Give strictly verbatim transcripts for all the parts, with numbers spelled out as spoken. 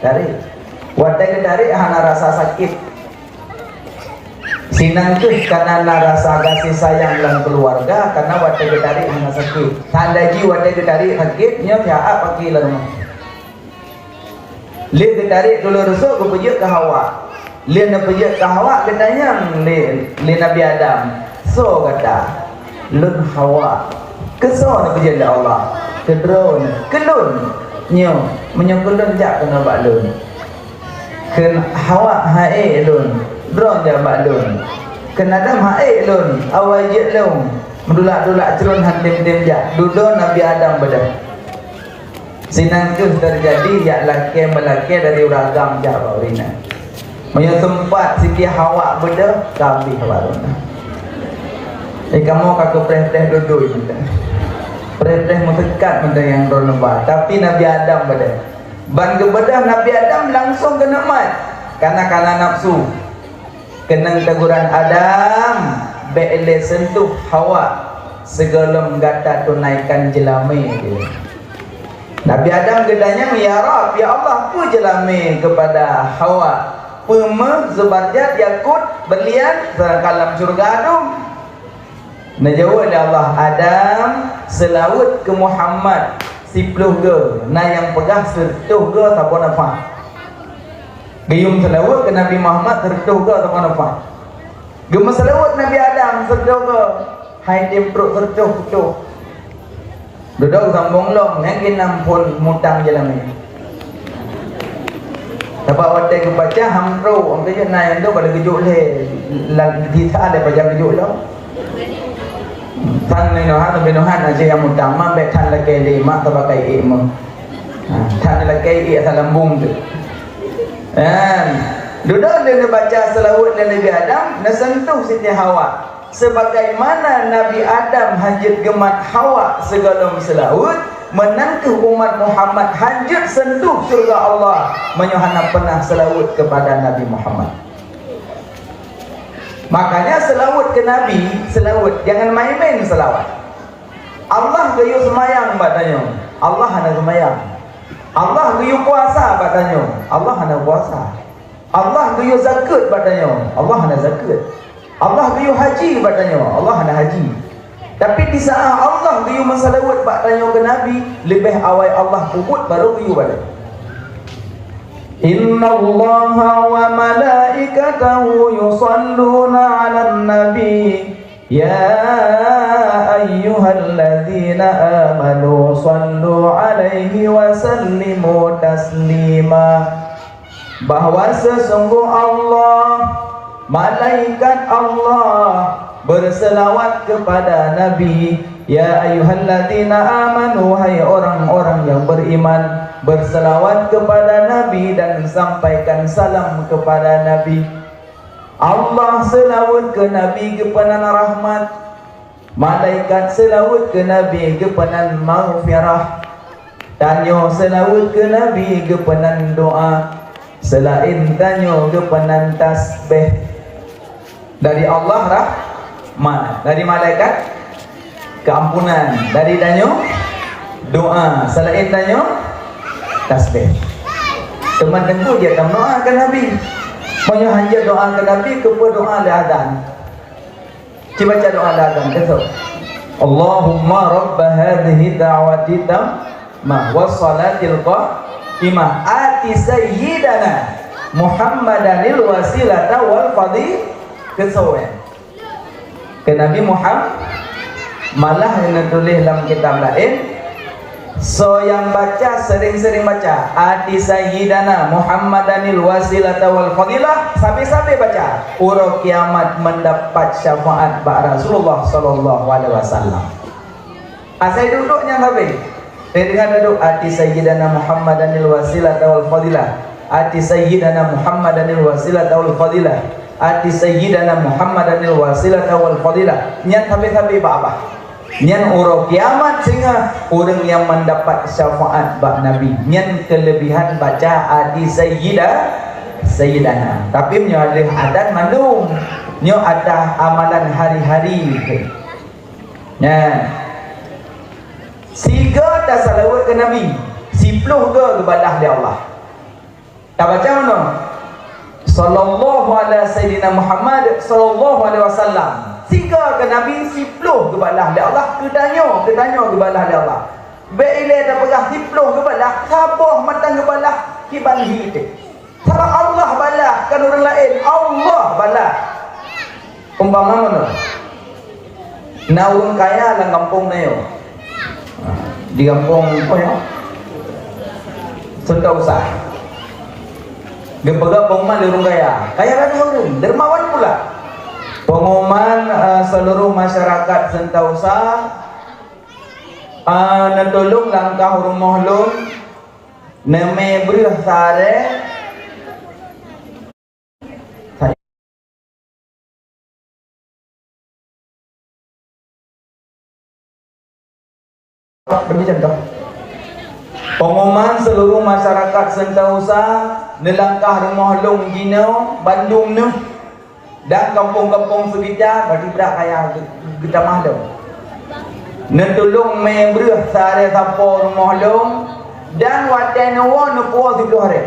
Tarék. Watée geutarék hana rasa sakét. Sinan kheueh kana na rasa gaséh sayang lam keuluwarga, kana watée geutarék hana sakét. Tanda jih watée geutarék sakét, nyoe siat paki lam rumoh. Lheueh geutarék tuleueng rusok geupeujeuet keu Hawa. Lheueh neupeujeuet keu Hawa geutanyong lé, lé Nabi Adam, "Soe gata?" "Lôn Hawa." "Keu soe neupeujeuet lé Allah?" "Keu droeneuh." "Keu lôn?" "Nyoe, meunyoe keu lôn jak keunoe bak lôn." Kheun Hawa, "Ha'ék lôn." "Droeneuh jak bak lôn." Kheun Adam, "Ha'ék lôn." "Awai jeuet lôn." Meudulak-dulak crôn han tem-tem jak. Dudoe Nabi Adam beudôh. Sinan kheueh teujadi jak lakée meulakée dari ureueng agam jak bak ureueng inong. Meunyoe teumpat Siti Hawa beudôh, ka abéh baru na. Eh, kamoe ka keupreh-preh dudui. Preh-preh meuseukat mantong nyang droeneuh ba. Tapi Nabi Adam beudôh. Ban geubeudôh Nabi Adam langsong keuneuk mat. Kana, kana nafsu. Keunong teguran Adam, "Bék lé sentuh Hawa sigohlom gata tunaikan jeulamé." Nabi Adam geutanyong, "Ya Rabb, ya Allah, peue jeulamé keupada Hawa? Peue méuh, zeubarjat, yakut, berlian, seudangkan lam syeuruga dum?" Neujaweueb lé Allah, "Adam, seulaweuet keu Muhammad siploh goe, na nyang peugah seureutôh goe saboh nafah." Geuyue seulaweuet keu Nabi Muhammad seureutôh goe saboh nafah. Geumeuseulaweuet Nabi Adam seureutôh goe, hai tem trok seureutôh putôh. Dudoe sambong lom, nyan keunan phon mutang jeulamé. Sabab watée geubaca ham trok, engkau jeuet na nyang dok ka lheueh geujok lé, lam gisa lé pajan geujok lom. Tan lé nohan, lé nohan aja nyang mutang, ma bék tan lakée lé mak teubakai ék meuh. Ha, tan lakée ék asai lambong tu. Kan? Dudoe lé neubaca seulaweuet lé Nabi Adam, neusentuh Siti Hawa. Sebagaimana Nabi Adam hanjeuet geumat Hawa sigohlom seulaweuet, meunan kheueh umat Muhammad hanjeuet sentuh syeuruga Allah meunyoe hana peunah seulaweuet keupada Nabi Muhammad. Makanya seulaweuet keu Nabi, seulaweuet, jangan main-main seulaweuet. Allah geuyue seumayang bak tanyoe, Allah hana seumayang. Allah geuyue puasa bak tanyoe, Allah hana puasa. Allah geuyue zakeuet bak tanyoe, Allah hana zakeuet. Allah geuyue haji bak tanyoe, Allah hana haji. Tapi di saat Allah geuyue meuseulaweuet bak tanyoe keu Nabi, leubeh awai Allah peubuet baru geuyue bak tanyoe. Innallaha wa malaikatahu yusalluna 'alan nabi, ya ayyuhalladzina amanu sallu 'alaihi wa sallimu taslima. Bahwa sesungguh Allah, malaikat Allah berselawat kepada Nabi. Ya ayyuhalladzina amanu, hai orang-orang yang beriman, berselawat kepada Nabi dan sampaikan salam kepada Nabi. Allah selawat ke Nabi geupeunan rahmat. Malaikat selawat ke Nabi geupeunan maghfirah. Tanyoe selawat ke Nabi geupeunan doa. Selain tanyoe geupeunan tasbih. Dari Allah rahmat, dari malaikat keampunan, dari tanyoe doa, selain tanyoe tasbih. Teuma teungku jeuet tameudoa keu Nabi. Meunyoe hanjeuet doa keu Nabi, keupeue doa lé azan? Cuba baca doa lé azan, keu soe? Allahumma rabba hadhihi da'wati tammah was salatil qa'imah ati sayyidana Muhammadanil wasilata wal fadhi-, keu soe? Keu Nabi Muhammad. Malah neutuléh lam kitab laén, soe nyang baca seuring-seuring baca, "Ati Sayyidana Muhammadanil wasilata wal fadilah", sabe-sabe baca, uroe kiamat meudapat syafaat bak Rasulullah sallallahu alaihi wasallam. Asai duek-duek nyang sabe. Teudeungoe duek, "Ati Sayyidana Muhammadanil wasilata wal fadilah. Ati Sayyidana Muhammadanil wasilata wal fadilah. Ati Sayyidana Muhammadanil wasilata wal fadilah." Nyan sabe-sabe bak babah. Nyan uroe kiamat singoh ureuëng nyang meudapat syafaat bak Nabi. Nyan keuleubehan baca "Ati Sayyida-, Sayyidana". Tapi meunyoe lheueh azan mandum, nyoe atas amalan hari-hari. Nyan. Sigoe tasalaweuet keu Nabi, siploh goe geubalah lé Allah. Tabaca meunoe, "Sallallahu ala Sayyidina Muhammad, sallallahu alaihi wasallam." Sigoe keu Nabi, siploh geubalah lé Allah, keu tanyoe, keu tanyoe geubalah lé Allah. Bék ilée tapeugah siploh geubalah, saboh mantong geubalah, kiban hi teuh. Sabab Allah balah, kon ureuëng laén, Allah balah. Umpama meunoe, na ureuëng kaya lam gampông na nyoe. Di gampông apa ya? Seuntausa. Geupeugah pengumuman lé ureuëng kaya. Kaya raya ureuëng, dermawan pula. Pengumuman, eh, seluruh masyarakat Seuntausa, eh, neutulông langkah rumoh lôn, neumé breueh saaré. Demi contoh, pengumuman seluruh masyarakat Seuntausa neulangkah rumoh lôn jinoe bandum neuh dan kampung-kampung seukita bagi brat kaya geutamah lom. Neutulông mé breueh saaré sapo rumoh lôn dan watée neuwoe neupuwoe siploh aré.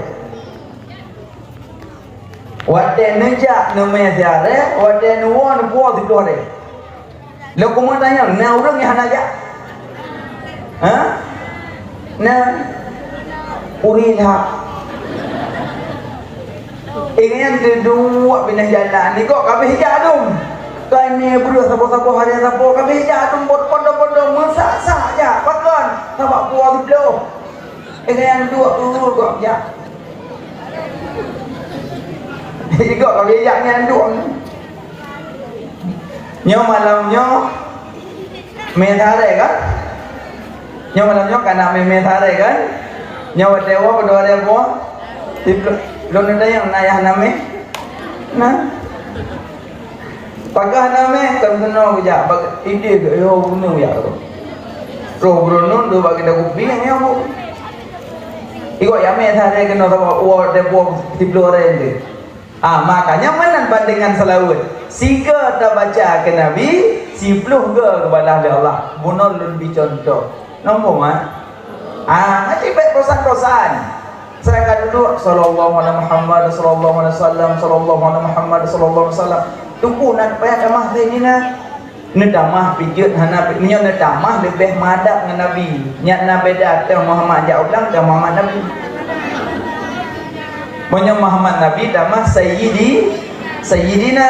Watée neujak neumé siaré, watée neuwoe neupuwoe siploh aré. Lôn keumeung tanyong, na ureuëng nyang hana jak? Ha? Na? Uri that. Ingat teuduek binéh jalan, nigok kabéh jak dum. Kai mé breueh saboh-saboh aré sapo, kabéh jak dum bot pondo-pondo meusak-sak jak. Pakon? Sabab puwoe siploh. Eh, nyang duek tu kok jak. Ikok kau bijak nyang duek. Nyoe malam nyoe mé saaré kan? Nyoe malam nyoe kana mé, mé saaré kan? Nyoe watée woe padum aré buah. Lôn tanyong na yah na mé? Nah. Paga na mé, kon keunoe geujak, bak idéh geuh, yoh, bunoe jak roh. Roh bunoe dua bak geuda kupi nyang nyoe. Ikok yamé sarai keunoe sabab uwoe teuh puwoe siploh aré teuh. Ah, makanya meunan ban deungon seulaweuet. Sigoe tabaca keu Nabi, siploh goe geubalah lé Allah. Bunoe lôn bi cuntoh. Nampak, mak? Ah, ngaji baik bosan-bosan. Saya akan duduk, "Sallallahu ala Muhammad, sallallahu alaihi wasallam, sallallahu ala Muhammad, sallallahu alaihi wasallam." Teungku, na payah tamah Saidina. Neutamah pijeuet hana pi-, meunyoe neutamah leubeh meuadab ngon Nabi. Nyak na beda, teuh Muhammad jak u blang, teuh Muhammad Nabi. Meunyoe Muhammad Nabi tamah Sayyidi, Sayyidina.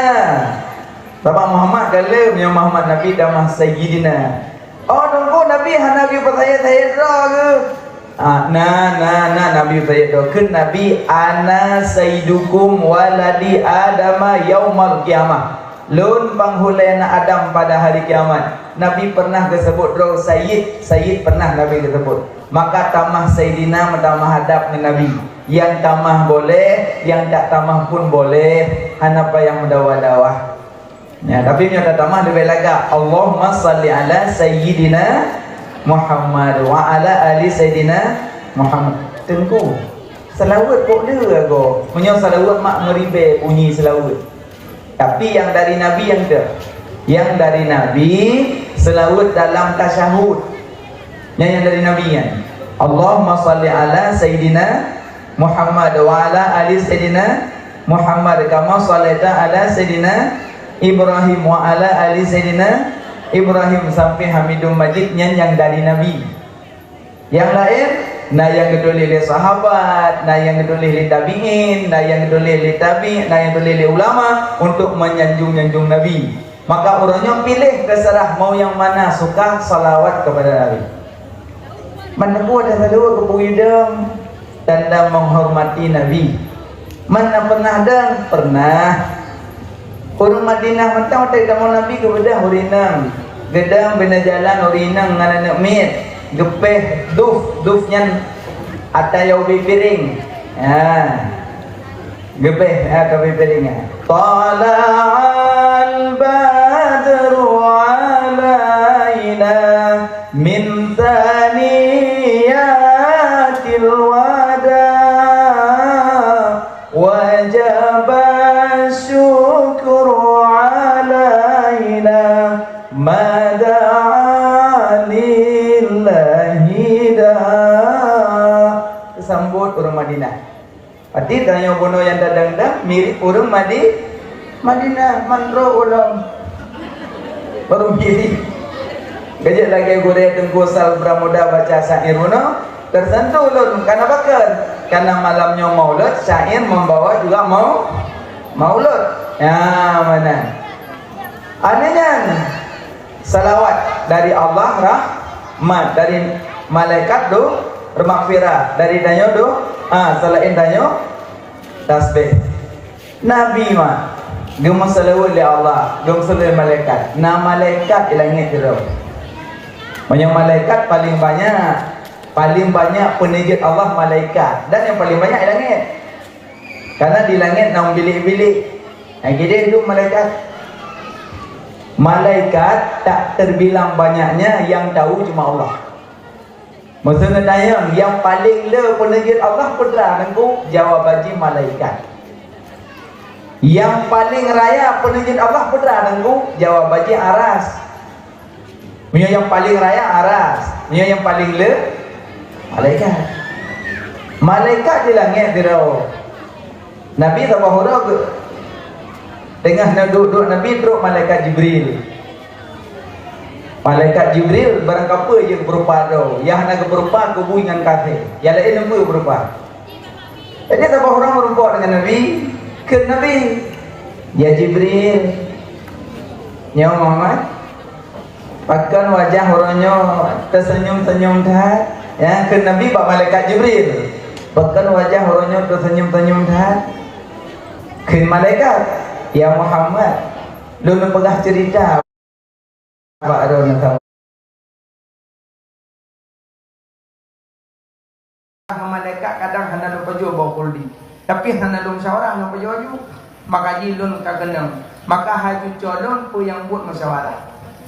Sabab Muhammad galak, meunyoe Muhammad Nabi tamah Sayyidina. Oh, teungku, Nabi hana geupeusayeut-sayeut droe keuh? Ah, na, na, na Nabi peusayeut droe. Kheun Nabi, "Ana sayyidukum waladi Adama yaumal qiyamah." Lôn panghulée na Adam pada hari kiamat. Nabi pernah geuseubut droe sayyid, sayyid pernah Nabi geuseubut. Maka tamah sayyidina meutamah adab ngon Nabi. Nyang tamah boleh, nyang tak tamah pun boleh. Hana payah meudawa-dawa. Ya, tapi meunyoe tatamah leubeh lagak, "Allahumma shalli ala sayyidina Muhammad wa ala ali sayyidina Muhammad." Teungku, seulaweuet kok le agoe? Meunyoe seulaweuet mak meuribée bunyi seulaweuet. Tapi nyang dari Nabi nyang teuh. Nyang dari Nabi, seulaweuet dalam tasyahud. Nyan nyang dari Nabi nyan. Allahumma shalli ala sayyidina Muhammad wa ala ali sayyidina Muhammad kama shallaita ala sayyidina Ibrahim wa ala ali sayyidina Ibrahim sampai Hamidum Majid, nyan nyang dari Nabi. Nyang laén, na nyang geutuléh lé sahabat, na nyang geutuléh lé tabi'in, na nyang geutuléh lé tabi', na nyang geutuléh lé ulama untuk menyanjung-nyanjung Nabi. Maka uroe nyoe piléh, teuseurah mau nyang mana suka salawat kepada Nabi. Man teupeu ada salawat keu peue dong, tanda menghormati Nabi. Man na pernah dong? Pernah. Ureuëng Madinah mantong watée tamong Nabi geubeudoh ureuëng inong. Geudong bina jalan ureuëng inong ngon aneuëk miet. Geupéh duf, duf nyan ata nyang ubé piréng. Ha. Geupéh, ha, ka ubé piréng nyan. Tala'al badru alaina min thaniyatil wada. Wajaba syukru alaina ma da'a lillahi da. Teusambot ureuëng Madinah. Berarti tanyoe bunoe nyang tadang-dang mirip ureuëng Madi-, Madinah, mandro ulôn. Baru mirip. Kajak lagée gurée Teungku Sal Bramuda baca syair bunoe, tersentuh ulôn. Karena pakon? Karena malam nyoe Maulud, syair membawa juga mau-, Maulud. Ya, mana? Aneh nyan. Salawat dari Allah, rahmat dari malaikat, do, maghfirah dari tanyoe, do, ah, selain tanyoe tasbih. Nabi mah geumeuseulaweuet lé Allah, geumeuseulaweuet lé malaikat. Na malaikat di langét keudroe. Meunyoe malaikat paling banyak, paling banyak peuneujeuet Allah malaikat, dan nyang paling banyak di langét. Karena di langét na bilék-bilék. Nyang keudeh dum malaikat. Malaikat tak terbilang banyaknya, yang tahu cuma Allah. Maksudnya tanyong, yang paling le peuneujeuet Allah peue droe Teungku? Jawaban jih malaikat. Yang paling raya peuneujeuet Allah peue droe Teungku? Jawaban jih aras. Meunyoe nyang paling raya aras, meunyoe nyang paling le malaikat. Malaikat di langét keudroe. Nabi saboh uroe geuh teungoh na duek-duek Nabi, trok malaikat Jibril. Malaikat Jibril barangkapeue jeuet geupeureupa droe, nyang hana geupeureupa keubui ngon kafé. Nyang laén neumpeue geupeureupa. Jadi saboh ureuëng meurumpok deungon Nabi, kheun Nabi, "Ya Jibril, nyoe Muhammad, pakon wajah uroe nyoe teuseunyum-seunyum that?" Ya, kheun Nabi bak malaikat Jibril, "Pakon wajah uroe nyoe teuseunyum-seunyum that?" Kheun malaikat, "Ya Muhammad, lôn peugah ceurita." Bak droeneuh tahu. Malaikat kadang hana lôn pajoh bak Polri, tapi hana lôn musyawarah lôn pajoh aju. Maka jih lôn ka keunong, maka haju cok lôn peue nyang buet musyawarah.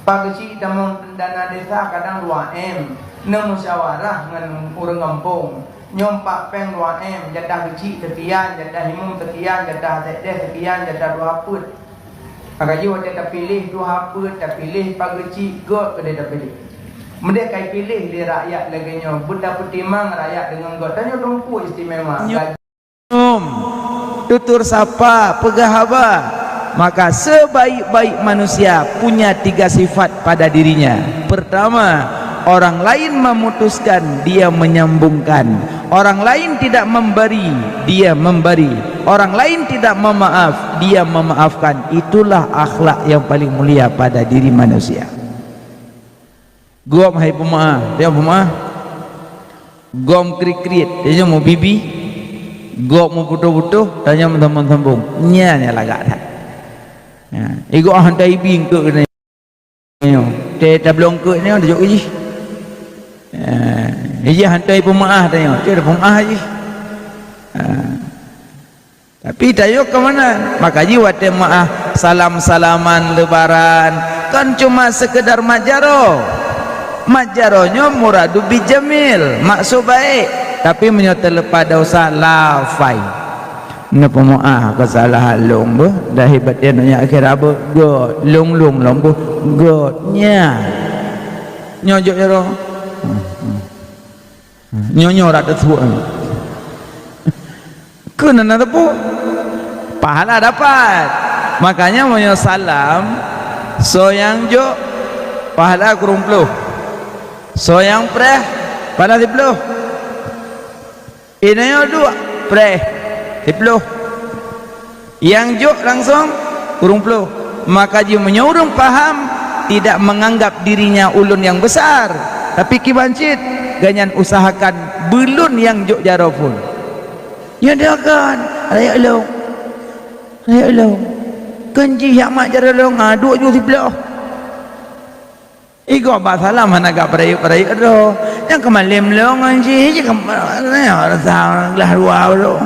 Pageuchik tamong dana desa kadang dua M, neumusyawarah ngon ureuëng gampông. Nyoe empat péng dua M, jadah geuchik sekian, jadah imum sekian, jadah sekdes sekian, jadah dua peuet. Maka jih watée tapiléh dua peuet, tapiléh pageuchik, göt keudeh tapiléh. Meudeh kai piléh lé rakyat lagée nyoe, beutapeutimang rakyat deungon göt. Tanyoe teungku istimewa. Nyoe. Tutur sapa, peugah haba. Maka sebaik-baik manusia punya tiga sifat pada dirinya. Pertama, orang lain memutuskan, dia menyambungkan. Orang lain tidak memberi, dia memberi. Orang lain tidak memaaf, dia memaafkan. Itulah akhlak yang paling mulia pada diri manusia. Gob hai peumaah, dia peumaah. Gob kriet-kriet, dia nyoe meubibi. Gob meuputoh-putoh, dia nyoe meusambong-sambong. Nyan nyang lagak that. Ya, igob hana ibi eungkôt keunoe. Nyoe, teuh tabloe eungkôt nyoe, dijok jih. Ya, jih hana peumaah dia nyoe, teuh peumaah jih. Ya. Tapi tayoe keumanan? Maka jih watée meu'ah salam-salaman lebaran, kan cuma sekedar mat jaroe. Mat jaroe nyoe muradu bijamil, maksud baik. Tapi meunyoe teuleupah desya, lafai. Neupeumeu'ah keusalahan lôn beuh, dah hebat dia nanya akhé rabu, göt, lôn-lôn lôn beuh, göt, nyan. Nyoe jok jaroe. Nyoe-nyoe rak teusuek. Keunan na teupeu. Pahala dapat. Makanya meunyoe salam, soe nyang jok, pahala kureueng ploh. Soe nyang preh, pahala siploh. Inyoe duek, preh, siploh. Nyang jok langsong kureueng ploh. Maka jih meunyoe ureuëng paham, tidak menganggap dirinya ulôn nyang besar, tapi kiban cit, gobnyan usahakan beulôn nyang jok jaroe phon. Nyoe deuh kan, rayeuk lôn. Rayeuk lôn. Kan jih jak mat jaroe lôn, ha, duek ju siploh. Igob bak salam hana gak peurayeuk-peurayeuk droe. Nyang keumalém lôn ngon jih, jih keu-, rasa glah dua lôn.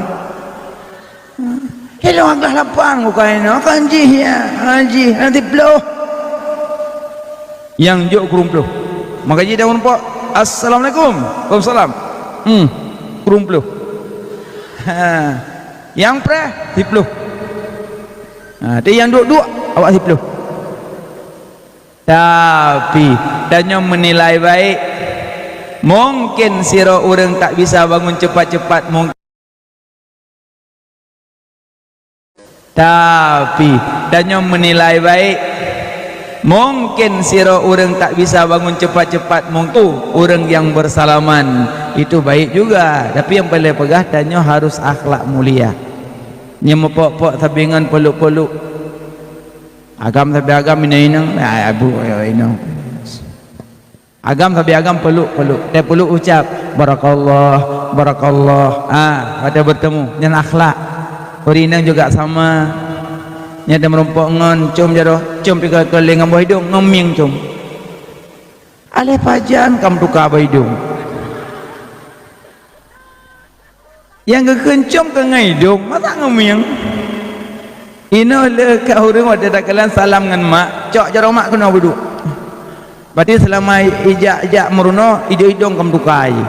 Ilôn glah lapan bukai nyoe, kan jih ya, kan jih, nanti ploh. Nyang jok kureueng ploh. Maka jih dah meureumpok, "Assalamualaikum." "Waalaikumsalam." Hmm, kureueng ploh. Ha. Nyang preh, siploh. Ha, tapi nyang duek-duek, awak siploh. Tapi, tanyoe meunilai baik. Mungkin sidroe ureuëng tak bisa bangun cepat-cepat, mungkin Tapi tanyoe meunilai baik. Mungkin sidroe ureuëng tak bisa bangun cepat-cepat, mungkin ureuëng nyang beusalaman itu baik juga. Tapi nyang paleng peugah, tanyoe harus akhlak mulia. Nyang meupok-pok sabe ngon peuluk-peuluk. Agam sabe agam inong-inong, ah, abu inong. Agam sabe agam peuluk-peuluk. Teupeuluk ucap, "Barakallah, barakallah." Ah, watée bertemu, nyan akhlak. Ureuëng inong juga sama. Nyan teumeureumpok ngon com jaroe, com pih ka lé ngon boh idong, ngon mieng com. Aléh pajan kam tuka boh idong. Nyang geukheun com keu ngon idong, masa ngon mieng? Inoe le ka ureuëng watée takalon salam ngon mak, cok jaroe mak keunoe beuduek. Berarti seulama ijak-ijak meurunoe, idong-idong kam tuka ie.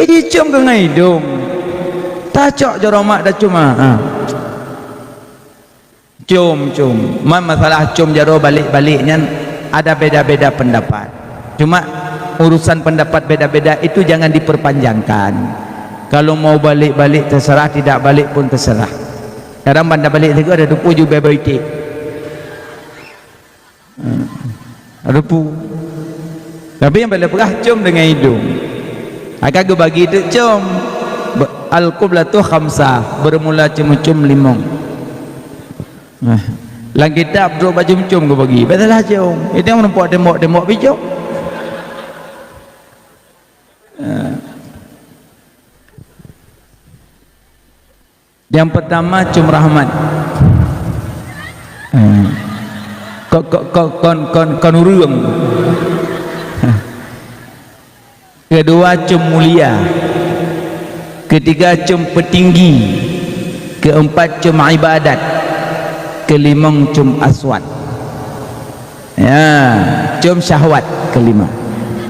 Iji com keu ngon idong. Tacok jaroe mak dah cuma, ha. Com, com. Man masalah com jaroe balek-balek nyan ada beda-beda pendapat. Cuma urusan pendapat beda-beda itu jangan diperpanjangkan. Kalau mau balik-balik terserah, tidak balik pun terserah. Kadang banda balik sigoe ada teupeue jubée bak iték. Hmm. Rupu. Tapi nyang paleng peugah com deungon idong. Akan geubagi teuk com. Be-, al-qiblatu khamsah, beurmula com-com limong. Nah, lam kitab trok bak com-com geubagi. Bèk salah com. Itu nyang meureumpok tembok-tembok pih com. Nah. Nyang peurtama com rahmat. Hmm. Kon, kon, kon ureueng. Keudua com mulia. Keutiga com peutinggi. Keuempat com ibadat. Keulimong com aswat. Ya, com syahwat keulimong.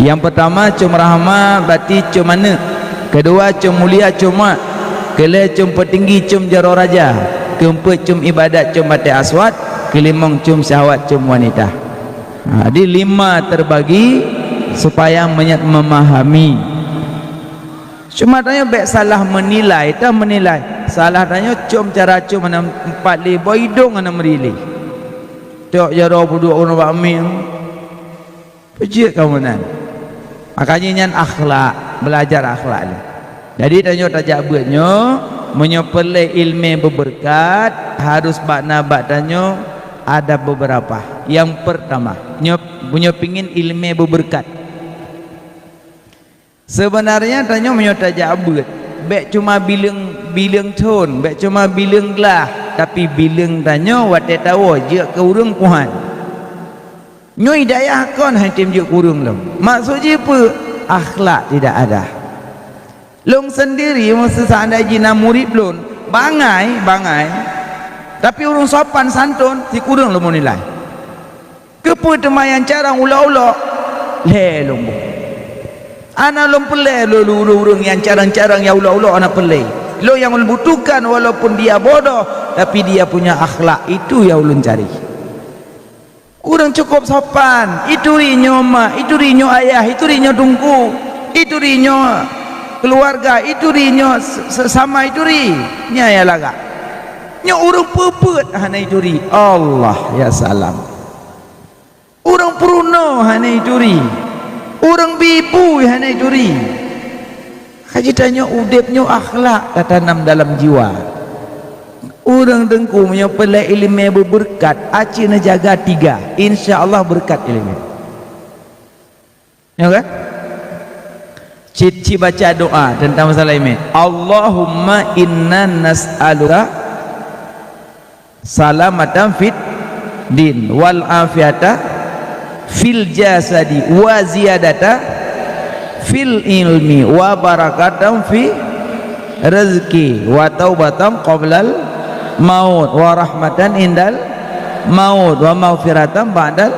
Nyang peurtama com rahmat, berarti com aneuk. Keudua com mulia, com mak. Keulhèe com peutinggi, com jaroe raja. Keueumpeuet com ibadat, com batèe aswat. Keulimong com syahwat, com wanita. Ha, jadi lima terbagi supaya meunyo-, memahami. Cuma tanyoe bèk salah meunilai, tah meunilai. Salah tanyoe com cara com hana empat lé, boh idong hana meuri lé. Cok jaroe peuduek keunoe bak mieng. Peue jeuet kamoe nan? Makanya nyan akhlak, belajar akhlak lé. Jadi tanyoe tajak beuet nyoe, meunyoe peureulèe ileumèe beubeureukat, harus bak na bak tanyoe ada beberapa. Nyang peurtama, nyoe, meunyoe pingin ileumèe beubeureukat. Seubeunarnya tanyoe meunyoe tajak beuet, bèk cuma bileueng, bileueng thon, bèk cuma bileueng glah, tapi bileueng tanyoe watèe tawoe jeuet keu ureueng kuhan. Nyoe hidayah kon han tem jeuet keu ureueng lom. Maksud jih peue? Akhlak tidak ada. Lôn seundiri, meuseu seandai jih na murit lôn, bangai, bangai, tapi ureueng sopan santôn, sikureueng lôn meunilai. Keupeue teuma nyang carông ulok-ulok? Lhèe lôn boh. Hana lôn peureulèe lôn ureueng-ureueng nyang carông-carông nyang ulok-ulok hana peureulèe. Lôn nyang lôn butuhkan walaupun dia bodoh, tapi dia punya akhlak, itu nyang ulôn cari. Ureueng cukup sopan, ituri nyoe mak, ituri nyoe ayah, ituri nyoe teungku, ituri nyoe keuluwarga, ituri nyoe se-, sesama ituri. Nyan nyang lagak. Nyoe ureueng peue-peue hana ituri. Allah ya salam. Ureueng peurunoe hana ituri. Ureueng bi bui hana ituri. Ka jitanyoe udép nyoe akhlak tatanam dalam jiwa. Ureueng teungku meunyoe peureulèe ileumèe beubeureukat, aci neujaga tiga, insya Allah beureukat ileumèe. Ya kan? Cit-cit baca doa tentang masalah ileumèe. Allahumma inna nas'aluka salamatan fid din wal afiyata fil jasadi wa ziyadata fil ilmi wa barakatan fi rizqi wa taubatan qablal maut wa rahmatan indal maut wa maghfiratan ba'dal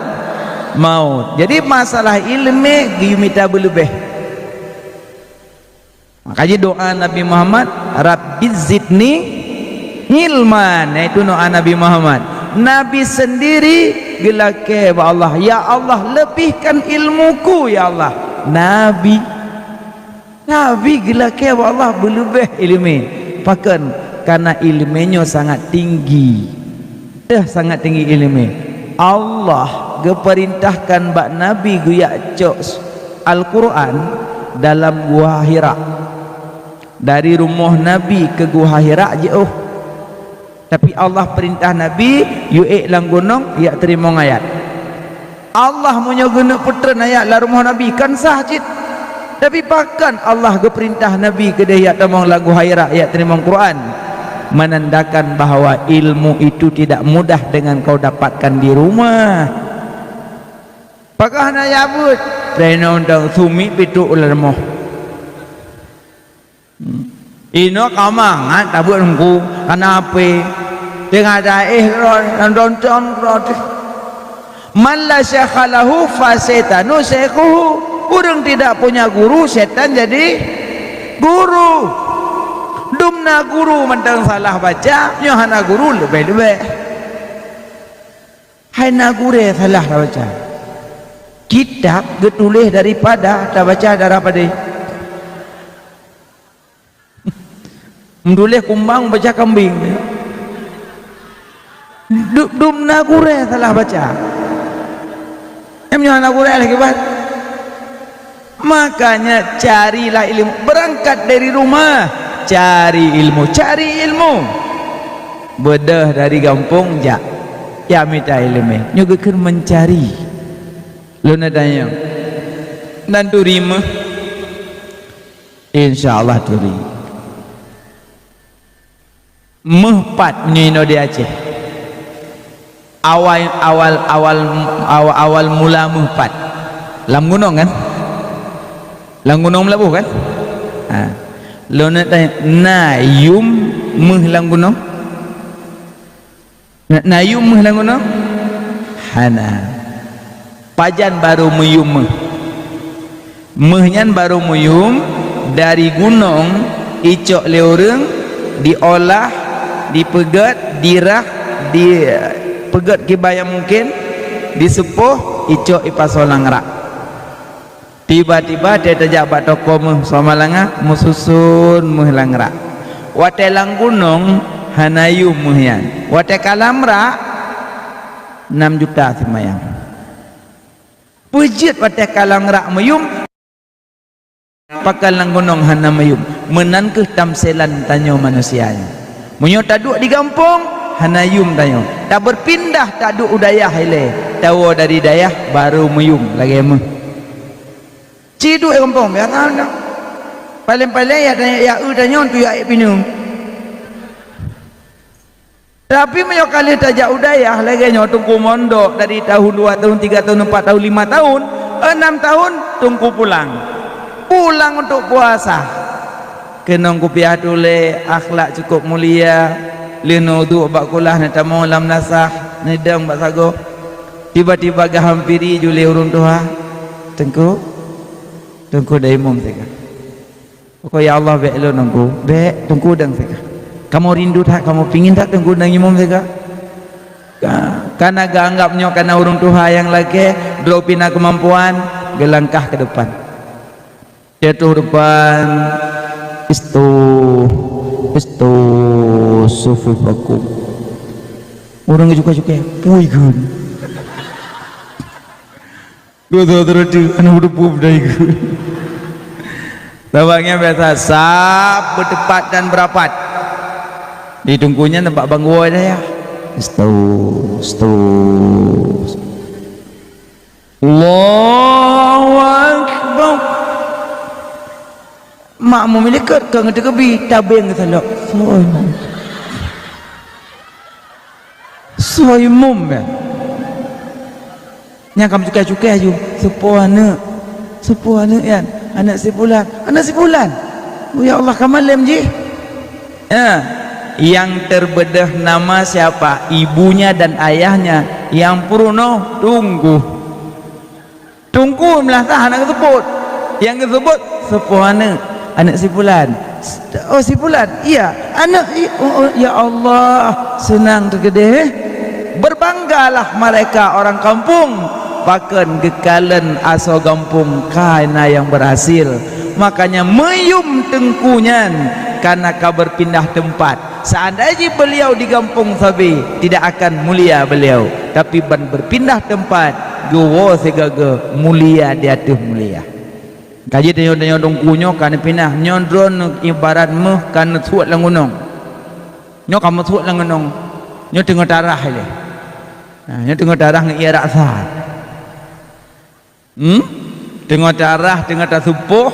maut. Jadi masalah ileumèe geuyue mita beuleubèh. Maka jih doa Nabi Muhammad, "Rabbi zidni ilman." Nah, itu doa Nabi Muhammad. Nabi seundiri geulakèe bak Allah, "Ya Allah, lebihkan ilmuku, ya Allah." Nabi, Nabi geulakèe bak Allah beuleubèh ileumèe. Pakon? Karena ileumé nyoe sangat tinggi. Teuh sangat tinggi ileumé. Allah geupeurintahkan bak Nabi geujak cok Al-Quran dalam Guha Hira. Dari rumoh Nabi keu Guha Hira jiôh. Tapi Allah peurintah Nabi, yue ék lam gunong, jak teurimong ayat. Allah meunyoe geuneuk peutreun ayat lam rumoh Nabi, kan sah cit. Tapi pakon Allah geupeurintah Nabi keudeh jak tamong lam Guha Hira, jak teurimong Quran? Menandakan bahwa ilmu itu tidak mudah dengan kau dapatkan di rumah. Pakon hana jak beuet? Peunoh dong sumiek pituek lam rumoh. Inoe ka mangat tabeuet Teungku, kana apé? Teungoh taéh droe, nonton droe. "Man la syekha lahu fasyetanu syekhuhu." Ureuëng tidak punya guru, setan jadi guru. Dum na guru mantong salah baca, nyoe hana guru leubeh-leubeh. Hai na gurée salah tabaca. Kitab geutuléh daripada tabaca darah padé. Meutuléh kumbang baca kambing. Dum, dum na gurée salah baca. Em nyoe na gurée lagi bat. Makanya carilah ilmu, berangkat dari rumah, cari ilmu, cari ilmu. Beudôh dari gampông jak, ya mita ileumé. Nyoe geukheun mencari. Lôn tanyong, nan turi meuh? Insya Allah turi. Meuh pat meunyoe inoe di Aceh? Awai, awal, awal, awal, awal mula meuh pat? Lam gunong kan? Lam gunong Meulaboh kan? Ha. Lôn nak tanya, na yum meuh lam gunong? Na, na yum meuh lam gunong? Hana. Pajan barô meuyum meuh? Meuh nyan barô meuyum dari gunong, icok lé ureuëng, diolah, dipeugét, dirah, dipeugét kiban nyang mungken, diseupoh, icok ipasoe lam rak. Tiba-tiba teuh tajak bak toko meuh Samalanga, meususon meuh lam rak. Watée lam gunong hana yum meuh nyan. Watée ka lam rak, nam juta simayang. Peue jeuet watée ka lam rak meuyum, pakon lam gunong hana meuyum. Meunan kheueh tamselan tanyoe manusia nyoe. Meunyoe taduek di gampông, hana yum tanyoe. Tabeurpindah taduek u dayah ilée, tawoe dari dayah barô meuyum lagée meuh. Ci duek gampông biasa mantong. Paleng-paleng ya, ya eu tanyoe tu ya ék pineung. Tapi meunyoe ka lheueh tajak u dayah lagée nyoe, teungku mondok dari tahun dua tahun, tiga tahun, empat tahun, lima tahun, enam tahun, teungku pulang. Pulang untuk puasa. Keunong kupiah tuléh, akhlak cukup mulia, lheueh neuduek bak kulah neutamong lam nasah, neudong bak sagoe. Tiba-tiba geuhampiri ju lé ureuëng tuha, "Teungku, Teungku dong imum sigoe." "Pokok ya Allah, bék lôn Teungku." "Bék, Teungku dong sigoe." "Kamoe rindu that, kamoe pingin that Teungku dong imum sigoe." Ka, kana geuanggab nyoe kana ureuëng tuha nyang lakée, droe pih na keumampuan, geulangkah keu depan. Jatuh depan, "Istu, istu, sufufakum." Ureuëng cukai-cukai, "Pui kheun." Gua tahu terus tu, anak udah pun dah ikut. Tabang nyang biasa, sab beuteupat dan beurapat. Di teungku nyan nampak banggoe dah ya. Istu, istu. Allahu Akbar. Makmum nyan ka, ka ngeuteukeubie, tabeng geusalok. Soe imum? Soe imum nyan? Nyang ka meucukai-cukai aju, "Soe po aneuëk? Soe po aneuëk nyan? Aneuëk si fulan, aneuëk si fulan." Oh, ya Allah, ka malem jih. Eh, yang terbedah nama siapa? Ibunya dan ayahnya. Yang peurunoe teungku. Teungku meulasah hana geuseubut. Yang geuseubut, "Soe po aneuëk? Aneuëk si fulan." "Oh, si fulan?" "Iya." "Aneuëk i-, oh, oh, ya Allah, seunang teukeudeh." Berbanggalah mereka orang kampung, pakon geukalon asoe gampông ka na nyang berhasil. Makanya meuyum teungku nyan karena ka berpindah tempat. Seandai jih beliau di gampông sabe, tidak akan mulia beliau, tapi ban berpindah tempat, geuwoe sigoe-goe mulia di ateueh mulia. Ka jeuet tanyoe-tanyoe teungku nyoe ka neupinah, nyoe droeneuh ibarat méuh ka neusuet lam gunong. Nyoe ka meusuet lam gunong, nyoe teungoh tarah ilée. Ha, nyoe teungoh tarah ngon ié raksa. Hmm? Teungoh tarah, teungoh tasupoh.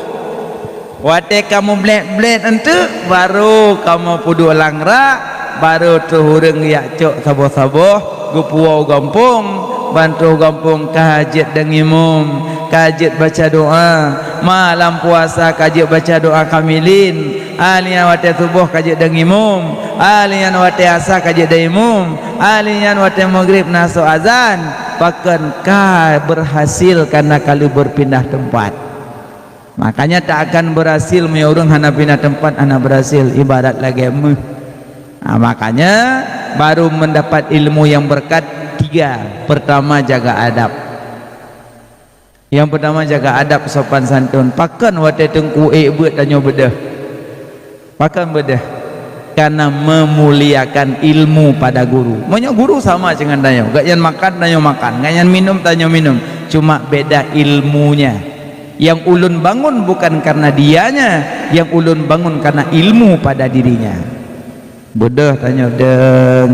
Watée ka mublét-blét eunteuk, barô kamoe peuduek lam rak, barô troh ureuëng jak cok saboh-saboh, geupuwoe u gampông, ban troh gampông ka jeuet deungon imum, ka jeuet baca doá, malam puasa ka jeuet baca doá kamilin, ah lheueh nyan watée suboh ka jeuet deungon imum, ah lheueh nyan watée asa ka jeuet deungon imum, ah lheueh nyan watée maghrib na soe azan. Pakon ka berhasil karena ka lheueh berpindah tempat. Makanya tak akan berhasil meunyoe ureuëng hana pindah tempat, hana berhasil, ibarat lagée méuh. Nah, makanya baru mendapat ilmu yang berkat tiga. Pertama, jaga adab. Yang pertama, jaga adab sopan santun. Pakon watée teungku ék beuet tanyoe beudôh? Pakon beudôh? Karena memuliakan ilmu pada guru. Meunyoe guru sama dengan tanyoe, gobnyan makan, tanyoe makan, gobnyan minum, tanyoe minum, cuma beda ilmunya. Yang ulôn bangun bukan karena dianya, yang ulôn bangun karena ilmu pada dirinya. Beudôh tanyoe deueng,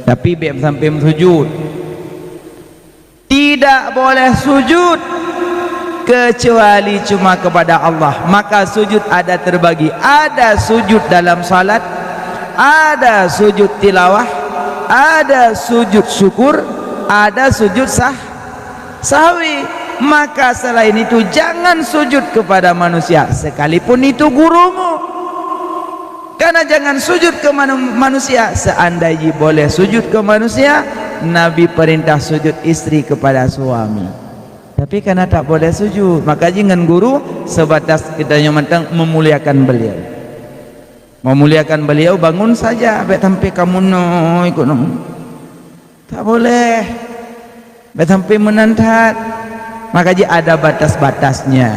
tapi bék sampai meusujud. Tidak boleh sujud kecuali cuma kepada Allah. Maka sujud ada terbagi. Ada sujud dalam salat, ada sujud tilawah, ada sujud syukur, ada sujud sah-, sahwi. Maka selain itu jangan sujud kepada manusia sekalipun itu gurumu. Karena jangan sujud ke manu-, manusia. Seandai jih boleh sujud ke manusia, Nabi perintah sujud istri kepada suami. Tapi karena tak boleh sujud, maka jih ngon guru sebatas kita nyang mantong memuliakan beliau. Memuliakan beliau bangun saja, bék sampai kamoe nyoe ikut nyoe. Tak boleh. Bék sampai meunan that. Maka jih ada batas-batasnya.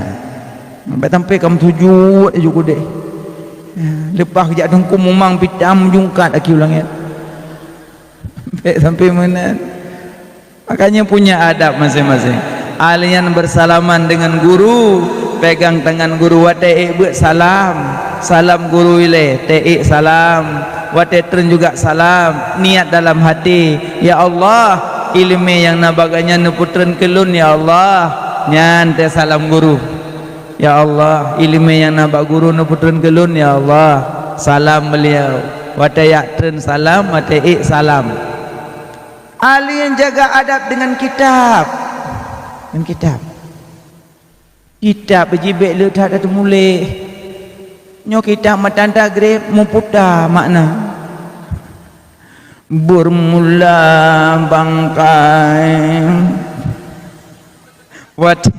Bék sampai kamoe sujud aju keudeh. Ya, leupah jak teungku mumang pitam jungkat aki u langét. Bék sampai meunan. Makanya punya adab masing-masing. Ah lheueh nyan bersalaman dengan guru, pegang tangan guru, watée ék beuet salam, salam guru ilée, teuék salam, watée treun juga salam, niat dalam hati, "Ya Allah, iéleumé nyang na bak gobnyan neupeutreun keu lôn, ya Allah." Nyan teusalam guru. "Ya Allah, iéleumé nyang na bak guru neupeutreun keu lôn, ya Allah." Salam beliau. Watée jak treun salam, watée ék salam. Ah lheueh nyan jaga adab dengan kitab. Dengan kitab. Kitab jih bék le that teumuléh. Nyoe kitab meutan tagreb meuputa makna. Bermula bangkai. Watée,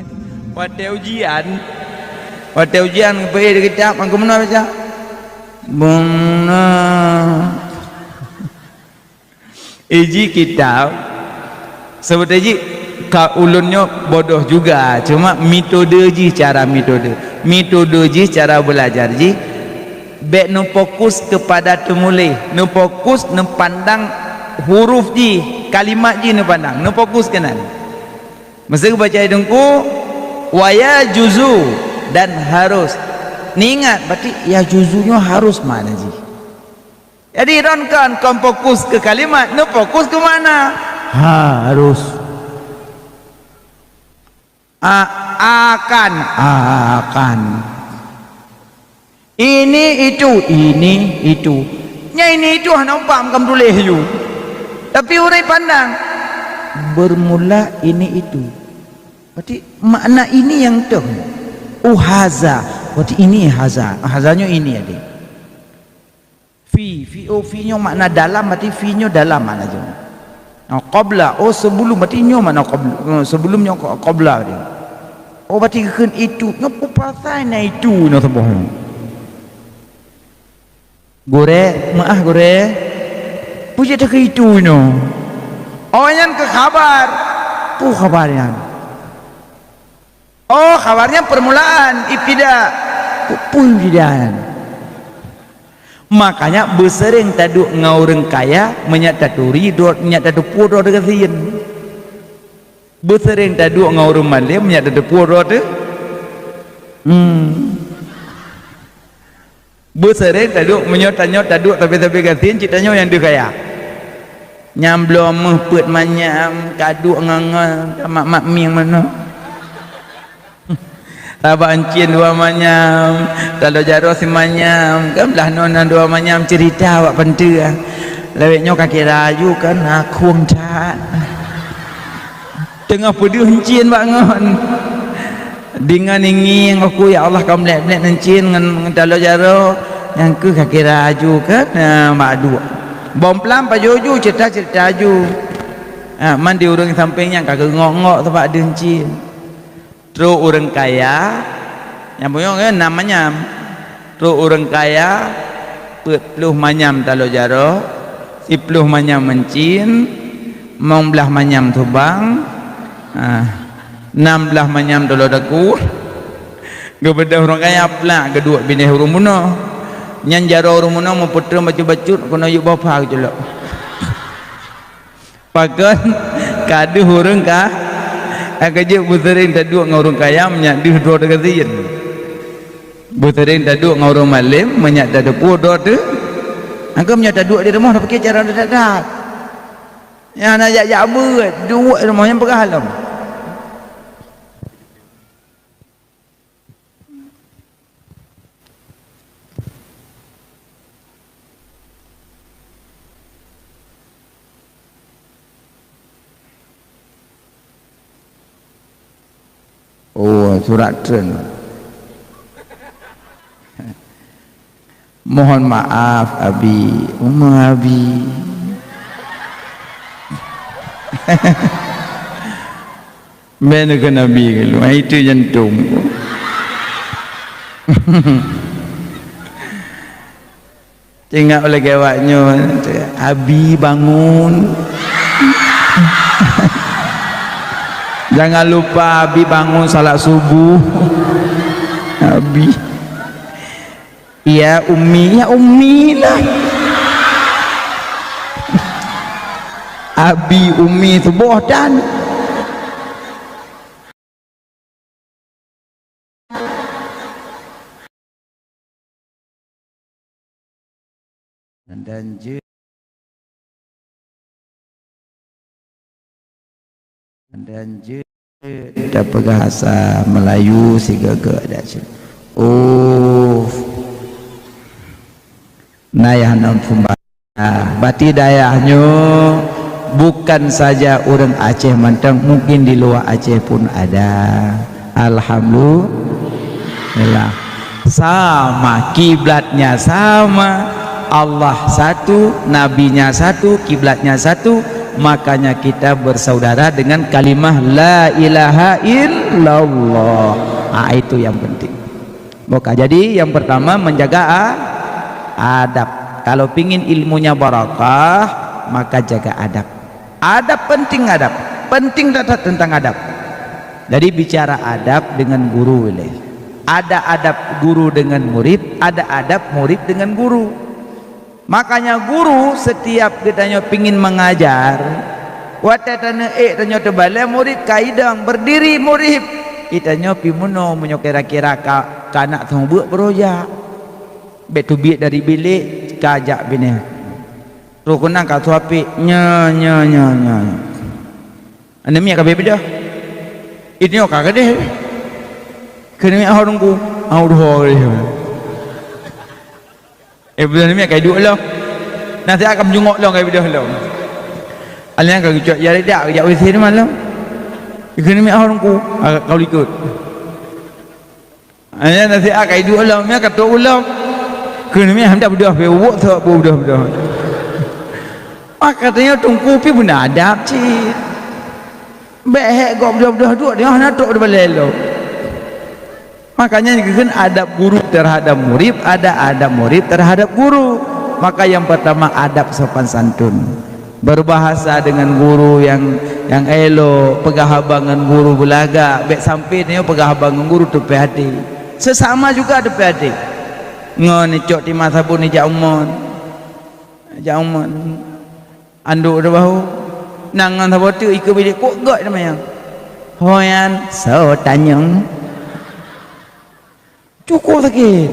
watée ujian, watée ujian geupeuék di kitab, mangko meunoe baca. Bungna. Iji kitab, seubeutoe jih ka ulôn nyoe bodoh juga, cuma metode jih, cara metode. Metode jih, cara belajar jih, bék neufokus kepada teumuléh, neufokus neupandang huruf jih, kalimat jih neupandang, neufokus keunan. Meusti geubaca teungku, "Wa yajuzu," dan harus. Neuingat, berarti yajuzu nyoe harus makna jih. Jadi, droen kon, kon fokus keu kalimat, neufokus keu makna. Harus. A-, akan, akan. Ini, itu, ini, itu. Nyang ini, itu hana umpam kam tuléh ju. Tapi ureuëng pandang, bermula ini, itu. Berarti makna ini nyang teuh. Oh, haza. Berarti ini haza. Haza nyoe ini ade. Fi, fi, oh, fi nyoe makna dalam, berarti fi nyoe dalam makna jih. Nah, qabla, oh, sebelum, berarti nyoe makna qabla. Oh, sebelum nyoe qa-, qabla dia. Oh, berarti kheun itu, nyoe peue pasai na itu nyoe saboh nyoe. Gurée, meuáh gurée. Peue jeuet takheun itu nyoe? Oh, nyan keu khabar. Peue khabar nyan? Oh, khabar nyan permulaan, ibtida. Peue, peue ibtida nyan? Makanya beuseureng taduek ngon ureuëng kaya, meunyak taturi droe, meunyak tateupeue droe teugasien. Beuseureng taduek ngon ureuëng malém, meunyak tateupeue droe teu. Hmm. Beuseureng taduek, meunyoe tanyoe taduek sabe-sabe gasien, cit tanyoe nyang deuh kaya. Nyang bloe meuh peuet manyam, kaduek ngon-ngon, mak-mak mieng manoe. Sabak euncien dua manyam, taloe jaroe simanyam, kan blah noe na dua manyam, ceurita bak peunteue. Lawét nyoe ka kira aju kan, na khueng that. Teungoh peudeuh euncien bak ngon. Deungon ingieng aku, ya Allah, ka mlét-mlét euncien ngon, ngon taloe jaroe, nyang keuh ka kira aju kan, na bak duek. Bom plam pajoh ju, ceurita-ceurita aju. Ha, man di ureuëng sampéng nyan ka geungok-ngok sabak deuh euncien. Trok ureuëng kaya, nyang punyueng, eh, nam manyam. Trok ureuëng kaya, peuet ploh manyam taloe jaroe, siploh manyam euncien, limong blaih manyam subang, ah, nam blaih manyam taloe daku. Geubeudôh ureuëng kaya plak geuduek binéh ureuëng bunoe. Nyan jaroe ureuëng bunoe meupeutreun bacut-bacut keunoe yub boh pha geuculok. Pakon ka deuh ureuëng ka, ka jeuet beuseureng taduek ngon ureuëng kaya meunyak deuh droe teugasien. Beuseureng taduek ngon ureuëng malém meunyak tateupeue droe teu. Angkeu meunyoe taduek di rumoh tapiké cara that-that. Nyang na jak-jak beuet, duek rumoh nyang peugah lom. Oh, surat treun. Mohon maaf, Abi. Uma Abi. Bèk neukheun Abi keulôn, itu jantung. Teuingat lagèe awak nyoe, "Abi bangun." Jangan lupa Abi bangun salat subuh. Abi. Ya Ummi, ya Ummi lah. Abi, Ummi, suboh dan. Dan jeuet, dan jeuet tapeugah asa Meulayu sigoe-goe dak cit. Oh. Nayah nan peumbah. Berarti dayah nyoe bukan saja ureuëng Aceh mantong, mungkin di luar Aceh pun ada. Alhamdulillah. Sama, kiblatnya sama, Allah satu, nabinya satu, kiblatnya satu, makanya kita bersaudara dengan kalimah la ilaha illallah. Ah, itu yang penting. Maka jadi yang pertama menjaga a-, adab. Kalau pingin ilmunya barakah, maka jaga adab. Adab penting adab. Penting that-that tentang adab. Jadi bicara adab dengan guru ilèe. Ada adab guru dengan murid, ada adab murid dengan guru. Makanya guru setiap geutanyoe pingin mengajar, watèe taneuék tanyoe teubalèe murid ka idong, berdiri murid. Geutanyoe pih meunoe meunyoe kira-kira ka, ka nak seumeubeuet beurojak. Bèk teubiet dari bilék ka jak binéh. Roh keunong ka suapek, nyo, nyo, nyo, nyo. Aneuk miet ka bèk beudôh. Itu nyoe ka keudeh. Keuneuk miet ho teungku, ho deuho keudeh. Eh, beudôh aneuk miet ka iduek lom. Nasihat ka meujungok lom ka ibeudôh lom. Alèh nyan ka geucok jari dak, geujak WC teuma lom. Keuneuk miet ho teungku, ka, ka likot. Hanya nasihat ka iduek lom, ya ka trok ulom. Keuneuk miet handak beudôh, pih uwok sok beudôh-beudôh. Maka tanya teungku pih beuna adab cit. Bèk hék gob beudôh-beudôh duek, dia hana trok di balèe lom. Makanya dikheun adab guru terhadap murid, ada adab murid terhadap guru. Maka yang pertama adab sopan santun. Berbahasa dengan guru yang, yang elok, peugah haba ngon guru beulagak, bèk sampai nyoe peugah haba ngon guru teupèh até. Sesama juga teupèh até. Ngon icok timah sabon ijak umon. Jak umon. Anduk di bahu. Nang ngon saboh teuk ikeue bilék kok gak teuma nyang. Hoyan so tanyong. Cukup sakit.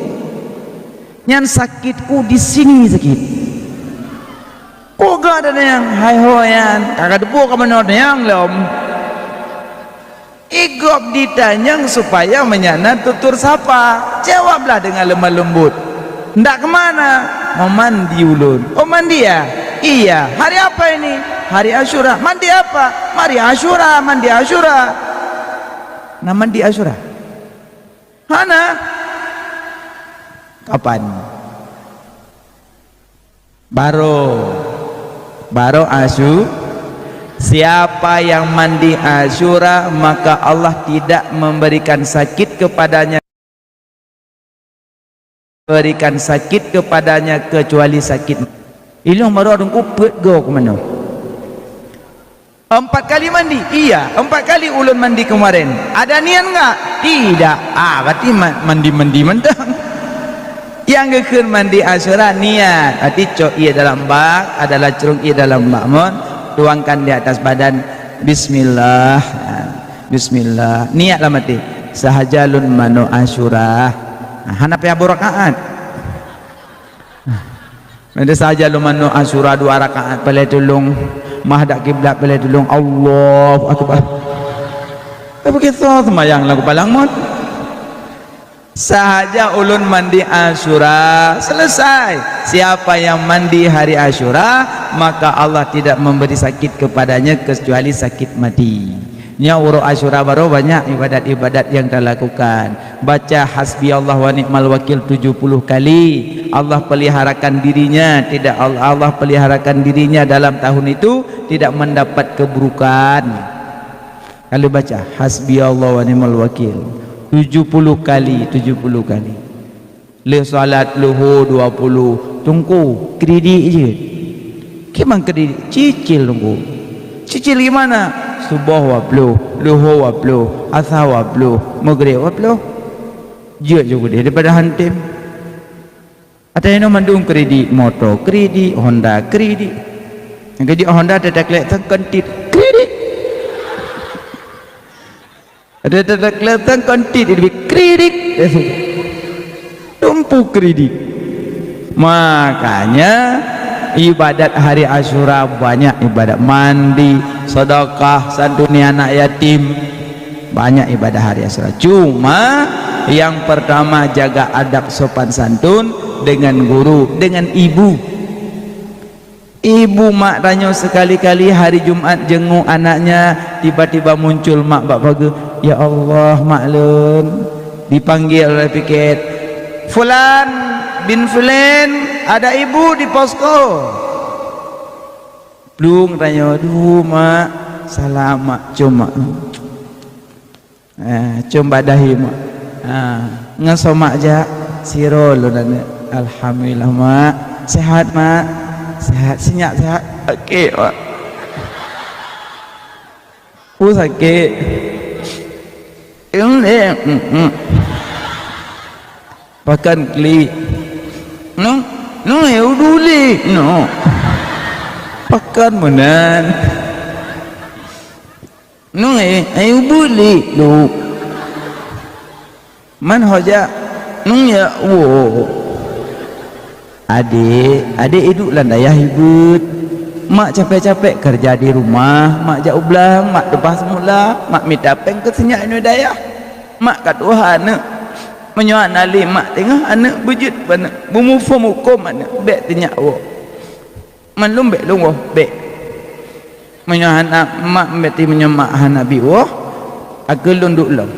Nyan sakitku di sini sakit. Kok gak ada nyang hai hoyan. Kakak debu ka manoe nyang lom. Igop ditanyong supaya meunyan na tutur sapa. Jawablah dengan lemah lembut. Ndak ke mana? Mau mandi ulun. Oh, mandi ya? Iya. Hari apa ini? Hari Asyura. Mandi apa? Mari Asyura, mandi Asyura. Nah, mandi Asyura. Hana. Kapan? Baro, baro Asyu-, siapa yang mandi Asyura, maka Allah tidak memberikan sakit kepadanya, berikan sakit kepadanya kecuali sakit. Ilong baro dengku peuet go ke mana? Empat kali mandi? Iya, empat kali ulôn mandi kemarin. Ada niat enggak? Tidak. Ah, berarti ma-, mandi-mandi mantong. Nyang geukheun mandi Asyura niat. Berarti cok ié dalam bak, adalah crueng ié dalam bak mon, tuangkan di atas badan. Bismillah. Ah, bismillah. Niat lam hati. Sahaja lôn manoe Asyura. Ah, hana payah beurakaat. Meusaja lôn manoe Asyura dua rakaat, palai tulông, mah dak kiblat, palai tulông, Allahu Akbar. Tapi kita sembahyang lagu palang mot. Sahaja ulôn mandi Asyura, selesai. Siapa yang mandi hari Asyura, maka Allah tidak memberi sakit kepadanya kecuali sakit mati. Nyoe uroe Asyura baroe banyak ibadat-ibadat nyang talakukan. Baca hasbiyallah wa ni'mal wakil tujuh puluh kali. Allah peliharakan dirinya, tidak, Allah peliharakan dirinya dalam tahun itu tidak mendapat keburukan. Kalau baca hasbiyallah wa ni'mal wakil tujuh puluh kali, tujuh puluh kali. Lheueh salat luhô dua puluh, teungku, kridit jeuet. Kiban kridit? Cicil, teungku. Cicil gimana? Suboh dua puluh, luhô dua puluh, asa dua puluh, meugreb dua puluh. Jeuet ju keudeh daripada hantem. Ata inoe mandum kridit, moto kridit, Honda kridit. Nyang keu jeuet Honda teuteuk lé teuk keuntit, kridit. Ada, ada kelihatan kontit di kredit. Tumpu kredit. Makanya ibadat hari Asyura banyak ibadat mandi, sedekah, santuni anak yatim. Banyak ibadah hari Asyura. Cuma yang pertama jaga adab sopan santun dengan guru, dengan ibu. Ibu mak tanyoe sekali-kali hari Jumat jenguk anaknya, tiba-tiba muncul mak bak pageue, "Ya Allah, mak lôn." Dipanggil oleh piket, "Fulan bin Fulan, ada ibu di posko." Plueng tanyoe, "Duh, mak." "Salam, mak." "Cuma." Eh, com bak dahi mak. Ha, ngon soe mak jak? Siro lôn aneuk. Alhamdulillah, mak. Sehat, mak? Sehat. Sinyak sehat? Sakét, mak. Peue sakét? Em, eh, mm, mm. Pakan klik. Nong, nong, eh, udu lik, no. Pakan meunan. Nung, eh, eh, ubeut lé, Duk. Man ho jak? Nung, ya, woe. Adék, adék iduek lam dayah ibeut. Mak capek-capek kerja di rumah, mak jak u blang, mak teupah seumula, mak mita péng keu sinyak inoe dayah. Mak ka tuha aneuk. Meunyoe hana lé mak teungoh aneuk beujeuet bak aneuk, beumuphom huköm aneuk, bék teunyak woe. Man lôn bék lôn woe, bék. Meunyoe hana mak, berarti meunyoe mak hana bi woe, akhé lôn duek lom.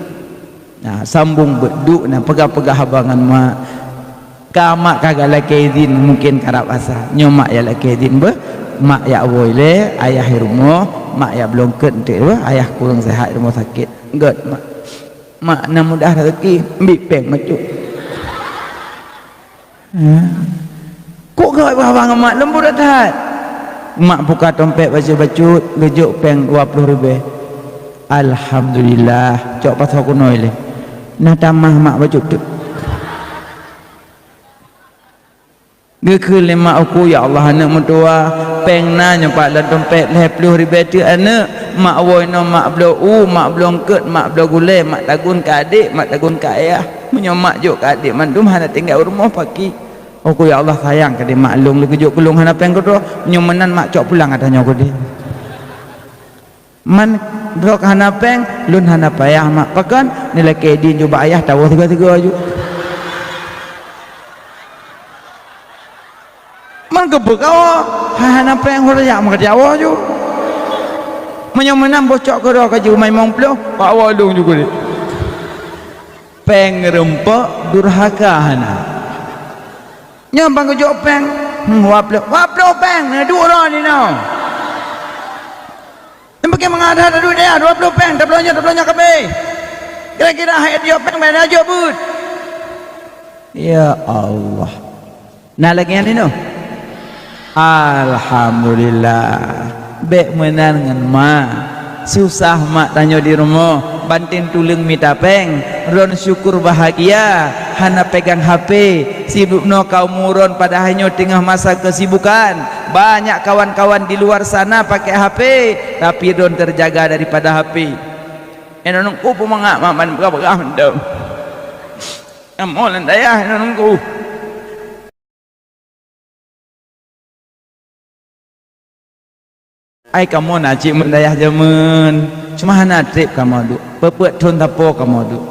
Nah, sambong beuet duek, nah, peugah-peugah haba ngon mak. Ka mak ka geulakée idhin, mungken karab asa. Nyoe mak nyang lakée idhin beuh, mak jak woe ilée, ayah i rumoh, mak jak bloe eungkôt enteuk beuh, ayah kureueng seuhat i rumoh sakét. Gét mak. Mak na mudah raseuki, ambiek péng bacut. Ha. Kok gawat bak abang mak leumbot that? Mak buka tompet bacut-bacut, geujok péng dua ploh ribée. Alhamdulillah, cok pasoe keunoe lé. Na tamah mak bacut teuk. Geukheun lé mak uku, "Ya Allah, aneuk meutuwa, péng na nyoe pat lam tompet lhèe plôh ribèe teuk aneuk. Mak woe inoe mak bloe u, mak bloe eungkôt, mak bloe gulèe, mak tagun keu adék, mak tagun keu ayah. Meunyoe mak jok keu adék mandum, hana tinggai u rumoh paki." Uku, "Ya Allah, sayang keu adék mak lôn, lôn geujok keu lôn hana péng keudroe. Meunyoe meunan mak cok pulang ata nyoe keu adék." Man droe ka hana péng, lôn hana payah mak. Pakon? Neulakèe idin ju bak ayah tawoe sigoe-sigoe ju. Man keupeue kawoe? Hai hana péng, hana jak meukajawoe ju. Meunyoe meunan boh cok keudroe ka jiumai limong plôh, bak woe lôn ju keu adék. Péng reumpok durhaka hana. Nyoe ban geujok péng, hmm, dua plôh, dua plôh péng, na duek droe ninoe. Nyang pike mangat that duek dayah, dua plôh péng, tabloe nyoe, tabloe nyoe kabeh. Kira-kira hai jok péng, bayar jok beuet. Ya Allah. Na lagèe nyan inoe? Alhamdulillah. Bèk meunan ngon mak. Susah mak tanyoe di rumoh, banten tuleueng mita péng. Ron syukur bahagia, hana pegang H P. Sibuk noe kaum uron padahai nyoe teungoh masa keusibukan. Banyak kawan-kawan di luar sana pakai H P, tapi ron terjaga daripada H P. Inoe nungku peumangat mak ban peugah-peugah mantong. Kamoe lam dayah inoe nungku. Ai kamoe na cit meudayah jameun, cuma hana trép kamoe duek. Peuet-peuet thon sapo kamoe duek.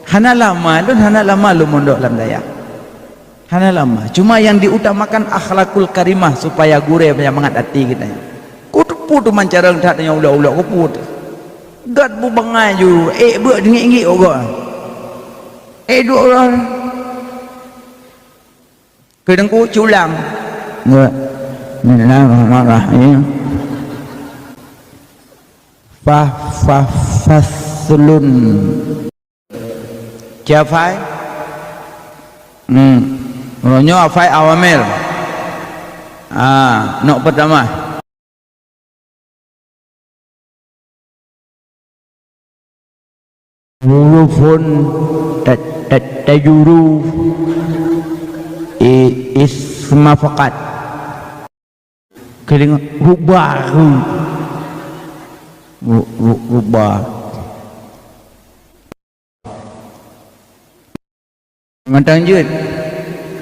Hana lama, lôn hana lama lôn mondok lam dayah. Hana lama. Cuma nyang diutamakan akhlakul karimah supaya gurèe mangat até geutanyoe. Kuteupeue teuma carông that nyang ulok-ulok keupeue teuh. Gèt bu bangai ju, ék beuet ngiek-ngiek ugoe. Ék duek uroe. Keu teungku culang. Nggak. Bismillahirrahmanirrahim. Fa, fa, faslun. Ci hafai? Hmm. Uroe nyoe hafai awamil. Ah, nok pertama. Hurufun ta-, ta-, tajuru i-, isma faqat. Keudeungö rubah, ru-, ru-, ru-, rubah. Mantong jeuet.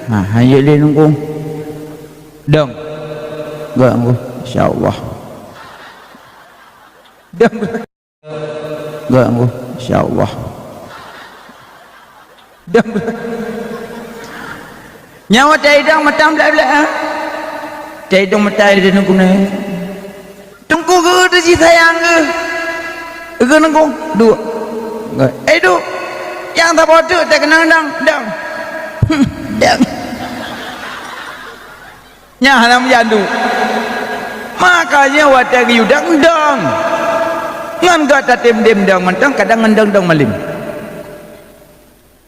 Ha, han jeuet lé nungkung. Dong. Gak nungkung. Insya Allah. Dong. Gak nungkung. Insya Allah. Dong. Nyawa tai dong matang blek-blek, ha? Tai dong matai di nungkung ni. Teungku geuh teuh jisayang geuh. Geuh nungkung, duek. Eh, duek. Nyang saboh teuk teukeunang dang, dang. Dang. Nyan hana meujan duek. Makanya watèe geuyue dang, dang. Ngon gata tem-tem dang mantong kadang ngon dang-dang malem.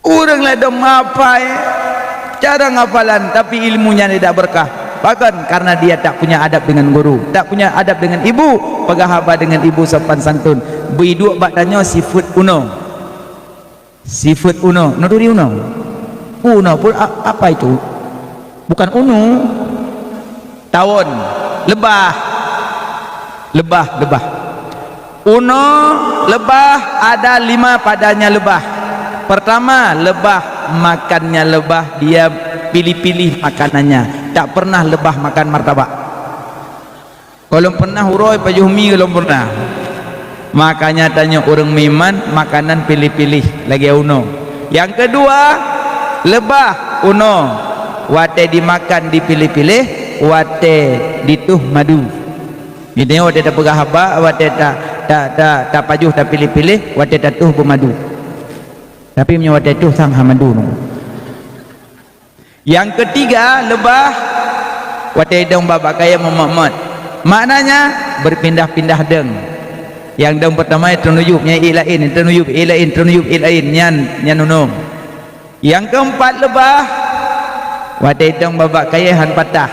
Ureuëng ladôm hafai cara hafalan, tapi ilmunya tidak berkah. Pakon? Karena dia tak punya adab dengan guru, tak punya adab dengan ibu, peugah haba dengan ibu sopan santun. Beuiduek bak tanyoe sifeuet unoe. Sifeuet unoe, nuri unoe. Unoe pun a-, apa itu? Bukan unu. Tawon, leubah. Leubah, leubah. Unoe leubah ada lima padanya leubah. Pertama, leubah makannya leubah, dia pilih-pilih makanannya. Tak pernah leubah makan martabak. Kalau pernah uroe pajoh mi kalau pernah. Makanya tanyoe ureuëng meuiman makanan pilih-pilih lagèe unoe. Yang kedua, leubah unoe. Watèe dimakan dipilih-pilih, watèe dituh madu. Geutanyoe watèe tapeugah haba, watèe ta, ta, ta, tapajoh tapilih-pilih, watèe tatuh beumadu. Tapi meunyoe watèe tuh sang hana madu nunggu. Yang ketiga, leubah watèe dong babak kayèe meumot-mot. Maknanya berpindah-pindah dong. Yang dong pertama itu nuyup, nyang lain itu nuyup, lain itu nuyup, lain nyan, nyan unoe. Yang keempat leubah, watèe dong babak kayèe han patah.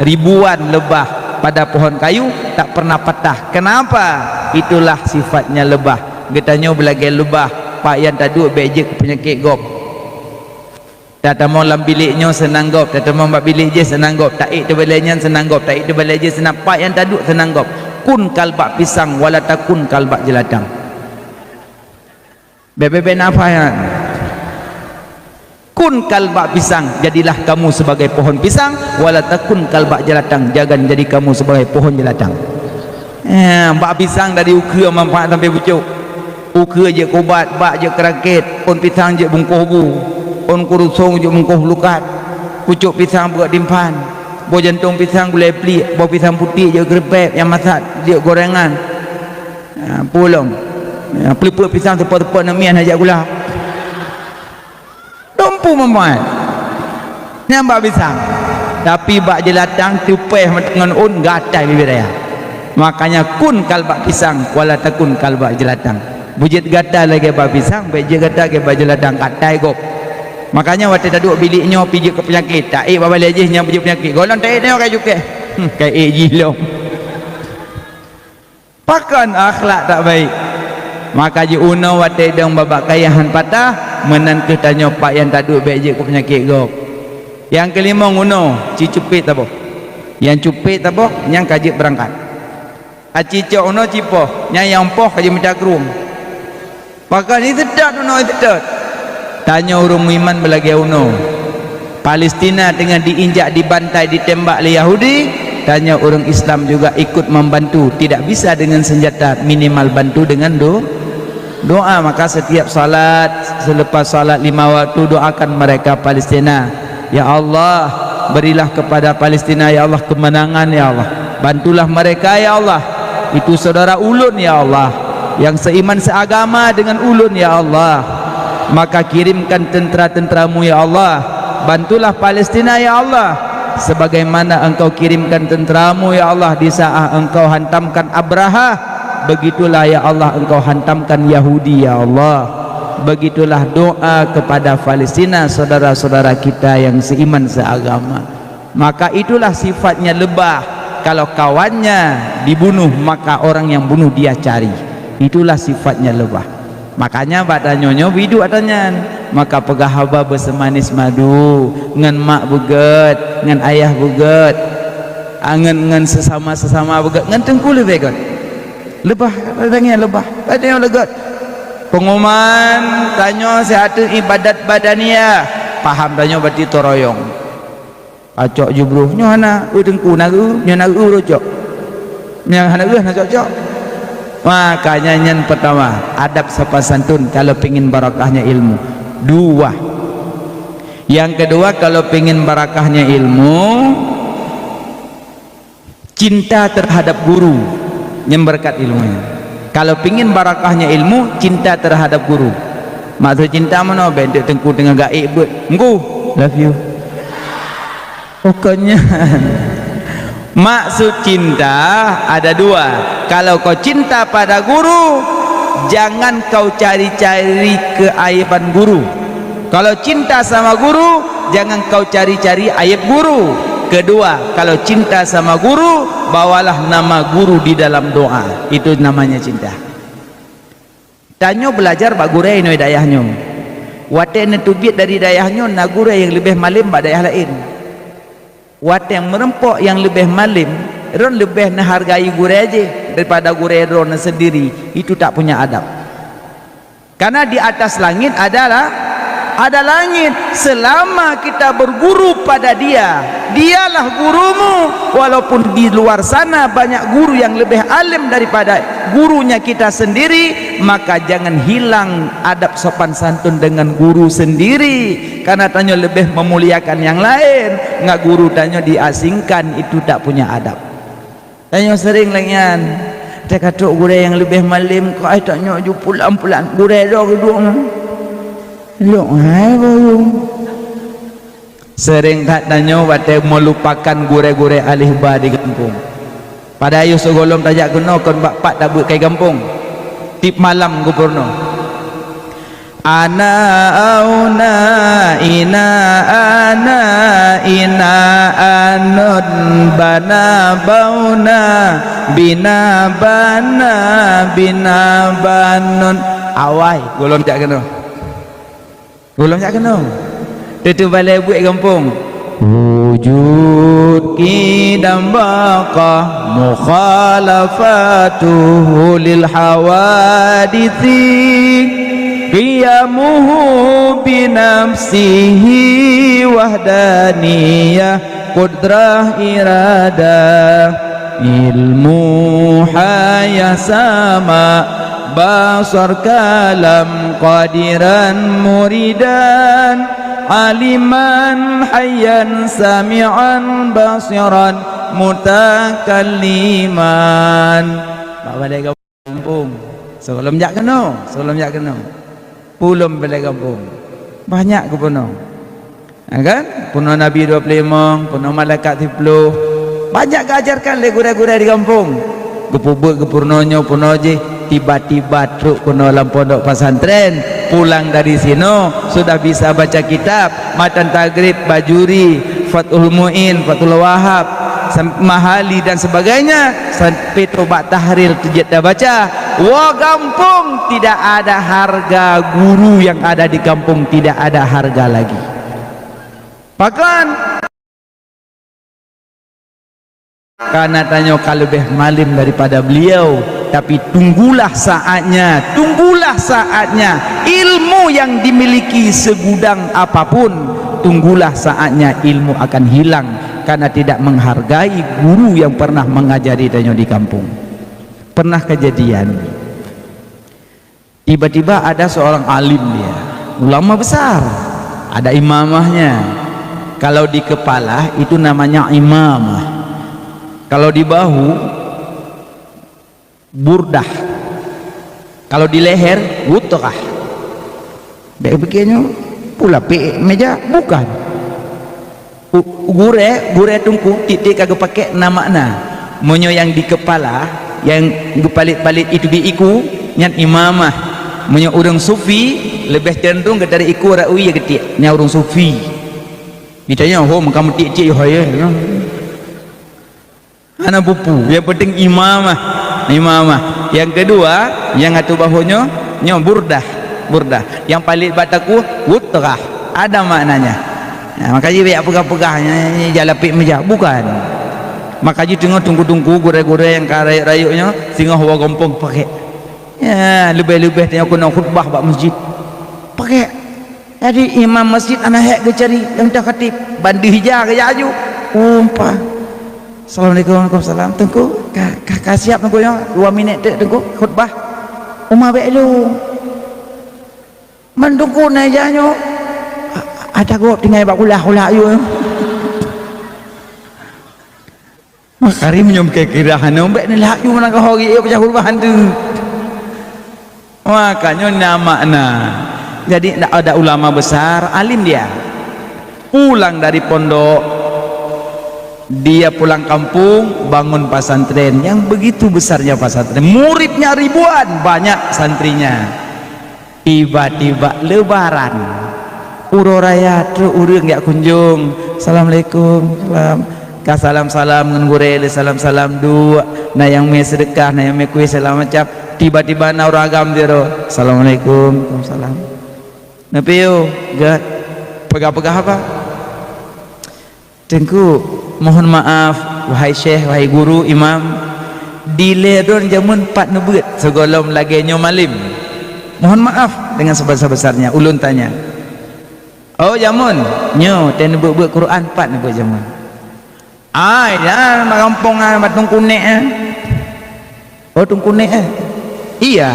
Ribuan leubah pada pohon kayu tak pernah patah. Kenapa? Itulah sifatnya leubah. Geutanyoe beulagèe leubah, pak nyang taduek bèk jeuet keu peunyakét gob. Tatamong lam bilék nyoe seunang gob, tatamong bak bilék jih seunang gob, taék teubalée nyan seunang gob, taék teubalée jih seunang, pat nyang taduek seunang gob. Kun kalbak pisang, wala takun kalbak jeulatang. Bebe-be nafah nyan. Kun kalbak pisang, jadilah kamu sebagai pohon pisang, wala takun kalbak jeulatang, jangan jadi kamu sebagai pohon jeulatang. Eh, bak pisang dari ukeue manfaat sampai pucok. Ukeue jeuet keu ubat, bak jeuet keu rakét, ôn pisang jeuet bungkôh bu, ôn kurusong jeuet bungkôh lukat, pucok pisang beuet dimphan, boh jantong pisang gulai pliek, boh pisang putéh jeuet keu reupék, nyang masat jeuet gorengan. Ha, peue lom. Ha, peuleupeuk pisang teupot-teupot namian hajat gula. Dumpu meumai. Nyang bak pisang. Tapi bak jeulatang teupéh ngon ôn gatai bibit raya. Makanya kun kalbak pisang, wala takun kalbak jeulatang. Beujeuet gatai lagée bak pisang, bék jeuet gatai lagée bak jeulatang, gatai gob. Makanya watée taduek bilék nyoe pih jeuet keu peunyakét, taék bak balée jih nyang beujeuet peunyakét. Gohlom taék nyoe ka cukéh. Hmm, ka ék jih lom. Pakon akhlak tak baik. Maka jiunoe watée dong babak kayée han patah, meunan kheueh tanyoe pat nyang taduek bék jeuet keu peunyakét gob. Nyang keulimong unoe, ci cupét taboh. Nyang cupét taboh, nyang ka jeuet beurangkat. Aci cok unoe cipoh, nyang nyang poh ka jimita krueng. Pakon iseutôt unoe iseutôt. Tanyoe ureuëng meuiman beulagée unoe. Palestina teungoh diinjak, dibantai, ditembak lé Yahudi, tanyoe ureuëng Islam juga ikut membantu. Tidak bisa dengan senjata, minimal bantu dengan do-, doa. Maka setiap salat, selepas salat lima waktu, doakan mereka Palestina. Ya Allah, berilah kepada Palestina, ya Allah, kemenangan, ya Allah. Bantulah mereka, ya Allah. Itu saudara ulôn, ya Allah, yang seiman seagama dengan ulôn, ya Allah. Maka kirimkan tentera-tenteramu, ya Allah. Bantulah Palestina, ya Allah, sebagaimana Engkau kirimkan tenteramu, ya Allah, di saat Engkau hantamkan Abraha. Begitulah, ya Allah, Engkau hantamkan Yahudi, ya Allah. Begitulah doa kepada Palestina, saudara-saudara kita yang seiman seagama. Maka itulah sifatnya lebah. Kalau kawannya dibunuh, maka orang yang bunuh dia cari. Itulah sifatnya lebah. Makanya bak tanyoe nyoe biduek ata nyan. Maka peugah haba beuseumanis madu, ngon mak beugét, ngon ayah beugét, ah, ngon, ngon sesama-sesama beugét, ngon teungku leubeh gét. Lebah, tanyoe lebah, tanyoe leugét. Pengumuman tanyoe siat ibadat badaniah, paham tanyoe berarti toroyong. Acok jubroh, nyoe hana eu teungku, na eu, nyoe na eu rocok. Nyang hana eu hana cocok. Makanya nyan pertama, adab sopan santun kalau pingin barakahnya ilmu. Dua, yang kedua kalau pingin barakahnya ilmu, cinta terhadap guru, nyan berkat ilmu nyan. Kalau pingin barakahnya ilmu, cinta terhadap guru. Maksud cinta meunoe, bék teungku teungoh gaék beuet, "Ngku, love you." Bukan nyan. Maksud cinta ada dua. Kalau kau cinta pada guru, jangan kau cari-cari keaiban guru. Kalau cinta sama guru, jangan kau cari-cari aib guru. Kedua, kalau cinta sama guru, bawalah nama guru di dalam doa. Itu namanya cinta. Tanyoe belajar bak gurée inoe dayah nyoe. Watée neuteubiet dari dayah nyoe, na gurée nyang leubeh malem bak dayah laén. Watée meureumpok nyang leubeh malem, droen leubeh neuhargai gurée jih daripada gurée droen sendiri, itu tak punya adab. Karena di atas langit adalah, ada langit. Selama kita berguru pada dia, dialah gurumu. Walaupun di luar sana banyak guru yang lebih alim daripada gurunya kita sendiri, maka jangan hilang adab sopan santun dengan guru sendiri. Karena tanyoe lebih memuliakan yang lain, ngat guru tanyoe diasingkan, itu tak punya adab. Tanyoe sering lagée nyan. Teuka trok gurée nyang leubeh malem, keu ai tanyoe ju pulan-pulan gurée droe geuduek nyan. Lok hai boyong. Sering that tanyoe watée meulupakan gurée-gurée alih ba di gampông. Padahai yoh sigohlom tajak keunoe kon bak pat tabeuet kai gampông. Tiep malam geupurunoe. Ana auna ina ana ina anun bana bauna bina bana bina banun. Awai, gohlom jak keunoe. Gohlom jak keunoe. Tutoe balée buet gampông. Wujud qidam baqa mukhalafatuhu lil hawaditsi. Qiyamuhu binafsihi wahdaniyah qudrah iradah. Ilmu hayah sama basar kalam qadiran muridan aliman hayyan sami'an basiran mutakalliman. Bak balée gampông. Sebelum jak keunoe, sebelum jak keunoe. Pulom balée gampông. Banyak geupunoe. Ha, kan? Peunoh Nabi dua puluh lima, peunoh malaikat siplôh. Banyak geuajarkan lé gurée-gurée di gampông. Geupeubuet geupeurunoe nyoe peunoh jih, tiba-tiba trok keunoe lam pondok pesantren, pulang dari sinoe sudah bisa baca kitab, matan Taghrib, Bajuri, Fathul Muin, Fathul Wahab, sam-, Mahali dan sebagainya, sampai tobat tahlil teujeuet tabaca. Woe gampông tidak ada harga, guru yang ada di kampung tidak ada harga lagi. Pakon? Karena tanyoe ka leubeh malem daripada beliau, tapi tunggulah saatnya, tunggulah saatnya. Ilmu yang dimiliki segudang apapun, tunggulah saatnya ilmu akan hilang karena tidak menghargai guru yang pernah mengajari tanyoe di kampung. Pernah kejadian, tiba-tiba ada seorang alim dia, ulama besar, ada imamahnya. Kalau di kepala itu namanya imamah. Kalau di bahu, burdah. Kalau di leher, wutrah. Bék pikir nyoe pula pek meja, bukan. U-, gurée, gurée teungku tieb-tieb ka geupakék na makna. Meunyoe nyang di keupala, nyang geupalet-palet itu di iku, nyan imamah. Meunyoe ureuëng sufi, leubeh ceundrong geutarek iku rot ie geutiek, nyan ureuëng sufi. Geutanyoe, "Ho, meukamu tiek-tiek yo hai." Hana peue-peue, nyang penting imamah. Imamah. Nyang keudua, nyang ateueh bahu nyoe, nyoe burdah. Burdah. Nyang paléng bak takue, wutrah. Ada maknanya. Nah, maka jih bék peugah-peugah nyan, nyan, nyan jalapék meujak. Bukan. Maka jih teungoh teungku-teungku, gurée-gurée nyang ka rayeuk-rayeuk nyoe, singoh woe gampông pakék. Ya, leubeh-leubeh tanyoe keunoe khutbah bak masjid. Pakék. Jadi imam masjid hana hék geucari nyang teuh khatib, bandum ija geujak aju. Umpa. Assalamualaikum, waalaikumsalam. Teungku, ka, ka, ka siap Teungku nyoe? Dua minit teuk Teungku khutbah. Uma bék lôn. Man Teungku na ija nyoe. A-, ata gob tinggai bak kulah-kulah aju. Maka hari meunyoe kira-kira hana bék neulaju meunan keuhai, eh, peucah khutbah hantu. Maka nyoe na makna. Jadi, ada ulama besar, alim dia. Pulang dari pondok, dia pulang kampung, bangun pesantren yang begitu besarnya pesantren. Muridnya ribuan, banyak santrinya. Tiba-tiba Lebaran, uroe raya, trok ureuëng jak kunjong. Assalamualaikum, salam. Ka salam-salam ngon gurée, lé salam-salam duek. Na nyang mé seudeukah, na nyang mé kueh, segala macam. Tiba-tiba na ureuëng agam sidroe. Assalamualaikum, waalaikumsalam. Na piôh, gét. Peugah-peugah apa? Teungku, mohon maaf, wahai syekh, wahai guru, imam, dilée droen jameun pat neubeuet sigohlom lagée nyoe malem. Mohon maaf dengan sebesar-besarnya, ulôn tanya. Oh, jameun, nyoe teuh neubeuet-beuet Quran pat neubeuet jameun. Ai, ya, mak gampông, ah, mak Teungku Nek, ah. Oh, Teungku Nek, eh? Iya.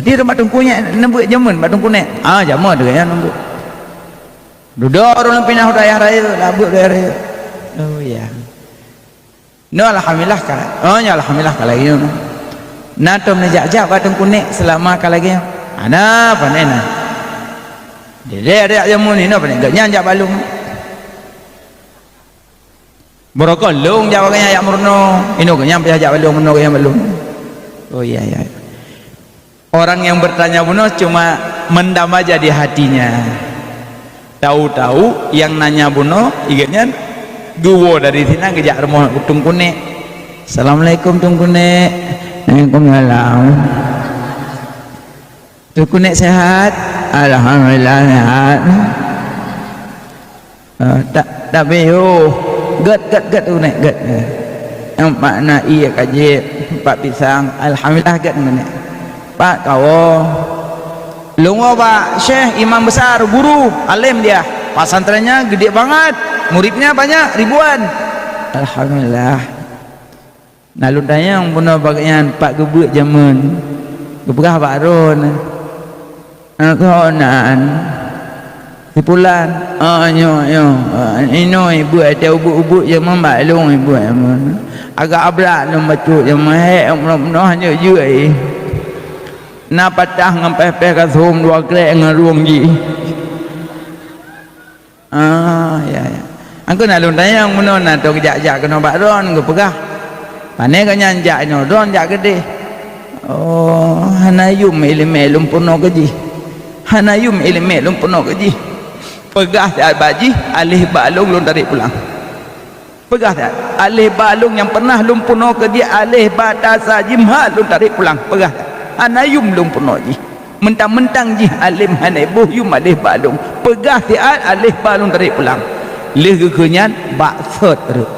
Jadi, mak Teungku Nek neubeuet jameun, mak Teungku Nek. Ah, jameun tu, ya, neubeuet. Dudoe ureuëng lam pinah u dayah rayeuk, labeuet u dayah rayeuk. Oh, iya. Nyoe alhamdulillah ka. Oh, nyoe alhamdulillah ka lagée nyoe. Na tom neujak-jak bak Teungku Nek seulama ka lagée nyoe. Hana pane na. Dede adak jameun inoe pane geuhnyan jak bak lôn. Barokon lôn jak bak geuhnyan jak meurunoe. Inoe geuhnyan payah jak bak lôn, meurunoe geuhnyan bak lôn. Oh, iya, iya. Orang yang bertanya bunoe cuma mendam aja di hatinya. Tahu-tahu yang nanya bunoe, ingat nyan, geuwoe dari sinan geujak rumoh Teungku Nek. "Assalamualaikum, Teungku Nek." "Waalaikumsalam." "Teungku Nek sehat?" "Alhamdulillah, sehat." Eh, tak, tak beho. Gét, gét, gét, unek, gét. Nyang pat na ié ka jép, pat pisang, alhamdulillah gét unek. Pat kawoe. Lôn woe bak syekh, imam besar, guru, alim dia. Pesantrennya gede banget, muridnya banyak, ribuan. Alhamdulillah. Na lôn tanyong bunoe bak gobnyan pat geubeuet jameun. Geupeugah bak droe, "Aneuk keuhai nan, si Pulan." "Oh, nyoe, nyoe. Inoe ibeuet, watèe ubeuet-ubeuet jameun bak lôn ibeuet jameun. Agak abrak lôn bacut jameun, hék bunoe-bunoe hana jeuet jih. Na patah ngon péh-péh kasôm dua krek ngon rueng jih." Ah, ya, ya. Angkeu na lôn tanyong bunoe, na tông jak-jak keunoe bak droen geupeugah, "Pane gobnyan jak inoe, droen jak keudeh." "Oh, hana yum iéleumé lôn peunoh keu jih. Hana yum iéleumé lôn peunoh keu jih." Peugah siat bak jih, "Aléh bak lôn, lôn tarek pulang." Peugah siat, "Aléh bak lôn nyang pernah lôn peunoh keu jih, aléh bak tasa jih, meuhat lôn tarek pulang." Peugah siat, "Hana yum lôn peunoh jih. Mentang-mentang jih além hana boh yum aléh bak lôn. Peugah siat aléh bak lôn tarek pulang." Lheueh geukheun nyan bak sot rot.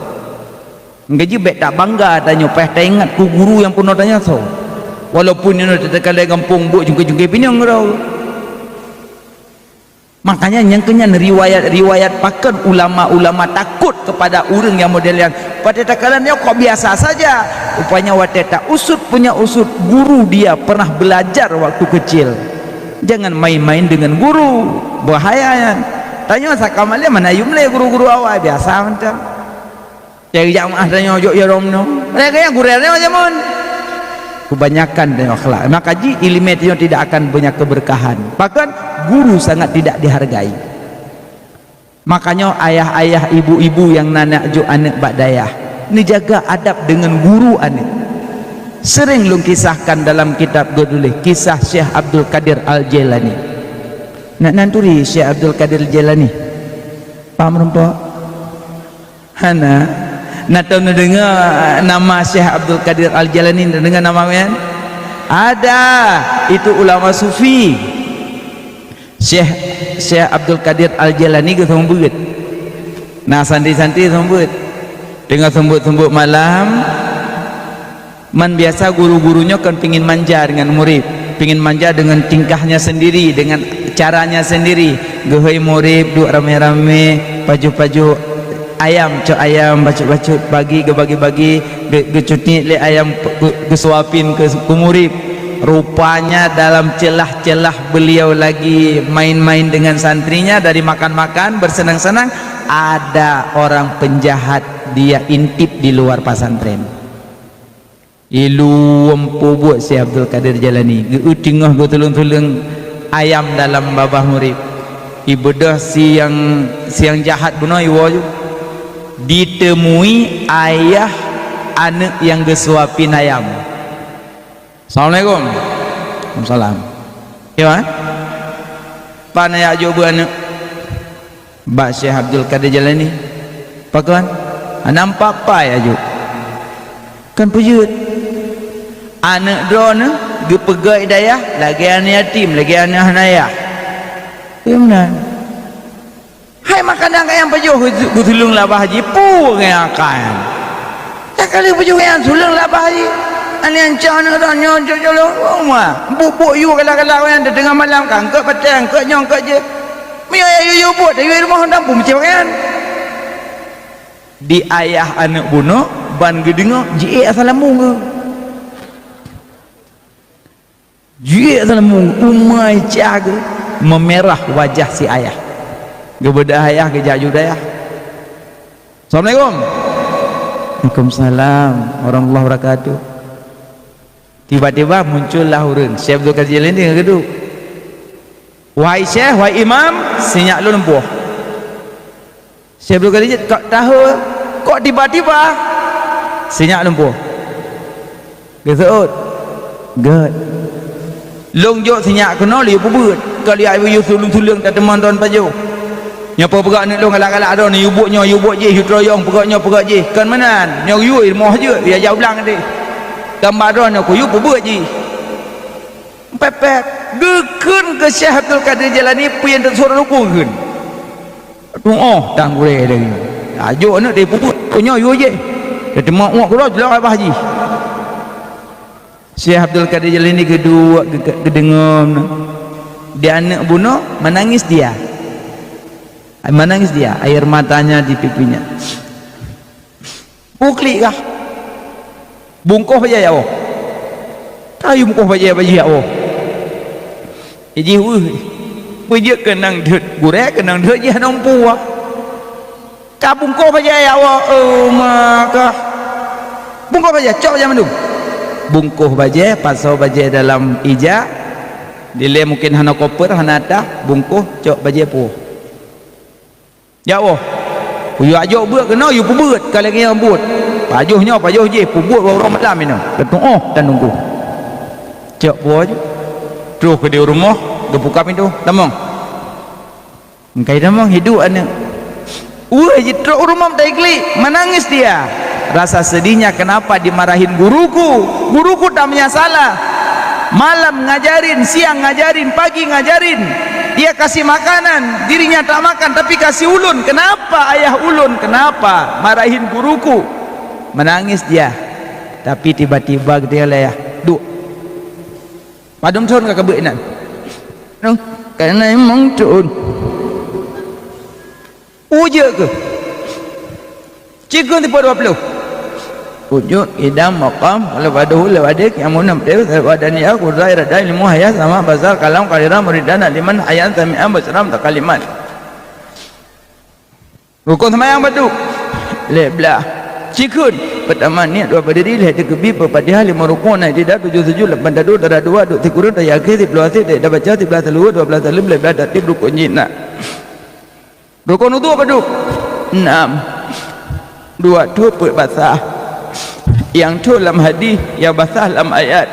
Ngeujeuet bèk tabangga tanyoe, paih taingat keu guru nyang peunoh tanyoe soe. Walaupun nyoe teuka lé gampông buet jungke-jungke pinyong keudroe. Makanya nyang keu nyan riwayat-riwayat pakon ulama-ulama takot kepada ureuëng nyang model nyan. Watèe takalon nyoe kok biasa saja. Rupanya watèe tausut punya usut, guru dia pernah belajar waktu kecil. Jangan main-main dengan guru. Bahaya nyan. Tanyoe sakam além hana yum lé guru-guru awai, biasa mantong. Cari jamaah tanyoe jok jarom nyoe. Mereka yang gurèe nyoe jameun. Kebanyakan tanyoe akhlak. Maka jih iéleumé tanyoe tidak akan banyak keberkahan. Bahkan guru sangat tidak dihargai. Makanya ayah-ayah, ibu-ibu yang na neujok aneuk bak dayah, neujaga adab dengan guru aneuk. Sering lôn kisahkan dalam kitab geutuléh kisah Syekh Abdul Qadir Al-Jailani. Nak nan turi Syekh Abdul Qadir Al-Jailani? Paham rumpok? Hana. Na tom neudeungoe nama Syekh Abdul Qadir Al-Jailani, neudeungoe nama nyan? Ada. Itu ulama sufi. Syekh, Syekh Abdul Qadir Al-Jailani geuseumeubeuet. Na santri-santri seumeubeuet. Teungoh seumeubeuet-seumeubeuet malam, Man biasa guru-guru nyoe kan pingin manja dengan murid, pingin manja dengan tingkahnya sendiri, dengan caranya sendiri. Geuhôi murid duek ramé-ramé, pajoh-pajoh ayam, cok ayam, bacut-bacut, bagi, geubagi-bagi, ge-, geucutiek lé ayam, ge-, geusuapin keu, keu murid. Rupanya dalam celah-celah beliau lagi main-main dengan santrinya, dari makan-makan, bersenang-senang, ada orang penjahat, dia intip di luar pesantren. Ilôn peubuet Syekh Abdul Qadir Jailani, geu-eu teungoh geutuleueng-tuleueng ayam dalam babah murit. Ibeudôh siang, siang jahat bunoe iwoe ju. Ditemui ayah aneuk nyang geusuapin ayam. "Assalamualaikum." "Waalaikumsalam." "Yo, eh? Pane jak jok beuet aneuk?" "Bak Syekh Abdul Qadir Jailani." "Pakon?" "Hana nampak pai aju." "Kan peujeuet. Aneuk droeneuh geupeugét dayah lagée aneuk yatim, lagée aneuk hana yah." "Iya meunan." "Hai makanan kayang pajoh geuseuleueng labah jih, peue ngon akai nyan?" "Nyang ka lheueh pajoh nyan seuleueng labah jih. Aneuk nyan cok aneuk droeneuh nyoe cok-cok lôn rumoh. Buk-buk yue galak-galak nyan teungoh malam ka eungkôt batée, eungkôt nyoe, eungkôt jih. Meunyoe yue, yue buet, yue rumoh dan peue meucéh pakaian." Di ayah aneuk bunoe ban geudeungoe jiék asai lambung geuh. Jiék asai lambung, umai cah geuh, meumirah wajah si ayah. Geubeudôh ayah geujak ju dayah. "Assalamualaikum." "Waalaikumsalam warahmatullahi wabarakatuh." Tiba-tiba muncullah ureuëng, Syekh Abdul Qadir Jailani geuduek. "Wahai Syekh, wahai Imam, sinyak lôn lumpoh." Syekh Abdul Qadir, "Kok tahu, kok tiba-tiba?" "Sinyak lumpoh." Geuseuôt. "Gét. Lôn jok sinyak keunoe lé yue peubuet. Ka lheueh yue seuleueng-seuleueng tateumon droen pajoh. Nyoe peugah aneuk lôn galak-galak droen, yue buet nyoe, yue buet jih, yue teurayong, peugah nyoe, peugah jih. Kon meunan. Nyoe yue rumoh jeuet, yue jak u blang deh. Gamba droen nyoe keu yue peubuet jih." Pépét. Geukheun keu Syekh Abdul Qadir Jailani peue nyang teusurat huköm kheun. Tuoh tan gurée lagée nyoe. Tajok aneuk teupeubeuet, nyoe yue jéh. Teuteumé uek keudroe jilak babah jih. Syekh Abdul Qadir Jailani geuduek geu-, geudeungoe di aneuk bunoe, menangis dia. Menangis dia, air matanya di pipinya. Peue klik kah? Bungkôh bajée jak woe. Tayue bungkôh bajée, bajée jak woe. Jih weueh. Peue jeuet keunong deuet, gurée keunong deuet jih hana meupuah. Ka bungkôh bajée jak woe, oh, maka. Bungkôh bajée, cok bajée mandum. Bungkôh bajée, pasoe bajée dalam ija. Dilée mungken hana koper, hana atah, bungkôh, cok bajée puoh. Jak woe. Yue jak jok beuet keunoe, yue peubeuet ka lagée nyang buet. Pajoh nyoe, pajoh jih, peubeuet uroe malam inoe. Geutuoh tan nunggu. Cok puoh ju. Troh keudéh u rumoh, geubuka pintoe, tamong. Engkai tamong, hidup aneuk. Weueh jitrok u rumoh, taiklik, menangis dia. Rasa sedihnya, kenapa dimarahin guruku? Guruku tak punya salah. Malam ngajarin, siang ngajarin, pagi ngajarin. Dia kasih makanan, dirinya tak makan, tapi kasih ulôn. Kenapa ayah ulôn? Kenapa marahin guruku? Menangis dia. Tapi tiba-tiba dia lah, ya, duk. Padum thon ka keubeue inan? Nyoe, ka inan limong thon. Ujeue keuh. Cikheun sipa dua ploh. Wujud, qidam, maqam, lafadhuhu, lafadhi, qiyamun, nafdhi, wahdaniyyah, qudrat, iradah, ilmu, hayah, sama, basar, kalam, qadiran, muridan, aliman, hayyan, sami'an, basyaran, mutakaliman. Rukon seumayang padum? Lhée blaih. Cikheun, peutama niet, dua badiri, lhée takbir, peuet Fatihah, limong rukon, na i'tidal, tujoh sujud, lapan taduek, dara dua, duek sikureueng, tahiyat akhé, siploh aseuk, tahiyat baca, siblaih saluweue, dua blaih saleuem, lhée blaih tartib, rukon jih na. Rukon udhu padum? Nam. Dua thon peuet basah. Nyang thon lam hadih, nyang basah lam ayat.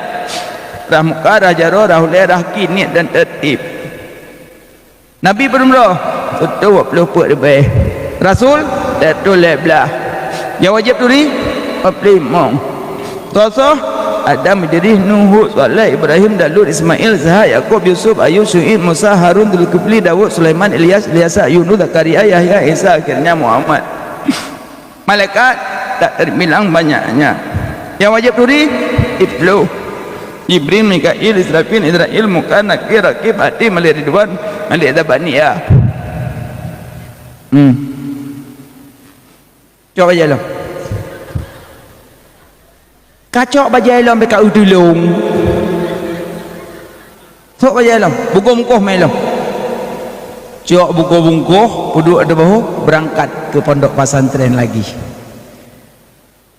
Rhah muka, rhah jaroe, rhah ulée, rhah kaki, niet dan tartib. Nabi padum droe? Siteue dua ploh peuet ribée. Rasul? Siteue lhée blaih. Nyang wajéb turi? Dua ploh limong. Soe-soe? Adam, Idris, Nuh, Hud, Saleh, Ibrahim, Daud, Ismail, Ishak, Yakub, Yusuf, Ayub, Syu'aib, Musa, Harun, Zulkifli, Daud, Sulaiman, Ilyas, Ilyasa, Yunus, Zakaria, Yahya, Isa, akhirnya Muhammad. Malaikat tak terbilang banyaknya. Nyang wajéb turi? Siploh. Jibril, Mikail, Israfil, Israil, Munkar, Nakir, Rakib, Atid, Malik Ridwan, Malik Zabaniyah. Hmm. Cok bajée lom. Ka cok bajée lom, bèk ka eu tulông. Sok bajée lom, bungkôh-bungkôh mé lom. Cok bungkôh-bungkôh, peuduek ateueh bahô, beurangkat keu pondok pesantren lagi.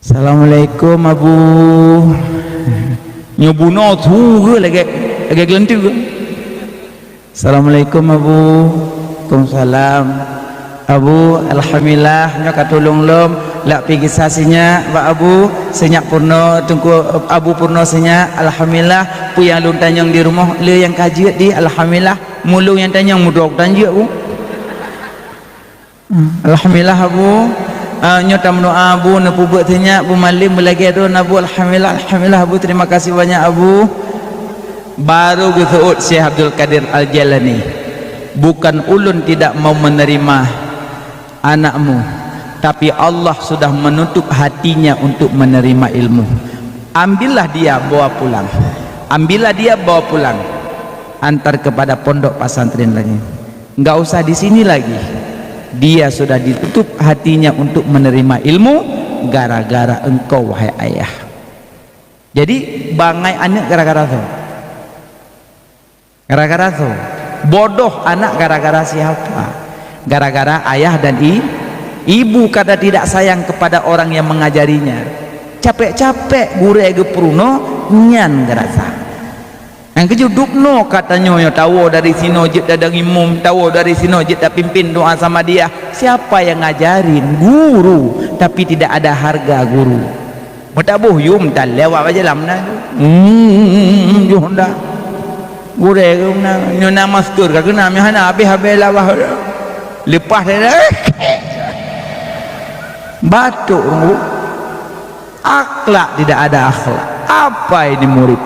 "Assalamualaikum, Abu." Nyoe bunoe su geuh lagèe, lagèe geulanteue. "Assalamualaikum, Abu." "Waalaikumsalam." "Abu, alhamdulillah, nyoe ka tulông lom, lak pih gisa sinyak bak Abu, sinyak peurunoe, Teungku Abu peurunoe sinyak, alhamdulillah, peue nyang lôn tanyong di rumoh, le nyang ka jeuet di, alhamdulillah, meulôn nyang tanyong meudroe tan jeuet, Bu." "Alhamdulillah, Abu. Ah, nyoe tameudoa, Abu, neupeubuet sinyak, Bu Malem beulagèe droe, Abu. Alhamdulillah, alhamdulillah, Abu. Terima kasih banyak, Abu." Baru geuseuôt Syekh Abdul Qadir Al-Jailani, "Bukan ulôn tidak mau menerima anakmu, tapi Allah sudah menutup hatinya untuk menerima ilmu. Ambillah dia, bawa pulang. Ambillah dia, bawa pulang. Antar kepada pondok pesantren lagi." Enggak usah di sini lagi. Dia sudah ditutup hatinya untuk menerima ilmu gara-gara engkau, wahai ayah. Jadi, bangai aneuk gara-gara soe? Gara-gara soe? Bodoh anak gara-gara siapa? Gara-gara ayah dan i-, ibu karena tidak sayang kepada orang yang mengajarinya. Capek-capek gurèe geupeurunoe, nyan geurasa. Nyang keujeuet dubnoe ka tanyoe nyoe, tawoe dari sinoe jeuet tadong imum, tawoe dari sinoe jeuet tapimpén doa samadiyah. Siapa yang ngajarin? Guru. Tapi tidak ada harga guru. Meutaboh yum tan lewat bak jalan meunan. Hmm, yoh dah. Gurèe keu meunan. Nyoe na master ka keunam, nyoe hana habéh-habéh labah. Leupah dah. Batuk. Akhlak tidak ada akhlak. Apa ini murid?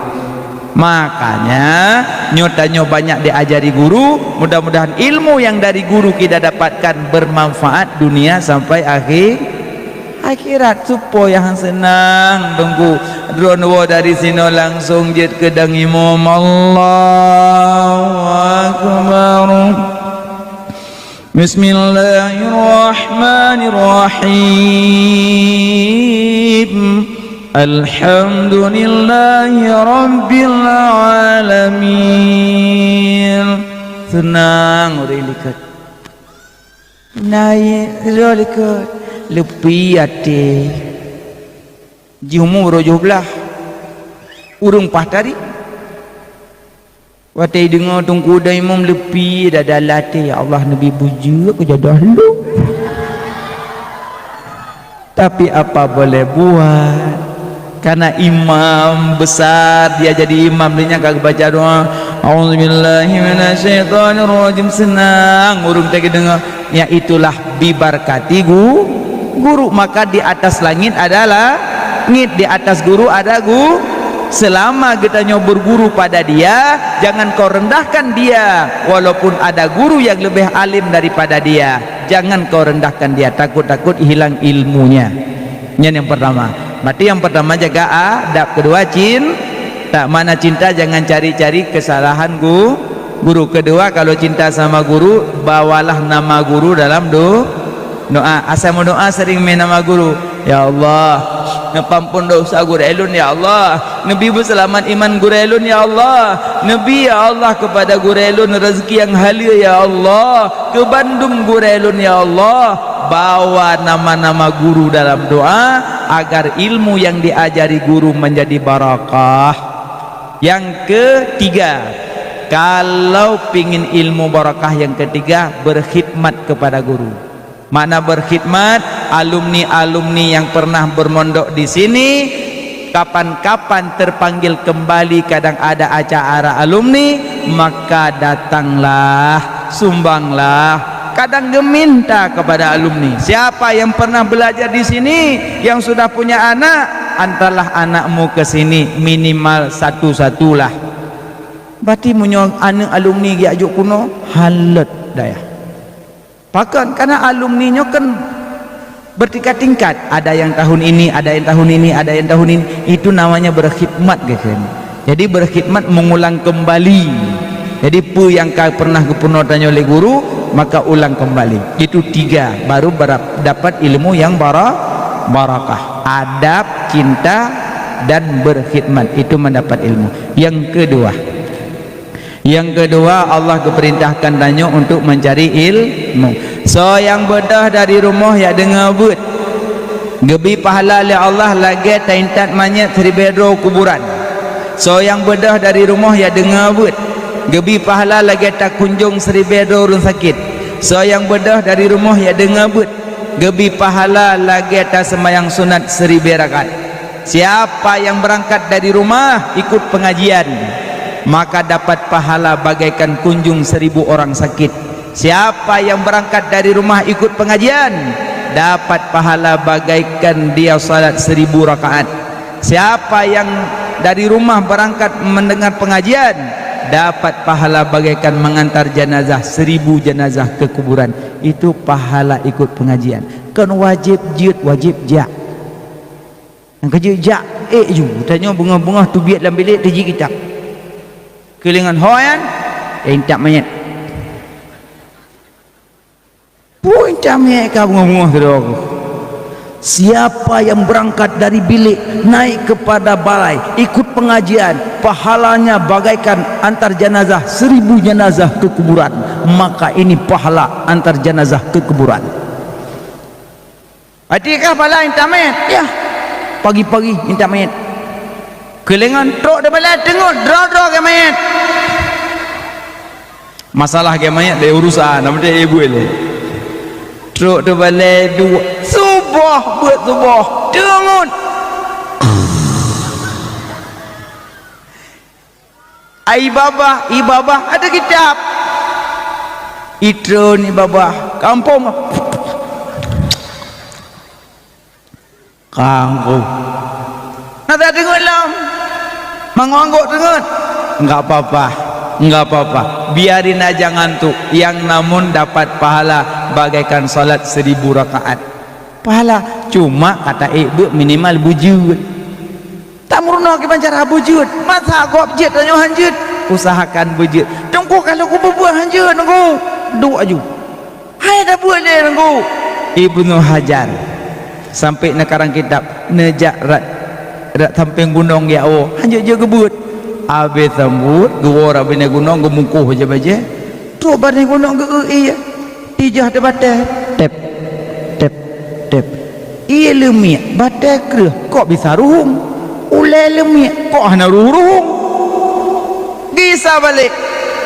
Makanya, nyoe tanyoe banyak diajari guru, mudah-mudahan ilmu yang dari guru kita dapatkan bermanfaat dunia sampai akhir, akhirat. Supaya han seunang, Teungku. Droeneuh dari sinoe langsung jeuet keu dang imum. Allahu Akbar. Bismillahirrahmanirrahim. Alhamdulillahi rabbil alamin. Seunang ureueng likot. Naik roh likot. Leupie até. Jiumu roh joh blah. Ureueng paih tari. Watée deungoe Teungku Uda Imum leupie dada latée, "Ya Allah, neubi beujeuet keu jodoh lôn." Tapi apa boleh buat? Karena imam besar, dia jadi imam, dia nyang ka geubaca doa, "A'udzubillahi minasyaitonirrajim." Seunang ureueng teuka deungoe. Yaitulah bibarkati gu-, guru. Maka di atas langit ada langit, di atas guru ada gu-, selama geutanyoe berguru pada dia, jangan kau rendahkan dia. Walaupun ada guru yang lebih alim daripada dia, jangan kau rendahkan dia, takut-takut hilang ilmunya. Nyan yang pertama. Berarti yang pertama jaga adab, kedua cin-, tak mana cinta, jangan cari-cari kesalahan gu-, guru. Kedua, kalau cinta sama guru, bawalah nama guru dalam do-, doa. Asai meudoa sering mé nama guru. "Ya Allah, neupeuampon dosa gurée lôn, ya Allah. Neubi beuseulamat iman gurée lôn, ya Allah. Neubi, ya Allah, kepada gurée lôn rezeki yang haleue, ya Allah. Keu bandum gurée lôn, ya Allah." Bawa nama-nama guru dalam doa agar ilmu yang diajari guru menjadi barakah. Yang ketiga, kalau pingin ilmu barakah, yang ketiga, berkhidmat kepada guru. Makna berkhidmat, alumni-alumni yang pernah bermondok di sini, kapan-kapan terpanggil kembali, kadang ada acara alumni, maka datanglah, sumbanglah. Kadang geminta kepada alumni, siapa yang pernah belajar di sini, yang sudah punya anak, antarlah anakmu ke sini, minimal satu-satulah. Berarti meunyoe aneuk alumni geujak jok keunoe, halot dayah. Pakon? Karena alumni nyoe kan bertingkat-tingkat. Ada yang tahun ini, ada yang tahun ini, ada yang tahun ini. Itu namanya berkhidmat, gitu. Jadi berkhidmat, mengulang kembali. Jadi peue nyang ka pernah geupeurunoe tanyoe lé guru, maka ulang kembali. Itu tiga, baru berap-, dapat ilmu yang bara-, barakah. Adab, cinta, dan berkhidmat. Itu mendapat ilmu. Yang kedua, Nyang keudua, Allah geupeurintahkan tanyoe untuk mencari ilmu. Soe nyang beudôh dari rumoh jak deungoe beuet, geubi pahala lé Allah lagée taintat manyét siribée droe kuburan. Soe nyang beudôh dari rumoh jak deungoe beuet, geubi pahala lagée takunjong siribée droe ureuëng sakét. Soe nyang beudôh dari rumoh jak deungoe beuet, geubi pahala lagée taseumayang sunat siribée rakaat. Siapa yang berangkat dari rumah ikut pengajian, maka dapat pahala bagaikan kunjung seribu orang sakit. Siapa yang berangkat dari rumah ikut pengajian, dapat pahala bagaikan dia salat seribu rakaat. Siapa yang dari rumah berangkat mendengar pengajian, dapat pahala bagaikan mengantar jenazah seribu jenazah ke kuburan. Itu pahala ikut pengajian. Kon wajéb jeuet, wajéb jak. Nyang ka jeuet jak, ék ju, tanyoe beungoh-beungoh teubiet lam bilék teuji kitab. Keulingan ho nyan, eh, intat manyét. Peue intat manyét ka beungoh-beungoh sidroe ku. Siapa yang berangkat dari bilik naik kepada balai ikut pengajian, pahalanya bagaikan antar jenazah seribu jenazah ke kuburan. Maka ini pahala antar jenazah ke kuburan. Até kah pahala intat manyét? Ya. Pagi-pagi intat manyét. Keulingan trok di balai teungeut droe-droe keu manyét. Masalah keu manyét lé urusan, nama dia ibu lé. Trok di balai dua, suboh, beuet suboh, teungeut. Ai babah, i babah ada kitab. Itreun i babah, kampung. Kanggo. Nada deungon lom. Manggok-anggok teungeut. Enggak apa-apa. Enggak apa-apa. Biarin aja ngantuk. Yang namun dapat pahala bagaikan salat seribu rakaat. Pahala. Cuma kata ék beuk minimal beujeuet. Tameurunoe kiban cara beujeuet. Masa gob jeuet tanyoe han jeuet. Usahakan beujeuet. Teungku kalau kubeubeuet han jeuet, Teungku. Duek aju. Hai tabeuet lé Teungku. Ibnu Hajar sampai neukarang kitab, neujak rat, rat sampéng gunong jak woe, hanjeuet jeuet geubeuet. Abéh sambot geuwoe rot binéh gunong, geumungkoh bajée-bajée. Trok binéh gunong geu-eu ié. Ijah teubatée. Tép, tép, tép. Ié leumiek, batée kreueh, kok bisa ruhueng? Ulée leumiek, kok hana ruhueng-ruhueng? Geugisa balek,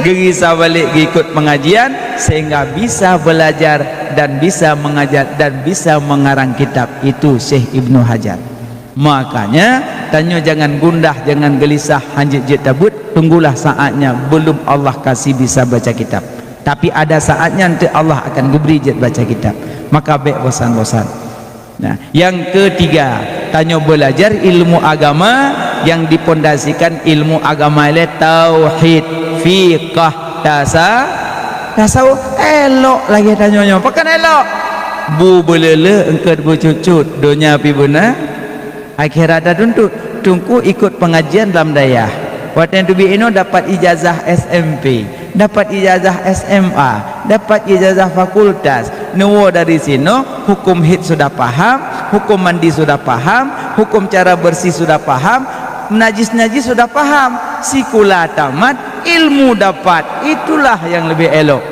geugisa balek geukot pengajian sehingga bisa belajar dan bisa mengajar dan bisa mengarang kitab. Itu Syekh Ibnu Hajar. Makanya tanyoe jangan gundah, jangan gelisah, hanjeuet jeuet tabeuet, tunggulah saatnya, belum Allah kasih bisa baca kitab. Tapi ada saatnya nanti Allah akan geubri jeuet baca kitab. Maka bék bosan-bosan. Nah, yang ketiga, tanyoe belajar ilmu agama yang dipondasikan ilmu agama ilée tauhid, fiqah, tasa-, tasawuf. Elok lagée tanyoe nyoe. Pakon elok? Bu beuleuleuk eungkot beucucut, donya pi beuna, akhirat tatuntut. Teungku ikot pengajian lam dayah. Watée teubiet inoe dapat ijazah S M P, dapat ijazah S M A, dapat ijazah fakultas. Neuwoe dari sinoe, hukum haid sudah paham, hukum mandi sudah paham, hukum cara bersih sudah paham, najis-najis sudah paham. Sikula tamat, ilmu dapat. Itulah yang lebih elok.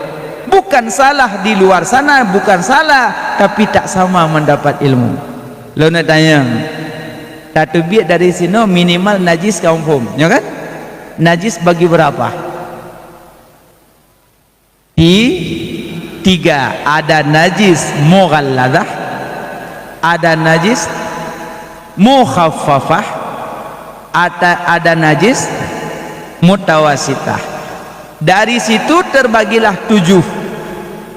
Bukan salah di luar sana, bukan salah, tapi tak sama mendapat ilmu. Lôn neutanyong, tateubiet dari sinoe minimal najis ka muphom, nyo kan? Najis bagi berapa? Ti-, tiga. Ada najis mughalladhah, ada najis mukhaffafah, ada, ada najis mutawasitah. Dari situ terbagilah tujuh.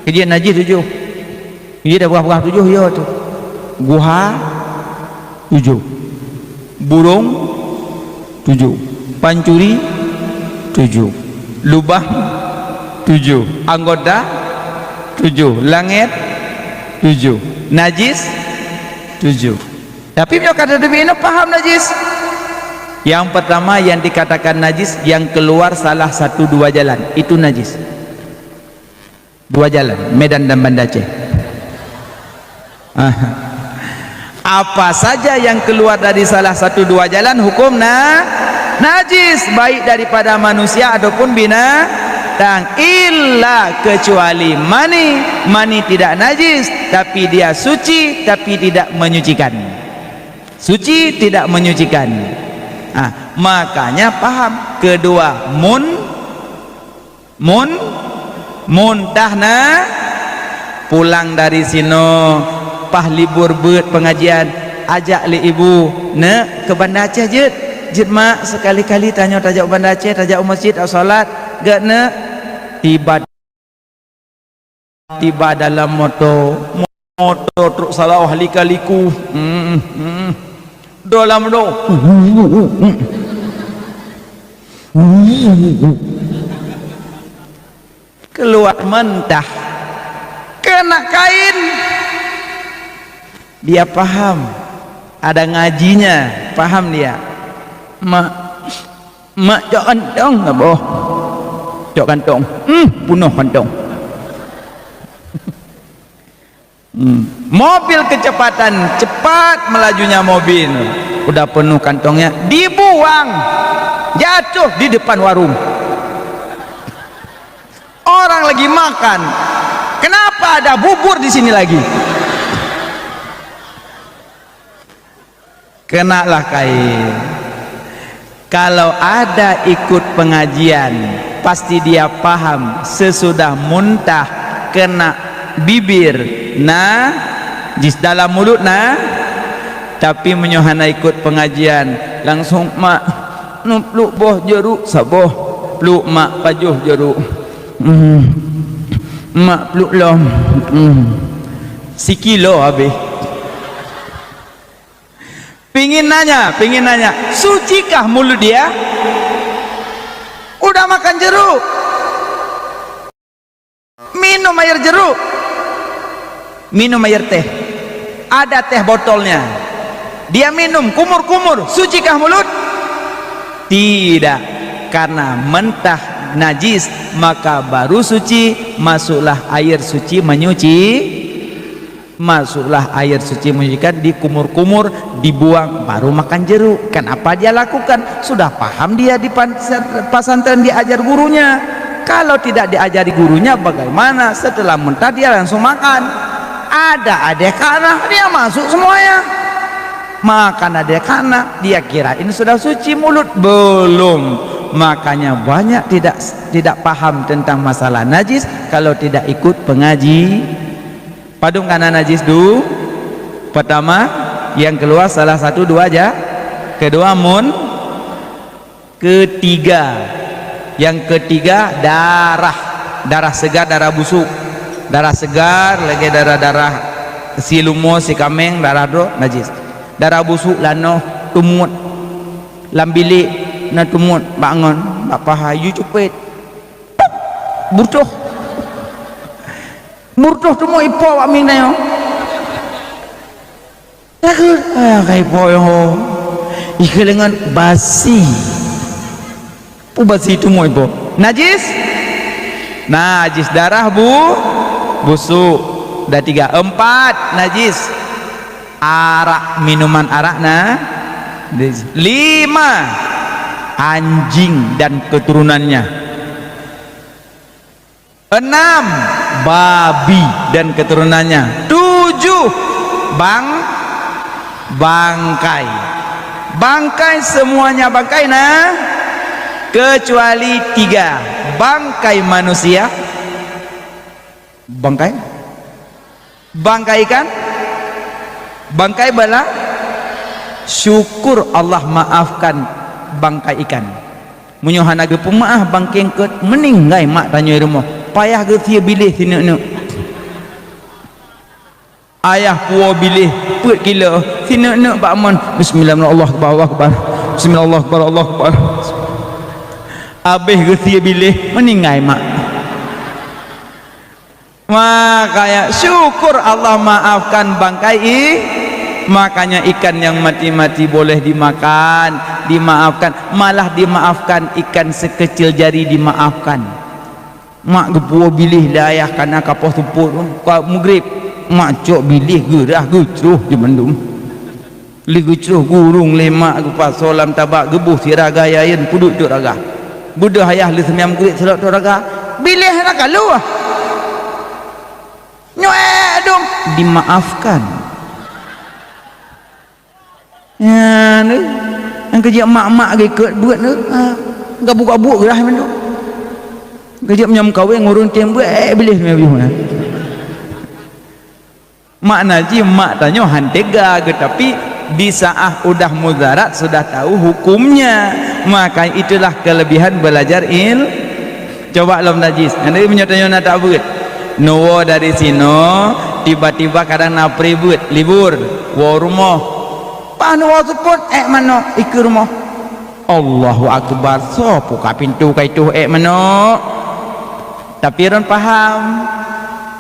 Keujeuet najis tujuh. Iya dah peugah-peugah tujoh, ya tu. Guha, tujoh. Burong, tujoh. Pancuri, tujoh. Lubang, tujoh. Anggota, tujoh. Langét, tujoh. Najis, tujoh. Tapi meunyoe ka tateubiet inoe paham najis. Yang pertama yang dikatakan najis, yang keluar salah satu dua jalan, itu najis. Dua jalan, Medan dan Banda Aceh. Ah. Apa saja yang keluar dari salah satu dua jalan, hukum na-, najis, baik daripada manusia ataupun binatang, illa, kecuali mani. Mani tidak najis, tapi dia suci, tapi tidak menyucikan. Suci, tidak menyucikan. Ah, makanya paham. Kedua, mun-, Mun, muntah na, pulang dari sinoe, paih libur beuet pengajian, ajak lé ibu, "Neuk, keu Banda Aceh jeuet. Jeuet, Mak, sekali-kali tanyoe tajak u Banda Aceh, tajak u masjid, tajak salat, gét, Neuk." Tiba, tiba dalam moto, moto trok salah lika-liku. Hmm, hmm. Dalam do. Keluar mentah. Kena kain. Dia paham. Ada ngajinya, paham dia. Mak, mak cok kantong, Abah. Cok kantong. Hmm, punoh kantong. Hmm. Mobil kecepatan, cepat melajunya mobil. Udah penuh kantongnya, dibuang. Jatuh di depan warung. Orang lagi makan. Kenapa ada bubur di sini lagi? Kenalah kain. Kalau ada ikut pengajian, pasti dia paham sesudah muntah kena bibir najis, dalam mulut na. Tapi meunyoe hana ikut pengajian, langsung, "Mak, neupluek boh jeruk saboh." Pluek mak pajoh jeruk. Hmm. Mak pluek lom. Hmm. Sikilo habéh. Ingin nanya, pengen nanya, sucikah mulut dia? Udah makan jeruk, minum air jeruk, minum air teh, ada teh botolnya, dia minum kumur-kumur, sucikah mulut? Tidak, karena mentah najis, maka baru suci, masuklah air suci menyuci. Masuklah air suci menyucikan, dikumur-kumur, dibuang, baru makan jeruk. Kenapa dia lakukan? Sudah paham dia di pan-, pesantren diajar gurunya. Kalau tidak diajari gurunya, bagaimana setelah muntah dia langsung makan? Ada adeh kanah, dia masuk semuanya. Makan adeh kanah, dia kirain sudah suci mulut. Belum. Makanya banyak tidak tidak paham tentang masalah najis kalau tidak ikut pengaji. Padum kana najis du? Pertama, yang keluar salah satu dua aja. Kedua mun, ketiga. Yang ketiga darah. Darah segar, darah busuk. Darah segar lagi darah-darah si lumo, si kameng, darah droe najis. Darah busuk lanoh tumut. Lam bilik na tumut bak ngon, bak paha, yu cupet. Burtoh. Burtoh teumui ipo wak ming nyoe. Takut. Ah, kai po yo. Ikeulengan basi. Pu basi teumui ipo. Najis? Najis darah bu, busuk. Dah tiga. Empat, najis. Arak, minuman arak na. Lima, anjing dan keturunannya. Enam, babi dan keturunannya. Tujuh, bang-, bangkai. Bangkai, semuanya bangkai, nah, kecuali tiga. Bangkai manusia. Bangkai? Bangkai ikan? Bangkai bala? Syukur Allah maafkan bangkai ikan. Meunyoe hana geupeumaáh bangkeng keuet, meuninggai mak tanyoe rumoh, payah geusie biléh sineuk-neuk. Ayah puwoe biléh peuet kilo, sineuk-neuk bak mon, "Bismillah, Allahu Akbar, Allahu Akbar. Bismillah, Allahu Akbar, Allahu Akbar." Abéh geusie biléh, meuninggai mak. Makanya syukur Allah maafkan bangkai i-, makanya ikan yang mati-mati boleh dimakan, dimaafkan, malah dimaafkan ikan sekecil jari dimaafkan. Mak geupuwoe biléh lé ayah kana ka poh seupôt, ka mugrib, mak cok biléh geurah geucroh di mandum. Lheueh geucroh gurong lé mak geupasoe lam tabak geuboh sira gaya yen peuduek cok raga. Beudôh ayah lheueh seumiyam geuet seulot cok raga. Biléh hana ka lheueh. Nyoe dong dimaafkan. Nyan, eh, nyang keujeuet mak-mak geukot buet tu, ha, gabuk-gabuk geurah mandum. Keujeuet meunyoe meukawen ureueng tem buet, eh, biléh meubiyoh nyan. Makna jih mak tanyoe han tega, geutapi di saat udah mudarat sudah tahu hukumnya. Maka itulah kelebihan belajar il-, coba lom najis. Jadi meunyoe tanyoe na tabeuet, neuwoe dari sinoe, tiba-tiba kadang na pribeuet, libur, woe rumoh. Paih neuwoe seupôt, ék manok, ikeue rumoh. Allahu Akbar, soe puka pintoe ka itoh ék manok? Tapi droen paham,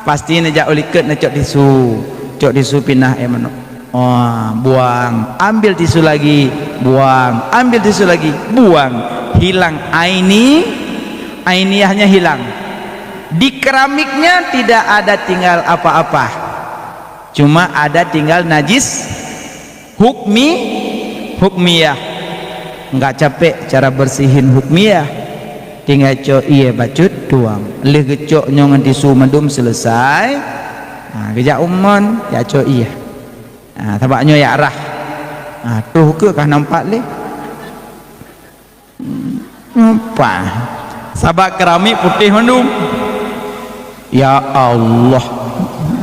pasti neujak u likot neucok tisu, cok tisu pinah ék manok. Wah, buang, ambil tisu lagi, buang, ambil tisu lagi, buang. Hilang aini, ainiahnya hilang. Di keramiknya tidak ada tinggal apa-apa. Cuma ada tinggal najis hukmi, hukmiyah. Enggak capek cara bersihin hukmiyah. Tinggai cok ié bacut tuang. Lheueh geucok nyoe ngon tisu mandum selesai. Ha, geujak u mon, jak cok ié. Ha, sabak nyoe jak rhah. Ha, troh keu ka nampak lé. Apa? Sabab keramik putéh mandum. Ya Allah,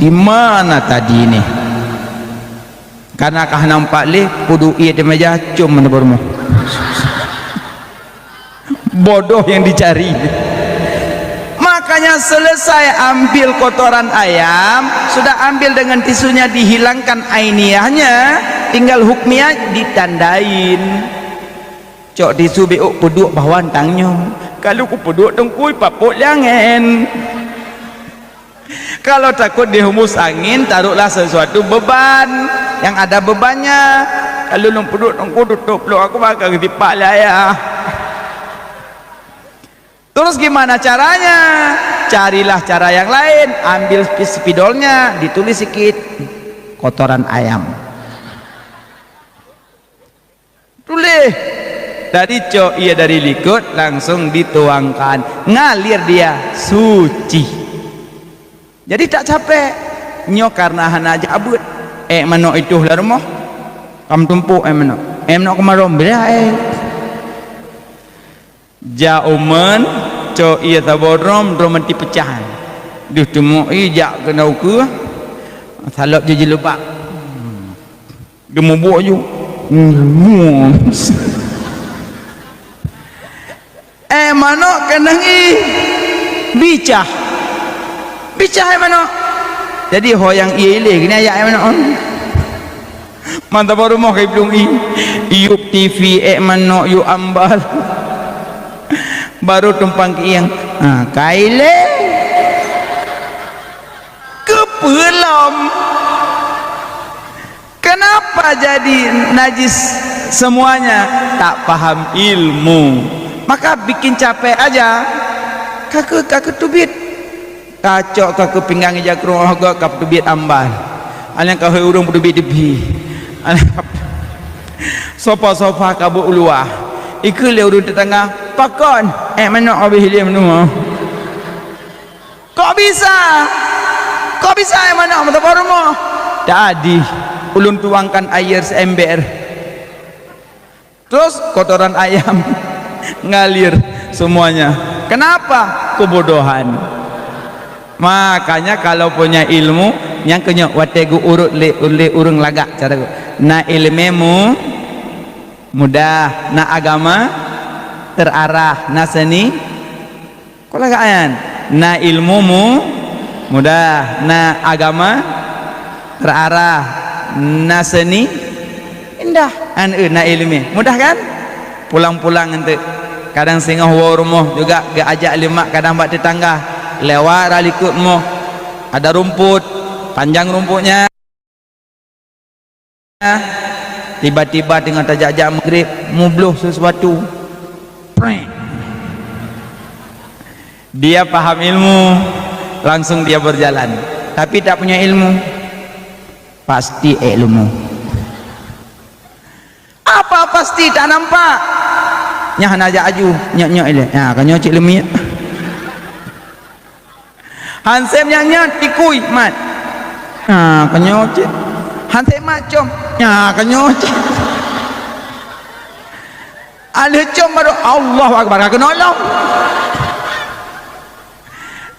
di mana tadi ni? Karena ka nampak lé, kudu ié di meja, cium mana bermoh. Bodoh yang dicari. Makanya selesai ambil kotoran ayam, sudah ambil dengan tisunya, dihilangkan ainiahnya, tinggal hukmiah ditandain. Cok tisu bék peuduek bahwa tang nyoe. Kalau kupeuduek teungku, ipapok lé angén. Kalau takut dihembus angin, taruhlah sesuatu beban yang ada bebannya. Kalau lôn peuduek teungku, tutup lôn, aku bakal geusipak lé ayah. Terus gimana caranya? Carilah cara yang lain. Ambil spi-, spidolnya, ditulis sikit, "Kotoran ayam." Tuléh. Tadi cok ie dari likot, langsung dituangkan. Ngalir dia, suci. Jadi tak capek. Nyoe karena hana jak beuet. Ék manok itoh lam rumoh. Kam tumpôk ék manok. Ék manok keumarôm, bila ék. Jak u meu'en, cok ie saboh drom, drom manti peucah. Deuh teumok ie jak keunoe ukeue, salop jih jilubak. Geumubuek ju. Ék manok keunong ie bicah. Bicah ék manok. Jadi ho nyang ie ilée, keuneuk jak ék manok. Mantap baru moh kai plueng ie. Yub T V, ék manok, yub ambal. Baru tumpang keuieng. Ha, kai lé. Keupeue lom? Kenapa jadi najis semuanya? Tak paham ilmu. Maka bikin capek aja. Ka keu-, ka keuh teubiet. Kacok ka keu pinggang ija krueng, oh, ka peuteubiet ambal. Aneuk ka hôi ureueng peuteubiet dibi. Aneuk ka sofa-sofa ka beuet u luwa. Ikheun lé ureueng teutangga, "Pakon ék manok habéh lé meunoe?" "Kok bisa? Kok bisa ék manok meuteupah rumoh?" "Tadi ulôn tuangkan air seember." Terus kotoran ayam ngalir semuanya. Kenapa? Kebodohan. Makanya kalau punya ilmu, nyang keunyoe watée geuurot lé, lé ureueng lagak cara geuh. Na ileumé mu-, mudah, na agama terarah, na seuni Kok lagak nyan? Na ilmu mu-, mudah, na agama terarah, na seuni indah. An, eh, na ileumé. Mudah kan? Pulang-pulang enteuk. Kadang singoh woe rumoh juga geuajak lé mak, kadang bak teutangga. Lewat rot likot rumoh. Ada rumput, panjang rumputnya. Tiba-tiba teungoh tajak-jak maghrib, mubloh sesuatu. Preng. Dia paham ilmu, langsung dia berjalan. Tapi tak punya ilmu, pasti ék leumo. Apa pasti tak nampak? Nyan hana jak aju, nyok-nyok ilée. Nyan, ka nyoe cit leumiek. Hansém nyang nyan tikui mat. Ha, keunyoe cit. Hansém mat com. Ha, keunyoe cit. Aleuh com baru Allahu Akbar, ka keunolong.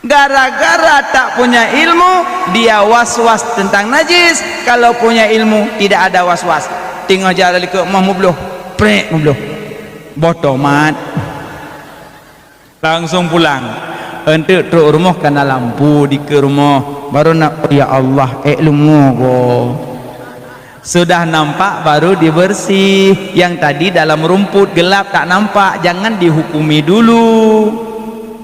Gara-gara tak punya ilmu, dia was-was tentang najis. Kalau punya ilmu, tidak ada was-was. Teungoh jalan likot moh mubloh. Prek mubloh. Boh tomat. Langsung pulang. Enteuk trok rumoh kana lampu dikeue rumoh, baru na, "Oh, ya Allah, ék leumo goe." Sudah nampak baru dibersih. Yang tadi dalam rumput gelap tak nampak, jangan dihukumi dulu.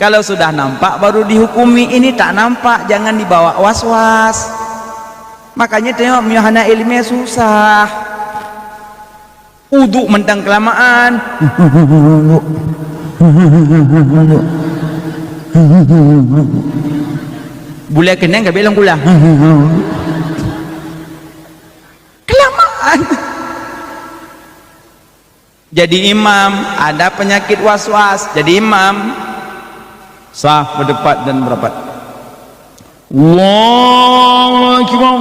Kalau sudah nampak baru dihukumi, ini tak nampak, jangan dibawa was-was. Makanya tengok, meunyoe hana ileumé susah. Uduk mantong keulamaan. Bulée keuneng ka bék lom kulah. Keulamaan. Jadi imam, ada penyakit was-was. Jadi imam, saf, berdebat dan merapat. Allahu Akbar.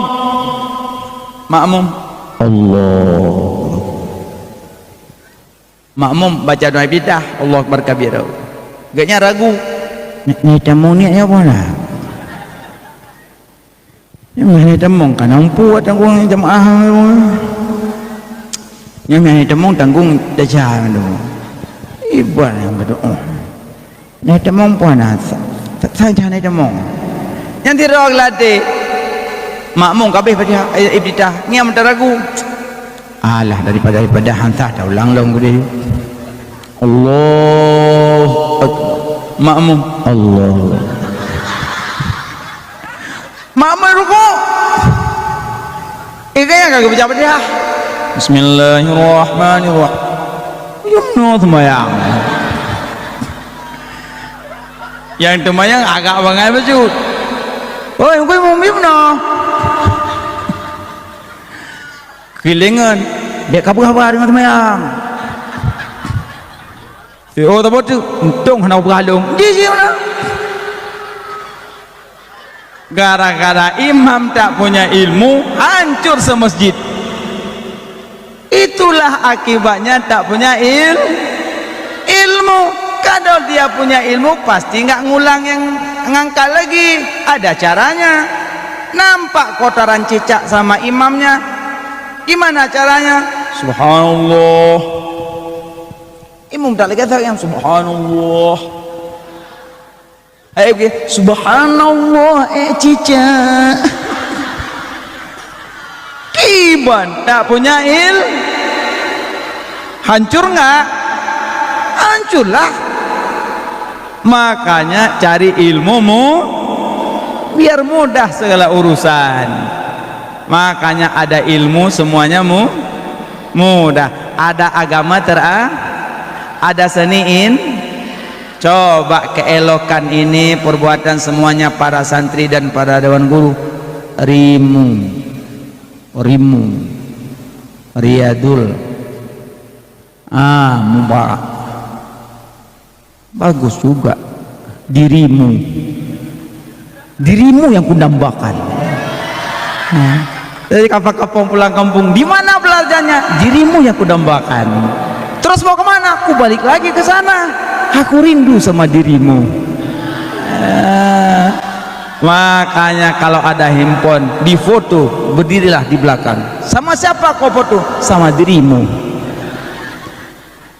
Makmum. Allah. Makmum baca doa iftitah, Allahu Akbar kabira. Gobnyan ragu. Ni, ni tamu ni ya mana? Nyang hana tamong ka nampu tanggong jamaah. Nyang hana tamong tanggong desya tu. Iban nyang beutôi. Hana tamong pun hana sa-, sa-, sa-, hana tamong. Nyang sidroe geulatih. Makmum ka abéh Fatihah, eh, iftitah. Ngieng meutaragu. Alah, daripada, daripada hantah taulang lom geude. Allahu Akbar. Makmum, Allah. Makmum rukuk. Eh, gaya ka geubaca Fatihah. Bismillahirrahmanirrahim. Yum, no sembahyang. Nyang teumayang agak bangai bacut. Oi, hukui mumium no. Kilengan, dek ka peugah haba deungon teumayang. Si oh, tabo tu, untung hana peugah lom. Ji, ji mana? Gara-gara imam tak punya ilmu, hancur semasjid. Itulah akibatnya tak punya il-, ilmu. Kalau dia punya ilmu, pasti nggak ngulang yang ngangkat lagi. Ada caranya. Nampak kotoran cicak sama imamnya. Gimana caranya? Subhanallah. Imam tak lagi yang subhanallah. Eh, oke. Subhanallah, eh, cicak. Kiban tak punya il-, hancur nggak? Hancurlah. Makanya cari ilmu mu-, biar mudah segala urusan. Makanya ada ilmu semuanya mu-, mudah. Ada agama tera-, ada seni in-, Coba keelokan ini perbuatan semuanya para santri dan para dewan guru. Rimu. Rimu. Riyadul. Ah, mubarak. Bagus juga. Dirimu. Dirimu yang kudambakan. Ha. Jadi kapang-kapang pulang kampung, di mana belajarnya? Dirimu yang kudambakan. Terus mau ke mana? Ku balik lagi ke sana. Aku rindu sama dirimu. Eh, makanya kalau ada handphone, difoto, berdirilah di belakang. Sama siapa kau foto? Sama dirimu.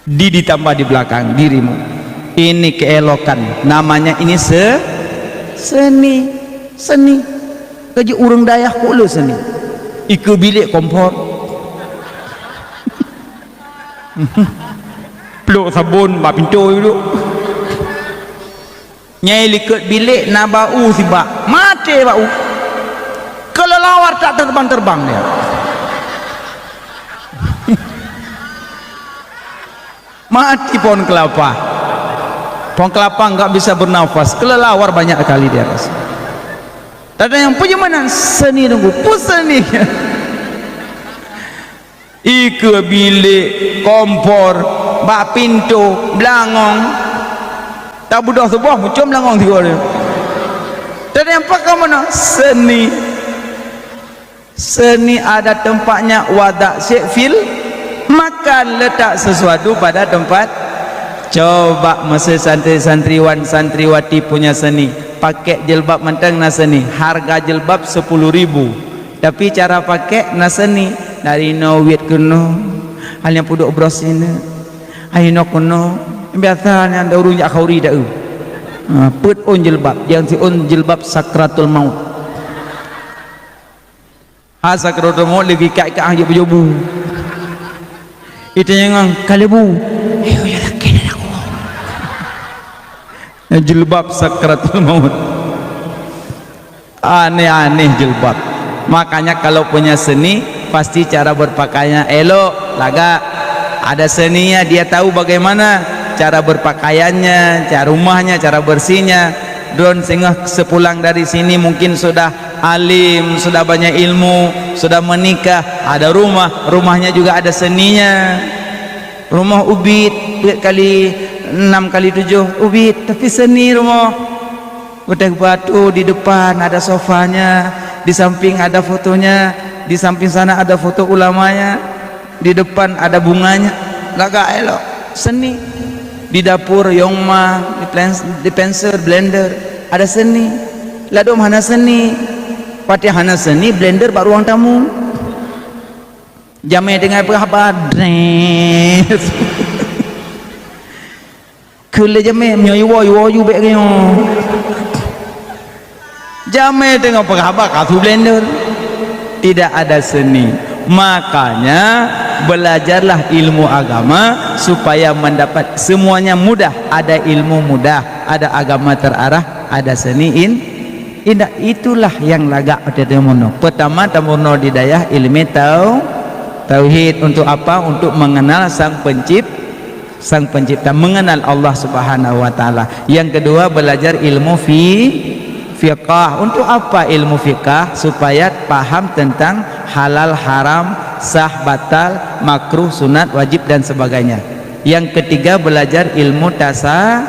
Di ditambah di belakang dirimu. Ini keelokan. Namanya ini se-, seni. Seni. Keju ureueng dayah kok le seni. Ike bilik kompor. Plok sabon bak pintu dulu. Nyai likot bilik na bau sibak. Maté bau. Kelelawar tak terbang-terbang dia. Mati pohon kelapa. Pohon kelapa enggak bisa bernafas. Kelelawar banyak kali di atas. Ada yang punya mana seni nunggu. Puseni. Ike bilik, kompor, bak pintu, belangong. Tak budoh suboh, mucom belangong tiga dia. Tadi yang pakai mana? Seni. Seni ada tempatnya, wadak syek fil makan, letak sesuatu pada tempat. Coba masa santri-santriwan, santriwati punya seni. Pakai jilbab manteng na seni. Harga jilbab sepuluh ribu. Tapi cara pakai na seni, dari no wit keunoe, hanya pudok bros sini, hai no keunoe. Biasa nyan ada ureueng jak khauri dak eu. Ha, peuet ôn jilbab, nyang siôn jilbab sakratul maut. Ha, sakratul maut lagi kat-kat hang jeuet beujobu. Itu nyang kalebu. Ayo ya laki dan aku. Jilbab sakratul maut. Aneh-aneh jilbab. Makanya kalau punya seni, pasti cara berpakaiannya elok, lagak. Ada seninya, dia tahu bagaimana cara berpakaiannya, cara rumahnya, cara bersihnya. Droen singoh sepulang dari sini mungkin sudah alim, sudah banyak ilmu, sudah menikah, ada rumah, rumahnya juga ada seninya. Rumah ubit, peuet kali enam kali tujuh ubit, tapi seni rumah. Udah batu di depan ada sofanya, di samping ada fotonya, di samping sana ada foto ulamanya, di depan ada bunganya. Lagak elok, seni. Di dapur, yongma, di plen-, di pensil, blender, ada seni. Ladom hana seni. Patéh hana seni, blender bak ruang tamu. Jamé teungoh peugah haba, dres. Keu lé jamé, meunyoe iwoe, iwoe ju bék nyoe. Jamé teungoh peugah haba, ka su blender. Tidak ada seni. Makanya, Belajarlah ilmu agama supaya mendapat semuanya mudah. Ada ilmu mudah, ada agama terarah, ada seni in-, indah. Itulah yang lagak pada meunoe. Pertama, tameunoe di dayah ilmu tau-, tauhid. Untuk apa? Untuk mengenal Sang Pencip-, Sang Pencipta, mengenal Allah Subhanahu wa Taala. Yang kedua, belajar ilmu fi-, fiqah. Untuk apa ilmu fiqah? Supaya paham tentang halal, haram, sah, batal, makruh, sunat, wajib, dan sebagainya. Yang ketiga, belajar ilmu tasa-,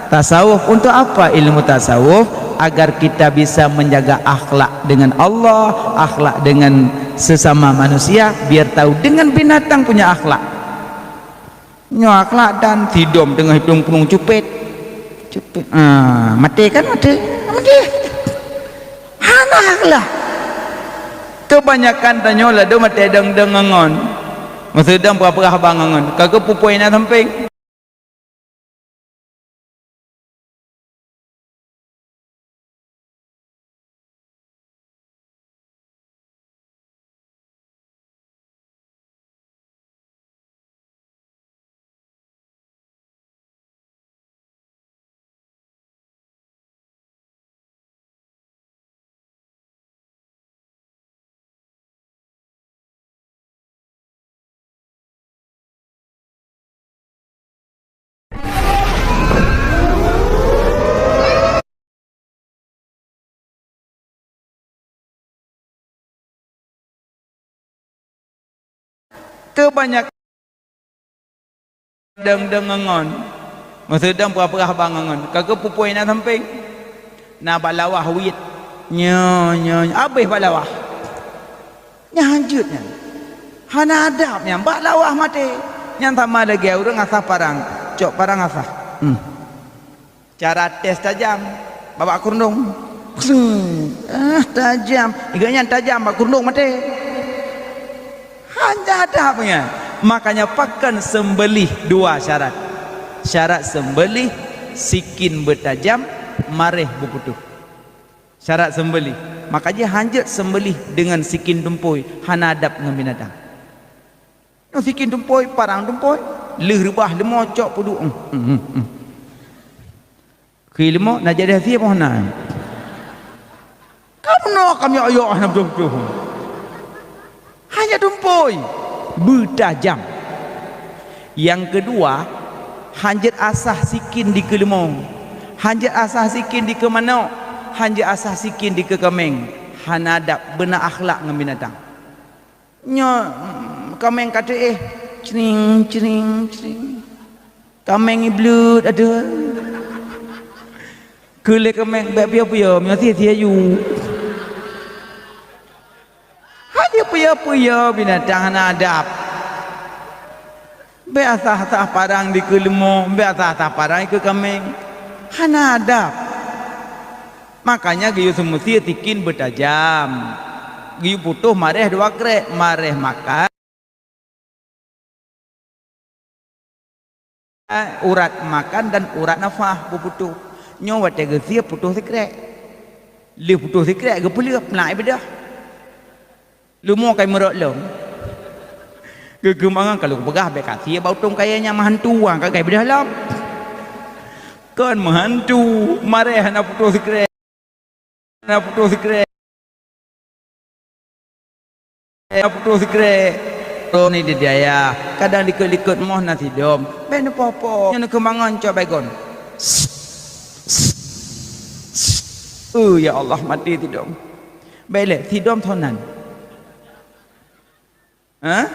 tasawuf. Untuk apa ilmu tasawuf? Agar kita bisa menjaga akhlak dengan Allah, akhlak dengan sesama manusia, biar tahu dengan binatang punya akhlak. Nyoe akhlak dan sidom teungoh hidong pulung cupet. Cupet. Ah, maté kan maté. Maté. Hana akhlak. Kebanyakan tanyoe ladôm maté deng-deng ngon. Meusidom peurah-peurah bang ngon. Ka geupupui na sampéng. Teubanyak deng-deng ngon. Meusidom peurah-peurah bang ngon. Ka geupupui na sampéng. Na bak lawah wit. Nyoe, nyoe, nyoe. Abéh bak lawah. Nyan hanjeuet nyan. Hana adab nyan. Bak lawah maté. Nyan sama lagée ureuëng asah parang. Cok parang asah. Hmm. Cara tes tajam, babak keureueng. Seng. Ah, tajam. Ingat nyan tajam, bak keureueng maté. Hana adab nyan. Makanya pakon seumbelih dua syarat. Syarat seumbelih sikin beutajam, maréh beuputôh. Syarat seumbelih. Makanya hanjeuet seumbelih deungon sikin tumpôi, hana adab ngon binatang. Nyoe sikin tumpôi, parang tumpôi, lheueh reubah leumo cok peuduek. Hmm, hmm, hmm, hmm. Keu leumo na jadi hase boh na. Kamoe na kami ayah na beutôi-beutôi. Hana tumpôi, beutajam. Nyang keudua, hanjeuet asah sikin dikeue leumo. Hanjeuet asah sikin dikeue manok. Hanjeuet asah sikin dikeue kaméng. Hana adab, beuna akhlak ngon binatang. Nyoe, mm, kaméng ka teuéh, cring, cring, cring. Kaméng ié bleut, aduh. Keu lé kaméng bék piôh-piôh, meunyoe sie-sie yu. Hana piôh-piôh binatang hana adab. Bék asah-asah parang dikeue leumo, bék asah-asah parang dikeue kaméng. Hana adab. Makanya geuyue seumeusie sikin beutajam. Geuyue putôh maréh dua krék, maréh makan. Urat makan dan urat nafah beuputôh. Nyoe watée geusie putôh sikrék. Lheueh putôh sikrék geupeuleueh peulak ié beudôh. Leumo kai meurok lom. Geukeumangan ka lôn peugah bék ka sie bak utông kayée nyang meuhantu, ka kai beudôh lom. Kon meuhantu, maréh hana putôh sikrék. Hana putôh sikrék. Hana putôh sikrék. Lôn ni di dayah, kadang likot-likot moh na sidom. Bék neupoh-poh. Nyoe neukeumangan cok baygon. Oh, ya Allah, maté sidom. Bék lé, sidom thon nan. Hah?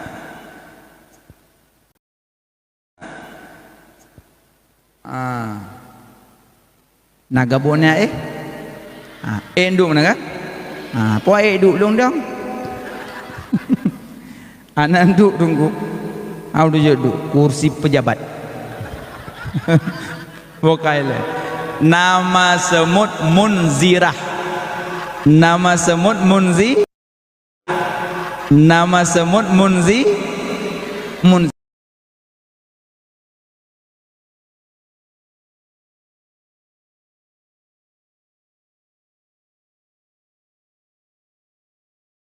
Ah. Na gabon nyan éh? Ah, éh duek meunan kan? Ah, po éh duek lôn dong. Aneuk duek tunggu. Au duek duek kursi pejabat. Bukai lé. Nama semut Munzirah. Nama semut Munzi-, nama semut Munzi-, Munzi-,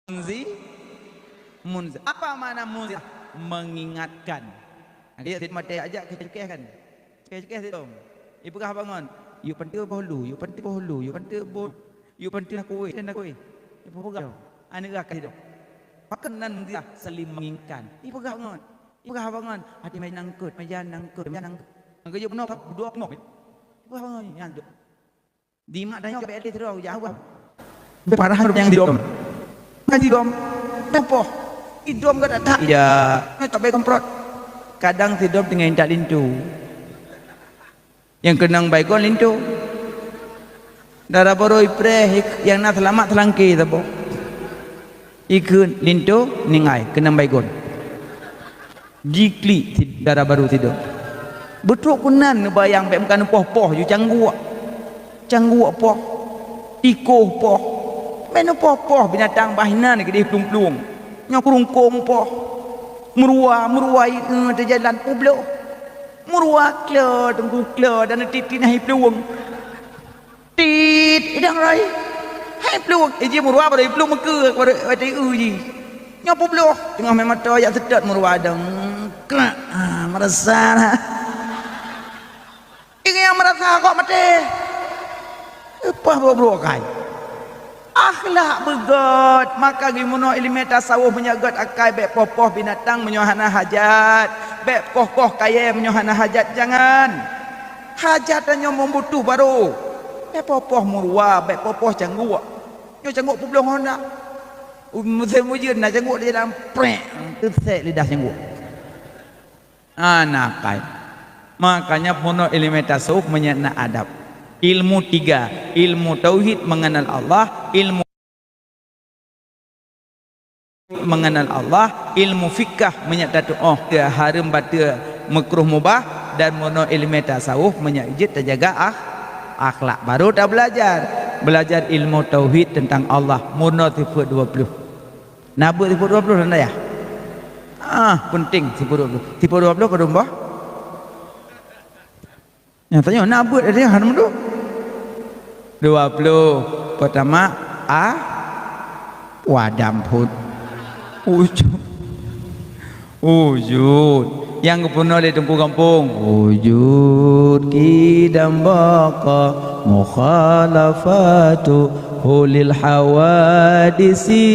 Munzi-, Munzi-, apa makna Munzirah? mengingatkan. Ayat sit maté ajak keu cukeh kan. Cukeh-cukeh sit dom. Ipeugah bangon. Yuk panteue boh lu, yuk panteue boh lu, yuk panteue boh, yuk panteue na kueh, na kueh. Ipeugah. Aneuk gah ka sit dom. Pakon nan dia saling mengingatkan. Ipeugah bangon. Ipeugah bangon. Hati mai nangkut, mai nangkut, mai nangkut. Nangkut je bunoe, bunoe. Ipeugah bangon. Nyan tu. Di mak tanyoe bèk lé sidroe, jak ubah. Parah nyang sidom. Kan sidom. Teumpoh. Sidom ka that-that. Ya. Nyoe tabé komprot. Kadang sidom teungoh intat linto. Nyang keunong Baygon linto. Dara barô ipreh nyang na seulamat seulangké saboh. Ikheun linto ningai keunong Baygon. Jiklik si dara barô sidom. Beutrok keunan neubayang bèk meukanou poh-poh ju cangguek. Cangguek poh. Tikoh poh. Meunoe poh-poh binatang bah inan keudeh plueng-plueng. Nyoe keurungkong poh. Meuruwa, meuruwa ié teujalan peubloh. Meuruwa klo teungku klo dan tiep-tiep na hi plueng. Tit, idang rai. Hai plueng, iji meuruwa baru plueng meukeue baru watèe u ji. Nyoe peubloh, teungoh mé mata jak seutôt meuruwa dong. Krak, ah, meurasa na. Ingat meurasa kok maté. Leupah bro-bro akai. Akhlak beugöt, maka geumono ileumèe tasawuf meunyoe göt akai bèk poh-poh binatang meunyoe hana hajat, bèk poh-poh kayèe meunyoe hana hajat, jangan. Hajat tanyoe meubutoh barô. Bèk poh-poh meuruwa, bèk poh-poh cangguek. Nyoe cangguek peubloh honda. Musém ujeuen na cangguek di jalan, prek, teusek lidah cangguek. Hana akai. Makanya peunoh ileumèe tasawuf meunyoe na adab. Ilmu tiga, ilmu tauhid mengenal Allah, ilmu mengenal Allah, ilmu fikah meunyoe tatu'oh hareuem bateue meukruh mubah, dan meunoe ileumèe tasawuf meunyoe jeuet tajaga ah, akhlak. Baru tabelajar, belajar ilmu tauhid tentang Allah, meunoe sifeuet dua puluh. Na beuet sifeuet dua puluh dan dayah? Ah, penting sifeuet dua puluh. Sifeuet dua puluh keudroe bah? Nyang tanyoe na beuet ada hana meuduk. Dua puluh. Pertama, a, wadam phon. Wujud. Wujud. Nyang geupeunoh lé Teungku Gampông. Wujud, qidam, baqa, mukhalafatu hulil hawadisi.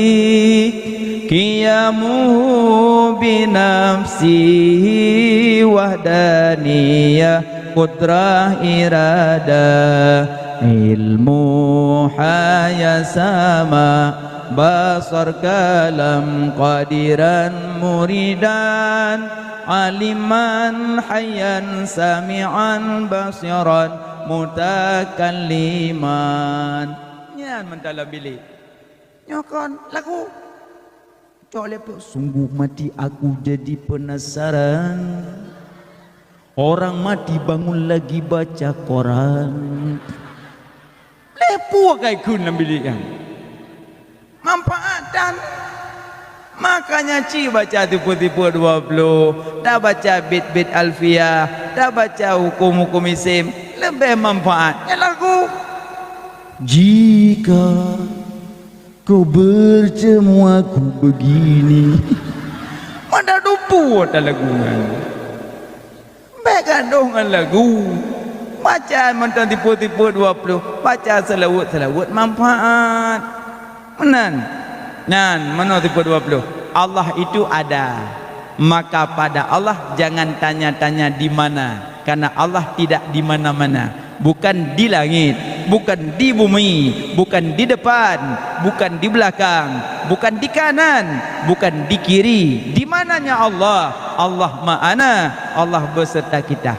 Qiyamuhu binafsihi wahdaniyah qudrah iradah, ilmu haya sama basar kalam qadiran muridan, aliman hayyan sami'an basiran mutakalliman. Nyan mantong lam bilék. Nyoe kon lagu. Cok lé peue, sungguh mati aku jadi penasaran. Orang mati bangun lagi baca koran. Lé peue kai kheun lam bilék nyan. Manfaat tan. Makanya ci baca tipe-tipe dua puluh, tabaca bit-bit Alfiah, tabaca hukum-hukum isim, leubeh manfaat. Nyan lagu. Jika kau bertemu aku begini. Mada dupu ata lagu nyan. Bèk gadoh ngon lagu. Baca mantong tipe-tipe dua puluh. Baca seulaweuet-seulaweuet manfaat. Meunan. Nyan, meunoe tipe dua puluh. Allah itu ada. Maka pada Allah jangan tanya-tanya di mana, karena Allah tidak di mana-mana. Bukan di langit, bukan di bumi, bukan di depan, bukan di belakang, bukan di kanan, bukan di kiri. Di mananya Allah? Allah ma'ana, Allah beserta kita.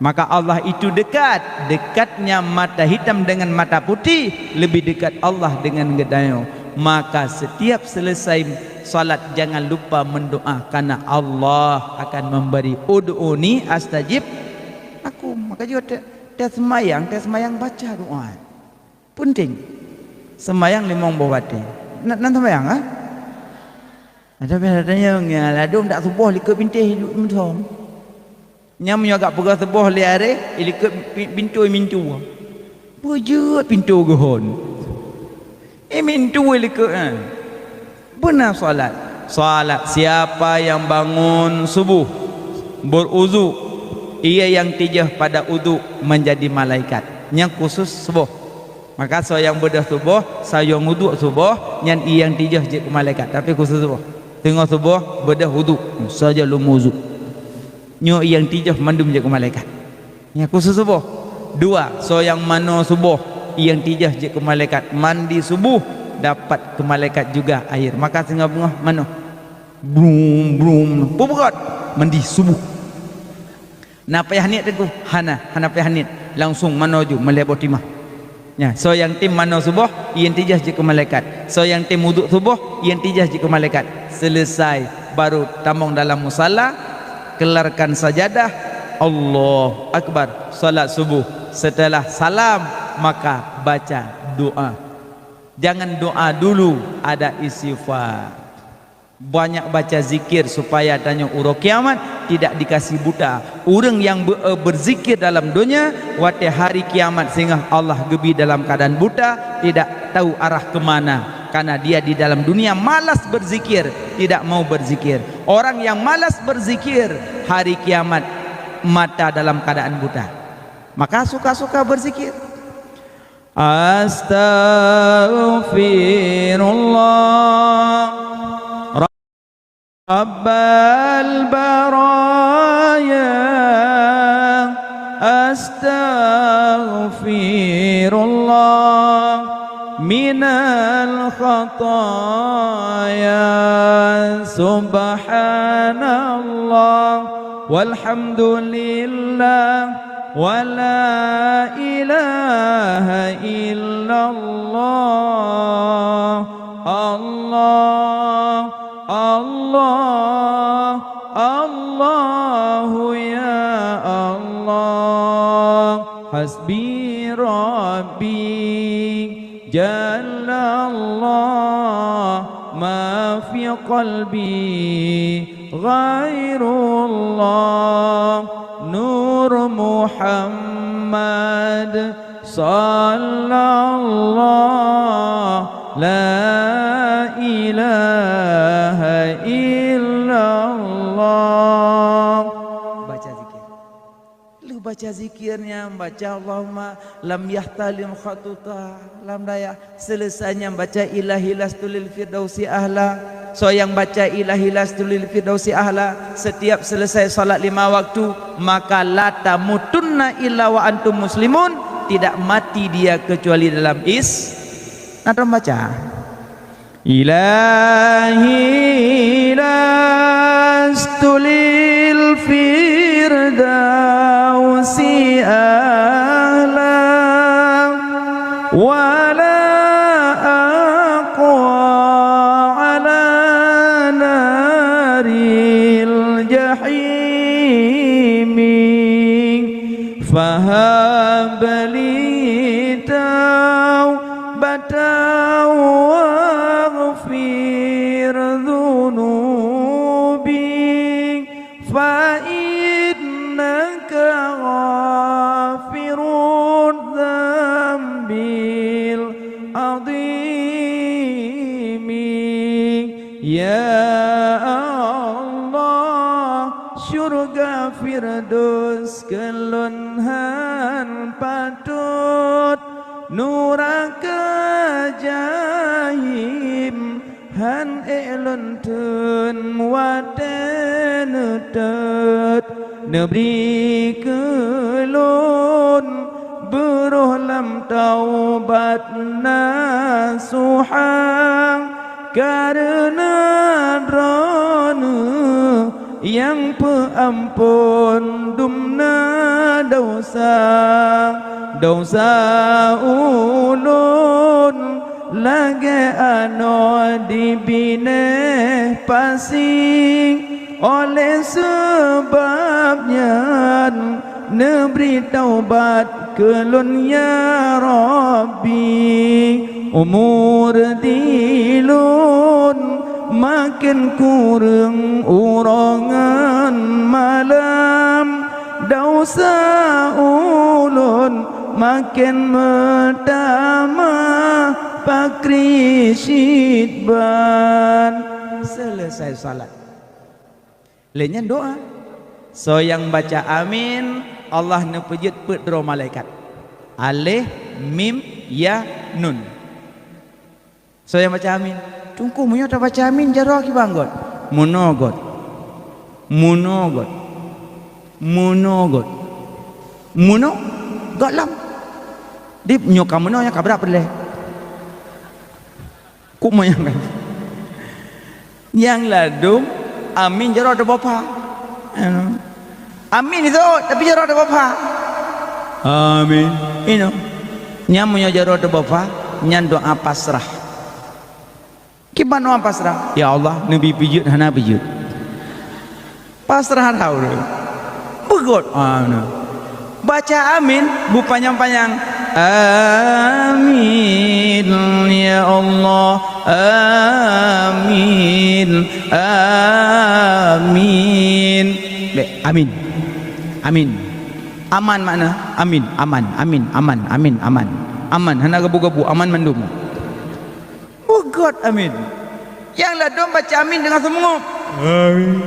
Maka Allah itu dekat, dekatnya mata hitam dengan mata putih, lebih dekat Allah dengan geutanyoe. Maka setiap selesai salat jangan lupa mendoa, karena Allah akan memberi, "Ud'uni astajib lakum." Maka jeuet teu-, teu seumayang, teu seumayang baca doa. Penting. Seumayang limong boh watèe. Na, na seumayang, ha? Ada biasa tanya, nyan ladôm dak suboh likot bintéh iduek meusom. Nyan meunyoe agak peugah suboh lé aré, ilikot pi-, pintoe mintu. Beujeuet pintoe geuhon. Eh, mintu ilikot, eh. Beuna salat. Salat, siapa yang bangun subuh, beruzu, ia yang tijôh pada uzu menjadi malaikat. Nyang khusus suboh. Maka soe nyang beudôh suboh, soe nyang uzu suboh, nyan ia yang tijôh jeuet keu malaikat. Tapi khusus suboh. Teungoh suboh, beudôh uzu, saja lom uzu. Nyoe ia yang tijôh mandum jeuet keu malaikat. Nyang khusus suboh. Dua, soe nyang manoe suboh, ia yang tijôh jeuet keu malaikat. Mandi subuh, dapat keu malaikat juga air. Maka singoh beungoh manoe. Brum, brum. Peue beurot? Mandi subuh. Na payah niet teungku? Hana, hana payah niet. Langsung manoe ju, meulhèe boh timah. Nya, soe nyang tem manoe suboh, ia yang tijôh jeuet keu malaikat. Soe nyang tem uzu suboh, ia yang tijôh jeuet keu malaikat. Selesai, baru tamong dalam musala, kelarkan sajadah, Allahu Akbar, salat subuh. Setelah salam, maka baca doa. Jangan doa dulu, ada istighfar. Banyak baca zikir supaya tanyoe uroe kiamat tidak dikasih buta. Ureuëng nyang beu-, berzikir dalam donya, watée hari kiamat singoh Allah geubi dalam keadaan buta, tidak tahu arah ke mana. Karena dia di dalam dunia malas berzikir, tidak mau berzikir. Orang yang malas berzikir, hari kiamat mata dalam keadaan buta. Maka suka-suka berzikir. Astaghfirullah Rabbal baraya, astaghfirullah minal khataya, subhanallah walhamdulillah, wa la ilaha illallah. Allah, Allah, Allahu ya Allah. Hasbi Rabbi, Jallallah, ma fi qalbi ghairullah. Nur Muhammad, sallallah, la ilaha illallah. Baca zikir. Lheueh baca zikir nyan, baca Allahumma lam yahtalim khatuta lam dayah. Selesai nyan baca Ilahi lastu lil firdausi ahla. Soe nyang baca Ilahi lastu lil firdausi ahla setiap selesai salat lima waktu, maka la tamutunna illa wa antum muslimun, tidak mati dia kecuali dalam Is-, na tom baca. Ilahi lastu lil firdausi ahla, wa la aqwa ala naril jahimi. Fahab li taubatan waghfir dzunubi, fa innaka ghafirudz dzambil adzimi. Ya Allah, syurga Firdaus keu lôn hán patot, nuraka Jahim hán ék lôn theun watée neutot. Neubri keu lôn beurôh lam taubat nasuha, kareuna Droeneueh nyang peuamphon dumna desya. Desya ulôn lagée anoe di binéh pasi. Óh lheueh sabab nyan, neubri taubat keu lôn, ya Rabbi. Umu dilôn maken kureueng uroe ngon malam, desya ulôn maken meutamah pakri cit ban. Selesai salat. Lé nyan doa. Soe nyang baca amin, Allah neupeujeuet peuet droe malaikat. Alif, mim, ya, nun. Soe nyang baca amin? Teungku, meunyoe tabaca amin, jaroe kiban göt? Meunoe göt. Meunoe göt. Meunoe göt. Meunoe göt lom. Di nyoe ka meunoe, nyan ka brat peureulèe. Kok meunan kan? Nyang ladôm amin jaroe teuboh pha. Amin itu, tapi jaroe teuboh pha. Amin. Inoe. Nyan meunyoe jaroe teuboh pha, nyan doa pasrah. Kiban doa pasrah? Ya Allah, neubi peujeuet hana peujeuet. Pasrah that ureueng. Beugöt, ah, nah. Baca amin beupanyang-panyang. Amin, ya Allah. Amin. Amin. Bèk, amin. Amin. Aman makna? Amin, aman, amin, aman, amin, aman. Aman, hana geubu-geubu, aman mandum. Beugöt amin. Nyang ladôm baca amin deungon seumeungop. Amin.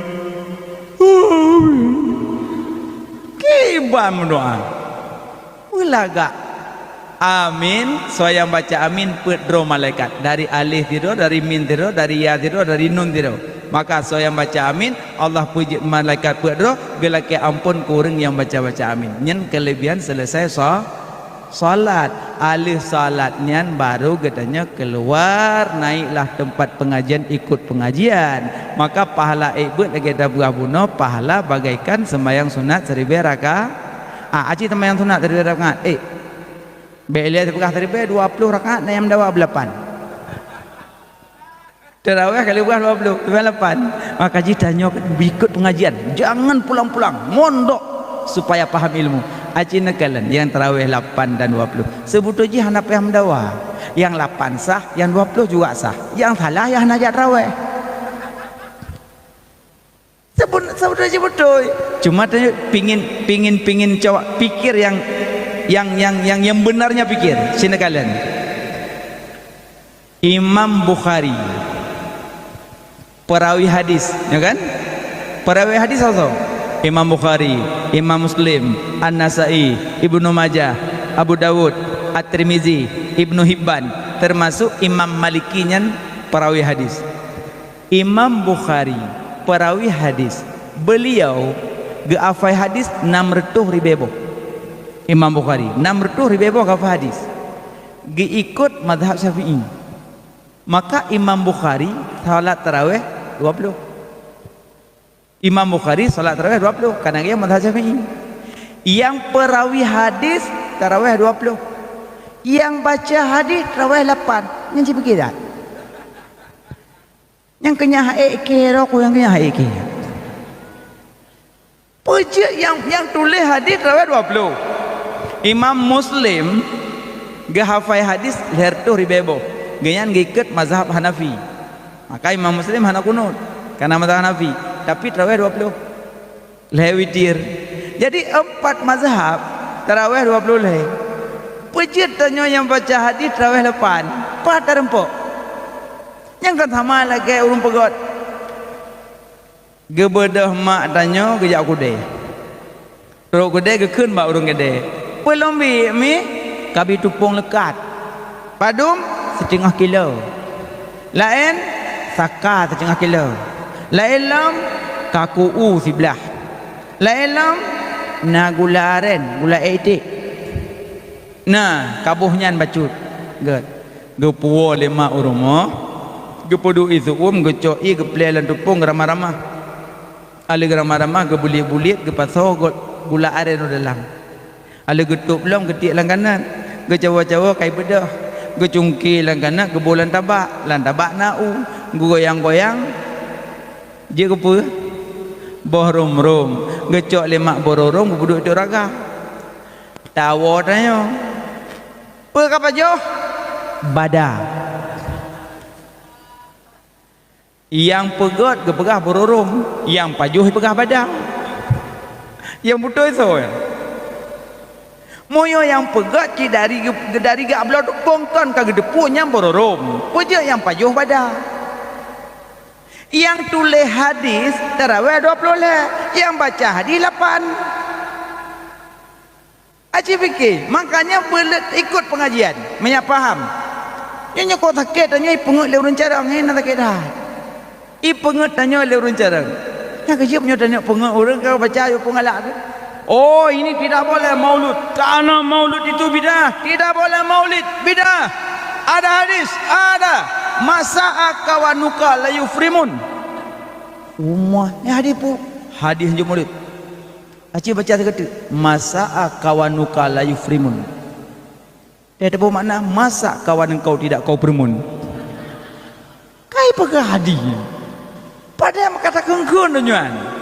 Amin. Kiban meudoa. Beulagak. Amin, soe nyang baca amin peuet droe malaikat. Dari alif sidroe, dari mim sidroe, dari ya sidroe, dari nun sidroe. Maka soe nyang baca amin, Allah peujeuet malaikat peuet droe geulakèe amphon keu ureueng nyang baca-baca amin. Nyan keuleubihan selesai sa- Salat, aleuh salat nyan baru geutanyoe keuluar, naiklah teumpat peungajian, ikot peungajian. Maka pahala ék beuet lagèe dabuah bunoe, pahala bagaikan seumayang sunat siribèe raka-, ah, aci seumayang sunat siribèe rakaat, ék. Bèk lé sipeugah siribèe, dua ploh rakaat, na nyang meudawa beulapan. Tarawih ka leubeh dua ploh, leubeh lapan. Maka jih tanyoe ikot peungajian, jangan pulang-pulang, mondok supaya paham ilmu. Aci neukalon nyang tarawih lapan dan dua ploh. Seubeutôi jih hana payah meudawa. Nyang lapan sah, nyang dua ploh juga sah. Nyang salah nyang hana jak tarawih. Sebeun-, sebeutôi jih beutôi. Cuma tanyoe pingin, pingin, pingin coba pikir nyang, nyang, nyang, nyang, nyang beunarnya pikir. Sinoe kalon. Imam Bukhari, perawi hadis, ya kan? Perawi hadis soe? Imam Bukhari, Imam Muslim, An-Nasai, Ibnu Majah, Abu Dawud, At-Tirmizi, Ibnu Hibban, termasuk Imam Maliki nyan perawi hadis. Imam Bukhari, perawi hadis, beliau geuhafai hadis nam reutôh ribèe boh. Imam Bukhari, nam reutôh ribèe boh geuhafai hadis. Geuikot mazhab Syafi'i. Maka Imam Bukhari salat tarawih dua ploh. Imam Bukhari salat tarawih dua ploh, karena dia mazhab Syafi'i. Nyang perawi hadis tarawih dua ploh. Nyang baca hadis tarawih lapan. Nyan cit pike that. Nyang keunyan hai ék keu rokok, nyang keunyan hai ék keu. Peue jeuet nyang, nyang tuléh hadis tarawih dua ploh. Imam Muslim geuhafai hadis lhèe reutôh ribèe boh. Geuhnyan geuikot mazhab Hanafi. Maka Imam Muslim hana kunut, karena mazhab Hanafi. Tapi tarawih dua ploh. Lhèe witir. Jadi, empat mazhab, tarawih dua ploh lhèe. Peue jeuet tanyoe nyang baca hadis tarawih lapan, pat tareumpok. Nyang kan sama lagèe ureueng peugöt. Geubeudôh mak tanyoe geujak u keudè. Trok u keudè geukheun bak ureueng keudè, "Peue lôn bi, Mi?" "Kabi tupông leukat." "Padum?" "Siteungoh kilo." "Laén?" "Saka siteungoh kilo." "Laén lom?" "Kaku u siblaih." "Laén lom?" "Na gula aren, gula ék iték." "Na, ka boh nyan bacut." Gèt. Geupuwoe lé mak u rumoh, geupeuduek ié seu-uem, geucok ié geuplè lam tupông geuramah-ramah. Alèh geuramah-ramah geubuliet-buliet geupasoe got gula aren u dalam. Alèh geutôb lom geutiek lam kanat, geucawoe-cawoe kai beudôh, geucungké lam kanat geuboh lam tabak, lam tabak na u, geugoyang-goyang. Jeuet keupeue? Boh rôm-rôm, geucok lé mak boh rôm-rôm geupeuduek cok raga. Tawoe tanyoe. Peue ka pajoh? Bada. Nyang peugöt geupeugah boh rôm-rôm, nyang pajoh geupeugah bada. Nyang beutôi soe? Meunyoe nyang peugöt cit dari, dari geubloe tupông kon ka geuteupeue nyan boh rôm-rôm, peue jeuet nyang pajoh bada? Nyang tuléh hadis tarawéh dua ploh lhée, nyang baca hadis lapan. Aci pike, makanya beulet ikot pengajian, meunyak paham. Nyoe nyoe kok sakét tanyoe ipeungeuet lé ureuëng carông, hé na sakét that. Ipeungeuet tanyoe lé ureuëng carông. Nyang keujeuet nyoe tanyoe peungeuet ureuëng ka baca ayat peungalak tu. Oh, ini tidak boleh maulud. Karena maulud itu bid'ah. Tidak boleh maulid, bid'ah. Ada hadis, ada. Masa akawanuka la yufrimun. Umah, ni hadis pu. Hadis jumulid. Aci baca sigoe teuk, "Masa akawanuka la yufrimun." Teuh teupeue makna, "Masa kawan engkau tidak kau perumun?" Kai peugah hadis. Padahai maka takheun-kheun donya nyoe.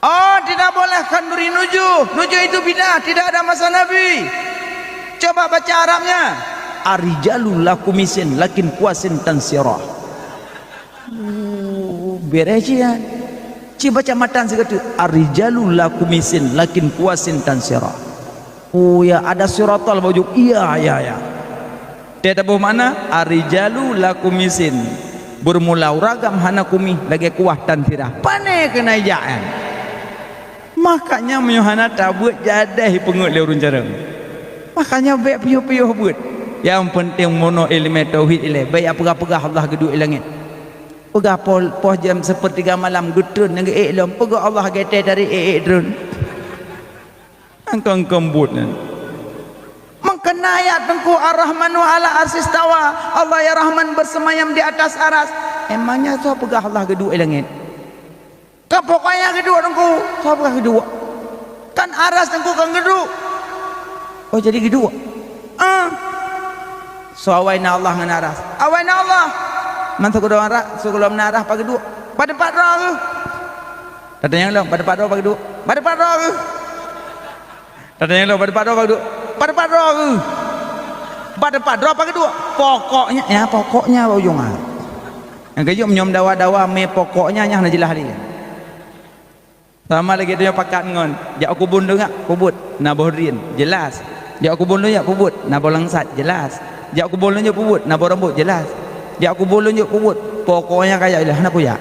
Oh, tidak boleh khanduri nujuh. Nujuh itu bid'ah, tidak ada masa Nabi. Coba baca Arabnya. Arijalu lakumisin lakin kuasin tansirah. Oh, beres cit nyan. Ci baca matan sigoe teuk, "Ar-rijalu la kumisin lakin kuwasin tansira." Oh ya, ada siratal baju. Iya, iya, iya. Teuh teupeue makna, "Ar-rijalu la kumisin." Bermula uragam hana kumi lagée kuwah tansira. Pane keunan ijak nyan. Makanya meunyoe hana tabeuet jadeh peungeuet lé ureuëng carông. Makanya bék piôh-piôh beuet. Nyang peunteng mono iéleumé tauhid ilée, bék ya peugah-peugah Allah geuduek i langét. Peugah poh, poh jam seupeurtiga malam geutreun nyang geuék lom, peugah Allah geutéh dari ék-ék treun. Angkong-angkong buet nyan. Meukeuna ayat teungku Ar-Rahmanu ala arsistawa, Allah ya Rahman bersemayam di atas aras. Emangnya soe peugah Allah geuduek i langét? Ka pokoknya geuduek teungku, soe peugah geuduek? Kan aras teungku kan geuduek. Oh jadi geuduek. Ah. Soe awai na Allah ngon aras? Awai na Allah. Man sigohlom aras, sigohlom na aras pa geuduek? Bak teumpat droe geuh. Tatanyong lom, bak teumpat droe pa geuduek? Bak teumpat droe geuh. Tatanyong lom, bak teumpat droe pa geuduek? Bak teumpat droe geuh. Bak teumpat droe pa geuduek? Pokoknya, ya pokoknya bak ujong ah. Nyang keujeuet meunyoe meudawa-dawa mé pokoknya nyan hana jeulaih lé. Sama lagée tanyoe pakat ngon, jak u keubon lôn jak peubuet, na boh drien, jeulaih. Jak u keubon lôn jak peubuet, na boh langsat, jeulaih. Jak u keubon lôn jak peubuet, na boh rambot, jeulaih. Jak u keubon lôn jak peubuet, pokoknya kajak ilée hana kujak.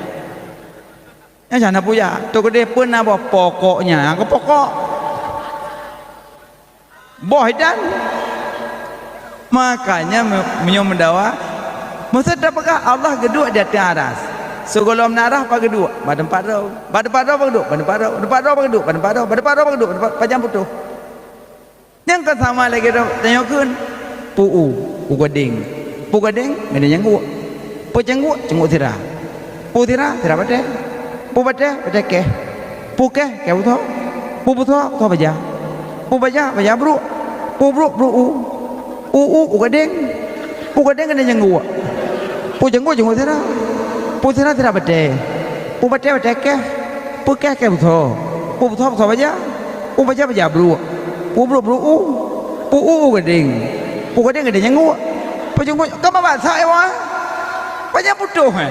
Nyan hana kujak, toh keudeh peue na boh pokoknya, nyang keu pokok. Boh idan. Makanya me-, meunyoe meudawa, meuseuti tapeugah Allah geuduek di ateueh aras. Sigohlom na aras pa geuduek, bak teumpat droe. Bak teumpat droe pa geuduek, bak teumpat droe. Teumpat droe pa geuduek, bak teumpat droe. Bak teumpat droe pa geuduek, bak teumpat, pajan putôh. Nyang ka sama lagée tanyoe kheun, pu u, u gadeng. Pu gadeng, gadeng nyang geuwok. Pu cangguek, cangguek sira. Pu sira, sira batée. Pu batée, batée keh. Pu keh, keh butho. Pu butho, butho baja. Pu baja, baja bruek. Pu bruek, bruek u. U, u, u gadeng. Pu gadeng, gadeng nyang geuwok. Pu jangguek, jangguek sira. Pu sira, sira batée. Pu batée, batée keh. Pu keh, keh butho. Pu butho, butho baja. Pu baja, baja bruek. Pu bruek, bruek u. Pu u, u gadeng. Pu gadeng, gadeng nyang geuwok. Pu jangguek, ka meubasak, eh, wah. Pajan putôh, eh.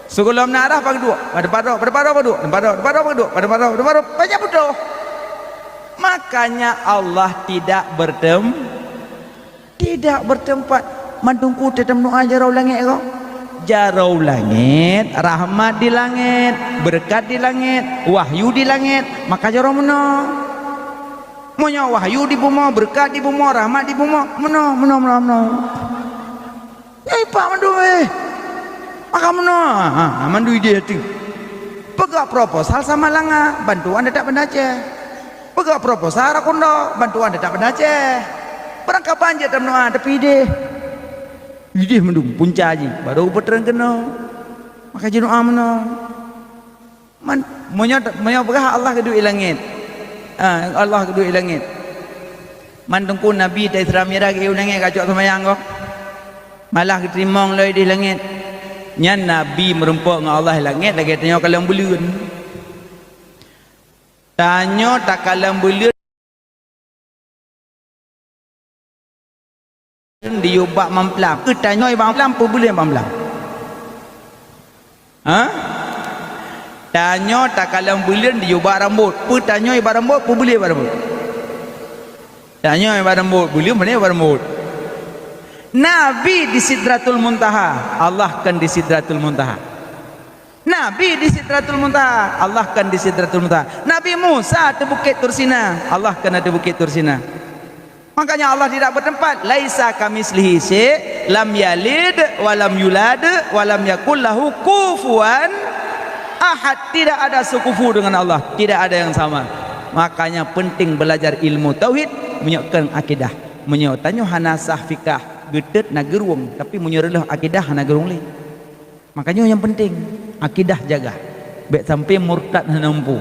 Sigohlom na aras pa geuduek, bak teumpat droe, bak teumpat droe pa geuduek, teumpat droe, teumpat droe pa geuduek, bak teumpat droe, teumpat droe, pajan putôh. Makanya Allah tidak bertem-, tidak bertempat. Man teungku teuh tameudoá jaroe u langét ko. Jaroe u langét, rahmat di langét, beureukat di langét, wahyu di langét, maka jaroe meunoe. Meunyoe wahyu di bumoe, beureukat di bumoe, rahmat di bumoe, meunoe, meunoe, meunoe, meunoe. Nyan ipak mandum, eh. Maka meunoe, ha, ha, mandum idéh ateueh. Peugah proposal Samalanga, bantuan teutap Banda Aceh. Peugah proposal Rakundo, bantuan teutap Banda Aceh. Barang kaban jeuet tameudoá, tapi idéh. Idéh mandum, punca jih, barô peutreun keunoe. Maka jinoe meunoe. Man, meunyoe, meunyoe peugah Allah geuduek i langét. Ah, Allah geuduek i langét. Man teungku Nabi ta Isra Mi'raj geuék u langét ka cok seumayang goh. Malah geuteurimong lom idéh langét. Nyan Nabi meurumpok ngon Allah i langét lagée tanyoe kalon buleuen. Tanyoe takalon buleuen. Diyue bak mamplam. Peue tanyoe bak mamplam, peue buleuen bak mamplam? Ha? Tanyoe takalon buleuen diyue bak rambot. Peue tanyoe bak rambot, peue buleuen bak rambot? Tanyoe bak rambot, buleuen pane bak rambot? Nabi di Sidratul Muntaha, Allah kon di Sidratul Muntaha. Nabi di Sidratul Muntaha, Allah kon di Sidratul Muntaha. Nabi Musa di Bukit Tursina, Allah kon di Bukit Tursina. Makanya Allah tidak bertempat. "Laisa kamitslihi syai', lam yalid wa lam yulad, wa lam yakul lahu kufuwan ahad." Tidak ada sekufu dengan Allah, tidak ada yang sama. Makanya penting belajar ilmu tauhid, meunyoe kon akidah. Meunyoe tanyoe hana sah fikah, geutet na geurueng, tapi meunyoe reuloh akidah hana geurueng lé. Makanya nyang penting, akidah jaga. Bék sampai murtad hana mampu.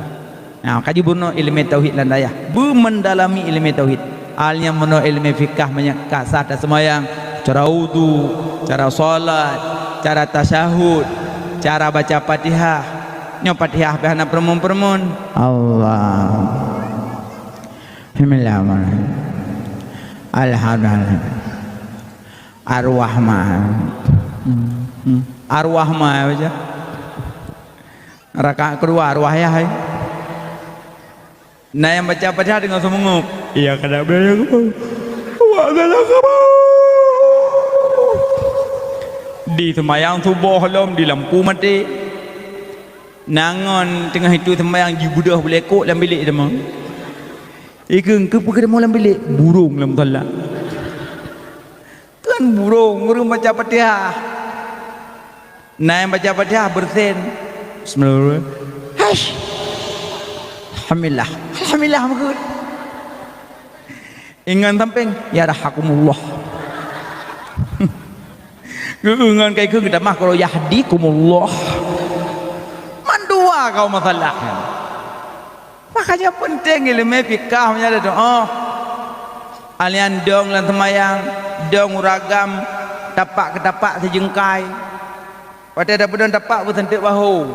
Nah, kaji bunoe ilmu tauhid lam dayah. Beumendalami ilmu tauhid. Hal nyang bunoe ilmu fikah, meunyoe ka sah taseumayang, cara wudu, cara salat, cara tasyahud, cara baca Fatihah. Nyoe Fatihah pih hana peureumeun-peureumeun. Allah. Bismillahirrahmanirrahim. Alhamdulillah. Arwah ma. Hmm. Arwah ma baca. Rakaat keudua arwah yah hai. Na nyang baca Fatihah deungon seumeungeup. Iya kada boleh aku. Wa kada kamu. Di seumayang suboh lom di lampu maté. Na ngon teungoh itu seumayang jibeudôh bulèe kok lam bilék teuma. Ikeu, keu peue keu teuma lam bilék? Burông lam musala. Kan burông, ureueng baca Fatihah. Na nyang baca Fatihah beureusen. Bismillah. Haish. Alhamdulillah. Alhamdulillah meukeue. Ingat sampéng, yarhakumullah. Geuingat kai keu geutamah kalau yahdikumullah. Mandua kau masalah. Makanya penting ilmu fikah meunyoe ada doa. Alian dong lam seumayang, dong uragam, tapak keu tapak sijeungkai. Watèe tapeudong tapak beuseunteuk bahu.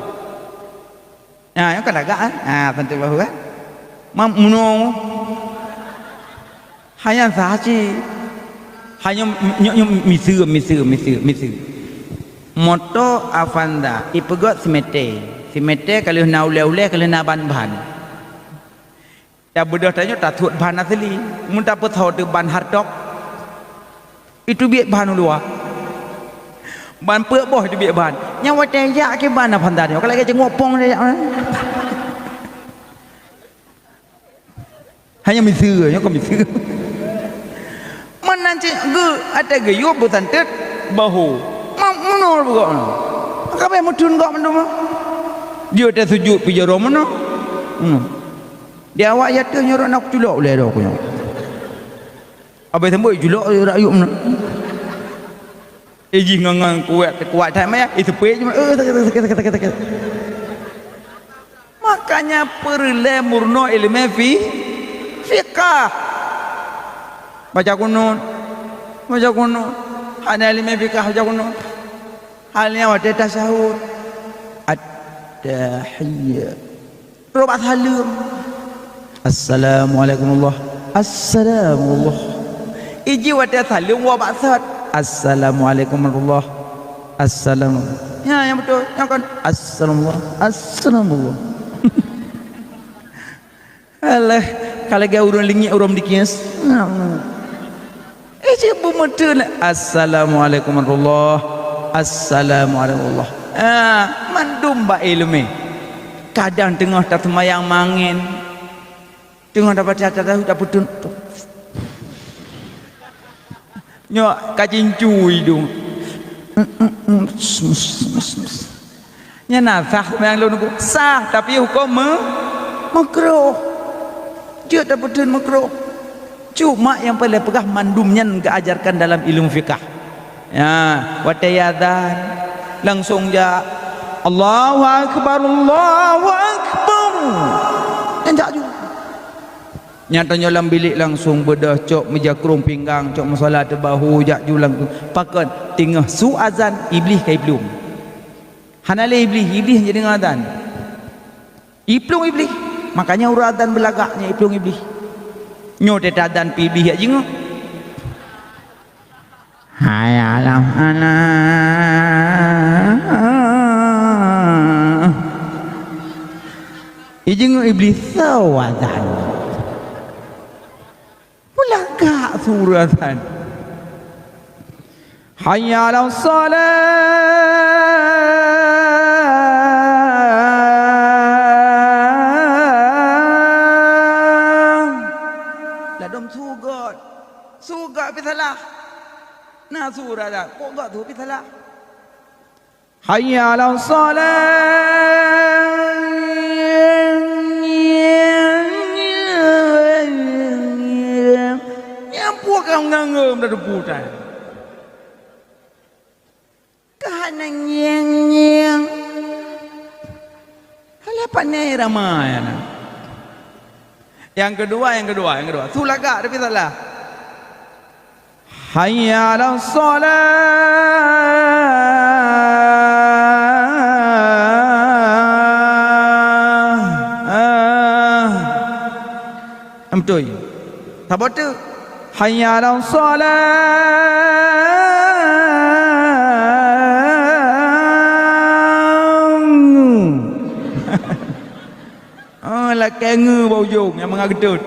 Ha, nyang ka lagak, eh? Ha, seunteuk bahu, eh? Mam-, munoe. Hana sah cit. Hanya m-, nyoe, nyoe miseue, miseue, miseue, miseue. Moto Avanza ipeugöt simete. Simete ka lheueh na ulèe-ulèe, ka lheueh na ban-ban. Tabeudôh tanyoe tatuet ban asli. Mun tapeutho teuh ban hardtop, iteubiet ban u luwa. Ban peuet boh iteubiet ban. Nyang watèe jak keu ban Avanza nyoe, ka lagèe ceungoh pong jak. Hanya miseue, nyoe kon miseue. Meunan cit geu, ata geuyue beusantet bahu. Ma-, meunoe beu gobnyan. Ka bèk meutheun gobnyan teuma. Di ateueh sujut pih jaroe meunoe. Hmm. Di awak ateueh nyoe rot na kuculok ulèe droe ku nyoe. Abéh sambot culok rakyuek meunoe. Eh, jih ngon, ngon kuat, kuat that maya, eh, seupet je, eh, sakét, sakét, sakét, sakét, sakét. Makanya peureulèe meurunoe ileumèe fi-, fiqah. Baca kunut, baca kunut. Hana ileumèe fiqah baca kunut. Hal nyan watèe tasyahud. At-tahiyat. Roh bak saleuem. Assalamualaikum warahmatullah. Assalamuallah. Iji watèe saleuem woe bak sot. Assalamualaikum warahmatullah. Assalam. Ya, yang betul. Yang kan. Assalamuallah. Assalamuallah. Alah, kalau lagèe ureueng lingiek ureueng dikis. Eh, cit beumeuteun. Assalamualaikum warahmatullah. Assalamualaikum warahmatullah. Ah, mandum bak ileumèe. Kadang teungoh taseumayang mangén. Teungoh tabaca tasawuf tapeuteunt. Nyoe ka cincu idong. Nyan na sah nyang lôn uku? Sah, tapi huköm me-, meukruh. Jeuet tapeuteunt meukruh. Cuma nyang paleng peugah mandum nyan geuajarkan dalam ilmu fikah. Ya, watèe azan, langsung jak, "Allahu Akbar, Allahu Akbar." Nyan jak ju. Nyan tanyoe lam bilék langsung beudôh cok meujakrong pinggang, cok musala teubahu, jak ju langsung. Pakon? Teungoh su azan, Iblih ka iplueng. Hana lé Iblih, Iblih hana jideungoe azan. Iplueng Iblih. Makanya ureueng azan beulagak nyan iplueng Iblih. Nyoe teuh azan pih Iblih jak jingoe. Hai alam anak. Ijingoe Iblih soe azan. Peulagak su ureueng azan. Hayya 'alas shalah. Ladôm su göt. Su göt pih salah. Na su raya, kok göt su pih salah. Hayya 'alas shalah. Nyang pue ka nganggom dah debu tai. Ka hana ngieng-ngieng. Alah, pane rama nyan. Nyang keudua, nyang keudua, nyang keudua. Su lagak tapi salah. Hayya 'alas shalah. Ah. Beutôi. Saboh teuk. Hayya 'alas shalah. Oh, lakée ngeue bak ujong nyang mangat geutôt.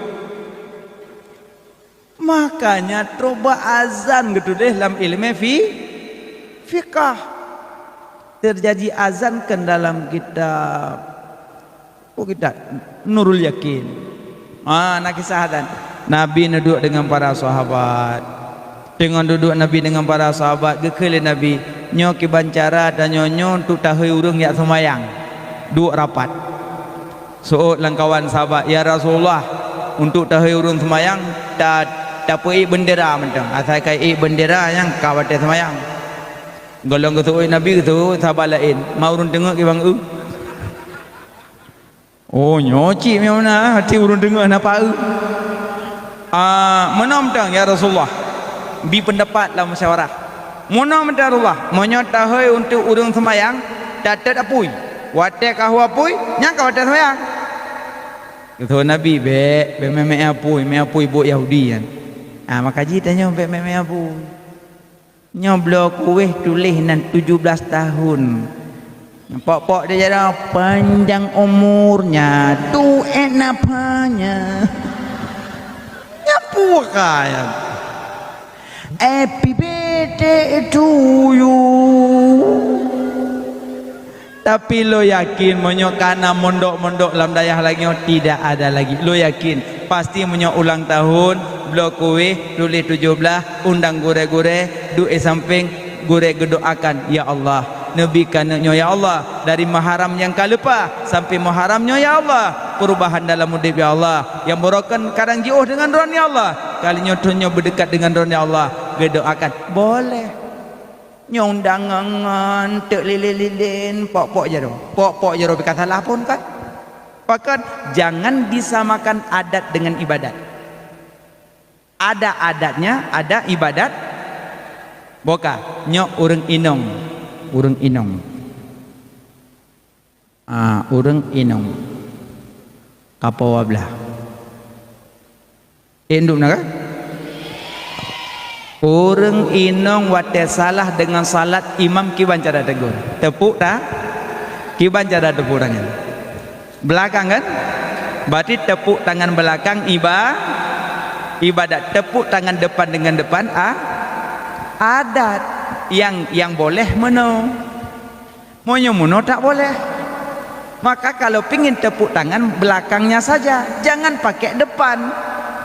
Makanya trôk bak azan geutuléh lam ileumé fi-, fiqah. Terjadi azan kan dalam kitab, oh, kitab Nurul Yakin. Ah, na kisah azan. Nabi neuduek deungon para sahabat. Teungoh duduek Nabi deungon para sahabat, geukheun lé Nabi, "Nyoe kiban cara tanyoe nyoe untuk tahôi ureuëng jak seumayang." Duek rapat. Seuôt lam kawan sahabat, "Ya Rasulullah, untuk tahôi ureuëng seumayang, ta-, tapeuék beundera mantong. Asai ka ék beundera nyang ka watée seumayang." Gohlom geuseuôt Nabi, geuseuôt sahabat laén, "Ma ureuëng teungeut kibang eu?" "Oh, nyoe cit meunyoe na, hati ureuëng teungeut hana paeu." "Ah, meunoe mantong, ya Rasulullah." Bi peundapat lam musyawarah. "Meunoe mantong, ya Rasulullah, meunyoe tahôi untuk ureuëng seumayang, tatot apui. Watée ka hu apui, nyan ka watée seumayang." Geuseuôt Nabi, "Bék, bék meuék-meuék apui, meuék apui buet Yahudi nyan." Ah, maka jih tanyoe bék meuék-meuék apui. Nyoe bloe kueh tuléh nan tujoh blaih tahun. Pok-pok di jaroe, "Panjang umurnya, tuék nafanya." Nyan pue ka nyan. "Happy birthday to you." Tapi lôn yakin, meunyoe ka na mondok-mondok lam dayah lagée nyoe, tidak ada lagi. Lôn yakin, pasti meunyoe ulang tahun, bloe kueh, tuléh tujoh blaih, undang gurée-gurée, duek sampéng, gurée geudoakan, "Ya Allah, neubi keuneuk nyoe, ya Allah, dari Muharram nyang ka leupah sampai Muharram nyoe, ya Allah, perubahan dalam udeb, ya Allah, nyang barokah kadang jiôh deungon Droen, ya Allah, kali nyoe thon nyoe beudekat deungon Droen, ya Allah," geudoakan. Boleh. Nyoe undangan teuk lilin-lilin, pok-pok jaroe. Pok-pok jaroe pih ka salah phon kan? Pakon, jangan disamakan adat dengan ibadat. Ada adatnya, ada ibadat. Boka, nyoe ureuëng inong. Ureuëng inong. Ah, ureuëng inong. Kapoe wablah. Indum na kan? Ureuëng inong watée salah deungon salat, imam kiban cara tegur? Tepuk ta-, kiban cara tepuk tangan? Belakang kan? Berarti tepuk tangan belakang iba-, ibadat. Tepuk tangan depan dengan depan a-, adat. Yang, yang boleh meunoe. Meunyoe meunoe tak boleh. Maka kalau pingin tepuk tangan, belakangnya saja, jangan pakai depan.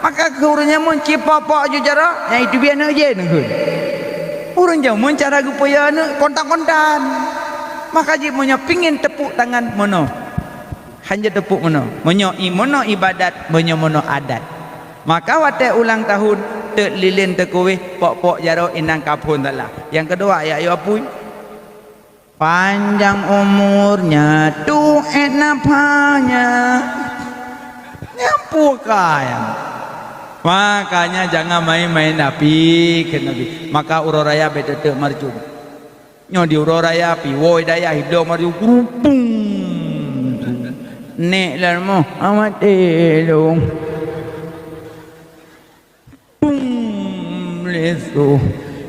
Maka keu ureuëng nyan meucipok-pok ju jaroe, nyang itu biasa jih neuheun. Ureuëng jameun cara geupeue aneuk kontan-kontan. Maka jih meunyoe pingin tepuk tangan meunoe, hanya tepuk meunoe. Meunyoe i-, meunoe ibadat, meunyoe meunoe adat. Maka watée ulang tahun, teuk lilin teukueh, pok-pok jaroe inong kaphon salah. Nyang keudua, ya, ya apui. Panjang umurnya, tuék nafanya. Nyang pue ka nyan. Makanya jangan main-main api, kheun Nabi. Maka uroe raya bék teuk-teuk marjum. Nyoe di uroe raya api, woe dayah ibloe marjum, kurupung. Nek lam moh amat elong. Pum lesu.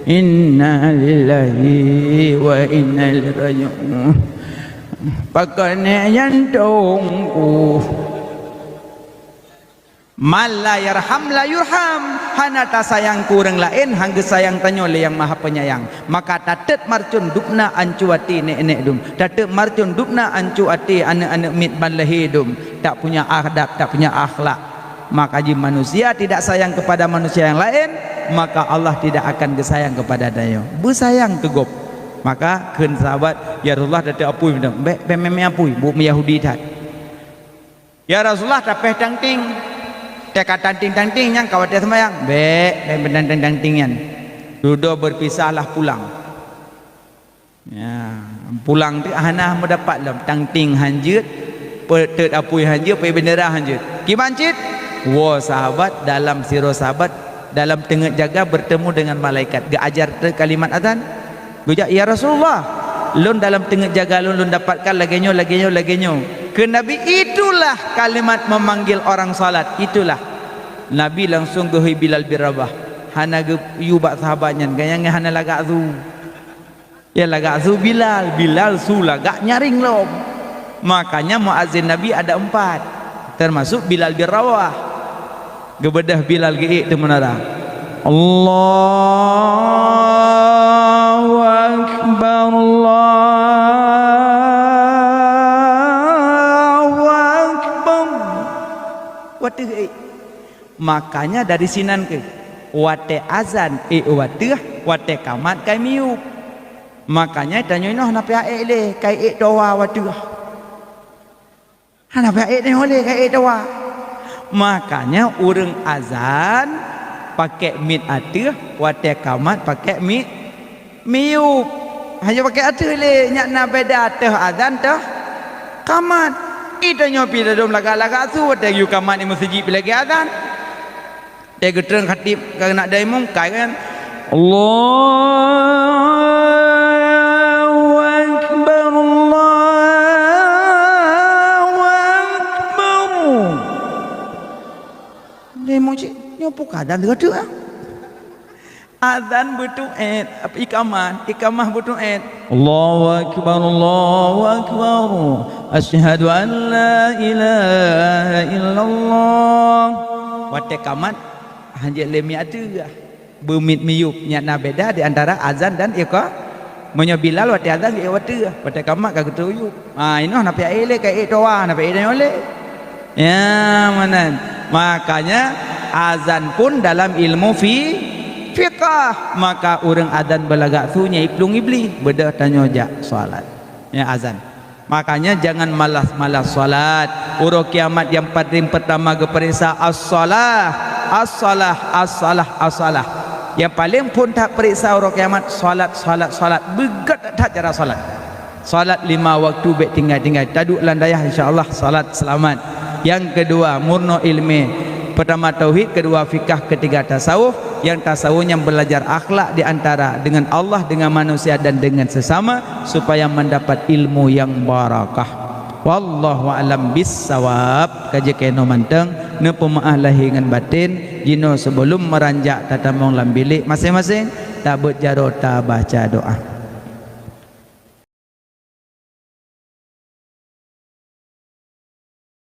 Inna lillahi wa inna ilaihi raji'un. Pakon nek jantong ku. "Man la yarham la yurham." Hana tasayang keu ureuëng laén, han geusayang tanyoe lé Nyang Maha Penyayang. Maka tateuet marcon dubna ancu até nèk-nèk dum. Tateuet marcon dubna ancu até aneuëk-aneuëk miet ban lahé dum. Tak punya adab, tak punya akhlak. Maka jih manusia tidak sayang kepada manusia yang lain, maka Allah tidak akan geusayang kepada tanyoe. Beusayang keu gob. Maka kheun sahabat, "Ya Rasulullah, tateuet apui." "Bèk, bèk mè-mè apui, buet meuYahudi that." "Ya Rasulullah, tapéh tangting." "Teuka tangting-tangting nyan ka watèe seumayang." "Bèk, bèk meutangting-tangting nyan. Dudoe beupisahlah pulang." Ya, pulang teuk hana meudapat lom. Tangting han jeuet, peuteuet apui han jeuet, peuet bendera han jeuet. Kiban cit? Woe sahabat, dalam sidroe sahabat, dalam teungeut jaga bertemu dengan malaikat. Geuajar teuk kalimat azan. Geujak, "Ya Rasulullah, lôn dalam teungeut jaga lôn, lôn dapatkan lagèe nyoe, lagèe nyoe, lagèe nyoe." Kheun Nabi, "Itulah kalimat memanggil orang salat, itulah." Nabi langsung geuhôi Bilal bin Rabah. Hana geuyue bak sahabat nyan, gobnyan hana lagak su. Ya lagak su Bilal, Bilal su lagak nyaring lom. Makanya muazin Nabi ada empat, termasuk Bilal bin Rabah. Geubeudôh Bilal geuék teumeulara. Allahu Akbar, Allahu Akbar. Watèe geuék. Makanya dari sinan keuh, watèe azan ék watèe, watèe kamat kai miyueb. Makanya tanyoe inoe hana payah ék lé, kai ék towa watèe. Hana payah ék tanyoe lé, kai ék towa. Makanya ureuëng azan pakèk miet ateueh, watèe kamat pakèk miet miyueb. Hana pakèk ateueh lé, nyan na beda teuh azan teuh kamat. Ita nyoe pih ladôm lagak-lagak su, watèe yue kamat di meuseujid pih lagèe azan. Watèe geutrön khatib keuneuk dai mungkai kan. Allahu Akbar, Allahu Akbar. Dai mungkai nyoe peue keu azan teuka teuk ah. Azan beuteuet, ikamah, ikamah beuteuet. Allahu Akbar, Allahu Akbar. Asyhadu an la ilaha illallah. Watèe kamat, hanjeuet lé miet ateueh. Beumiet miyueb, nyan na beda di antara azan dan iqa-, meunyoe Bilal watèe azan geuék watèe, watèe kamat ka geutuyueb. Ha, inoe hana payah ék lé, kai ék towa, hana payah ék tanyoe lé. Ya, meunan. Makanya azan pun dalam ilmu fi-, fiqah. Maka ureuëng azan beulagak su nyan iplueng Iblih, beudôh tanyoe jak salat. Ya, azan. Makanya jangan malas-malas salat. Uroe kiamat nyang paling pertama geupeuriksa as-salah, as-salah, as-salah, as-salah. Nyang paling phôn that peuriksa uroe kiamat salat, salat, salat. Beugét that cara salat. Salat lima waktu bèk tinggai-tinggai. Taduek lam dayah, insya Allah salat seulamat. Nyang keudua, murnoe ileumèe. Peurtama tauhid, keudua fikah, keutiga tasawuf. Nyang tasawuf nyan beulajar akhlak di antara deungon Allah, deungon manusia dan deungon sesama supaya mendapat ilmu yang barakah. Wallahu a'lam bissawab. Ka jeuet keunoe mantong, neupeumaáh lahé ngon batén. Jinoe sibeulom meuranjak tatamong lam bilék maséng-maséng, tabeuet jaroe tabaca doá.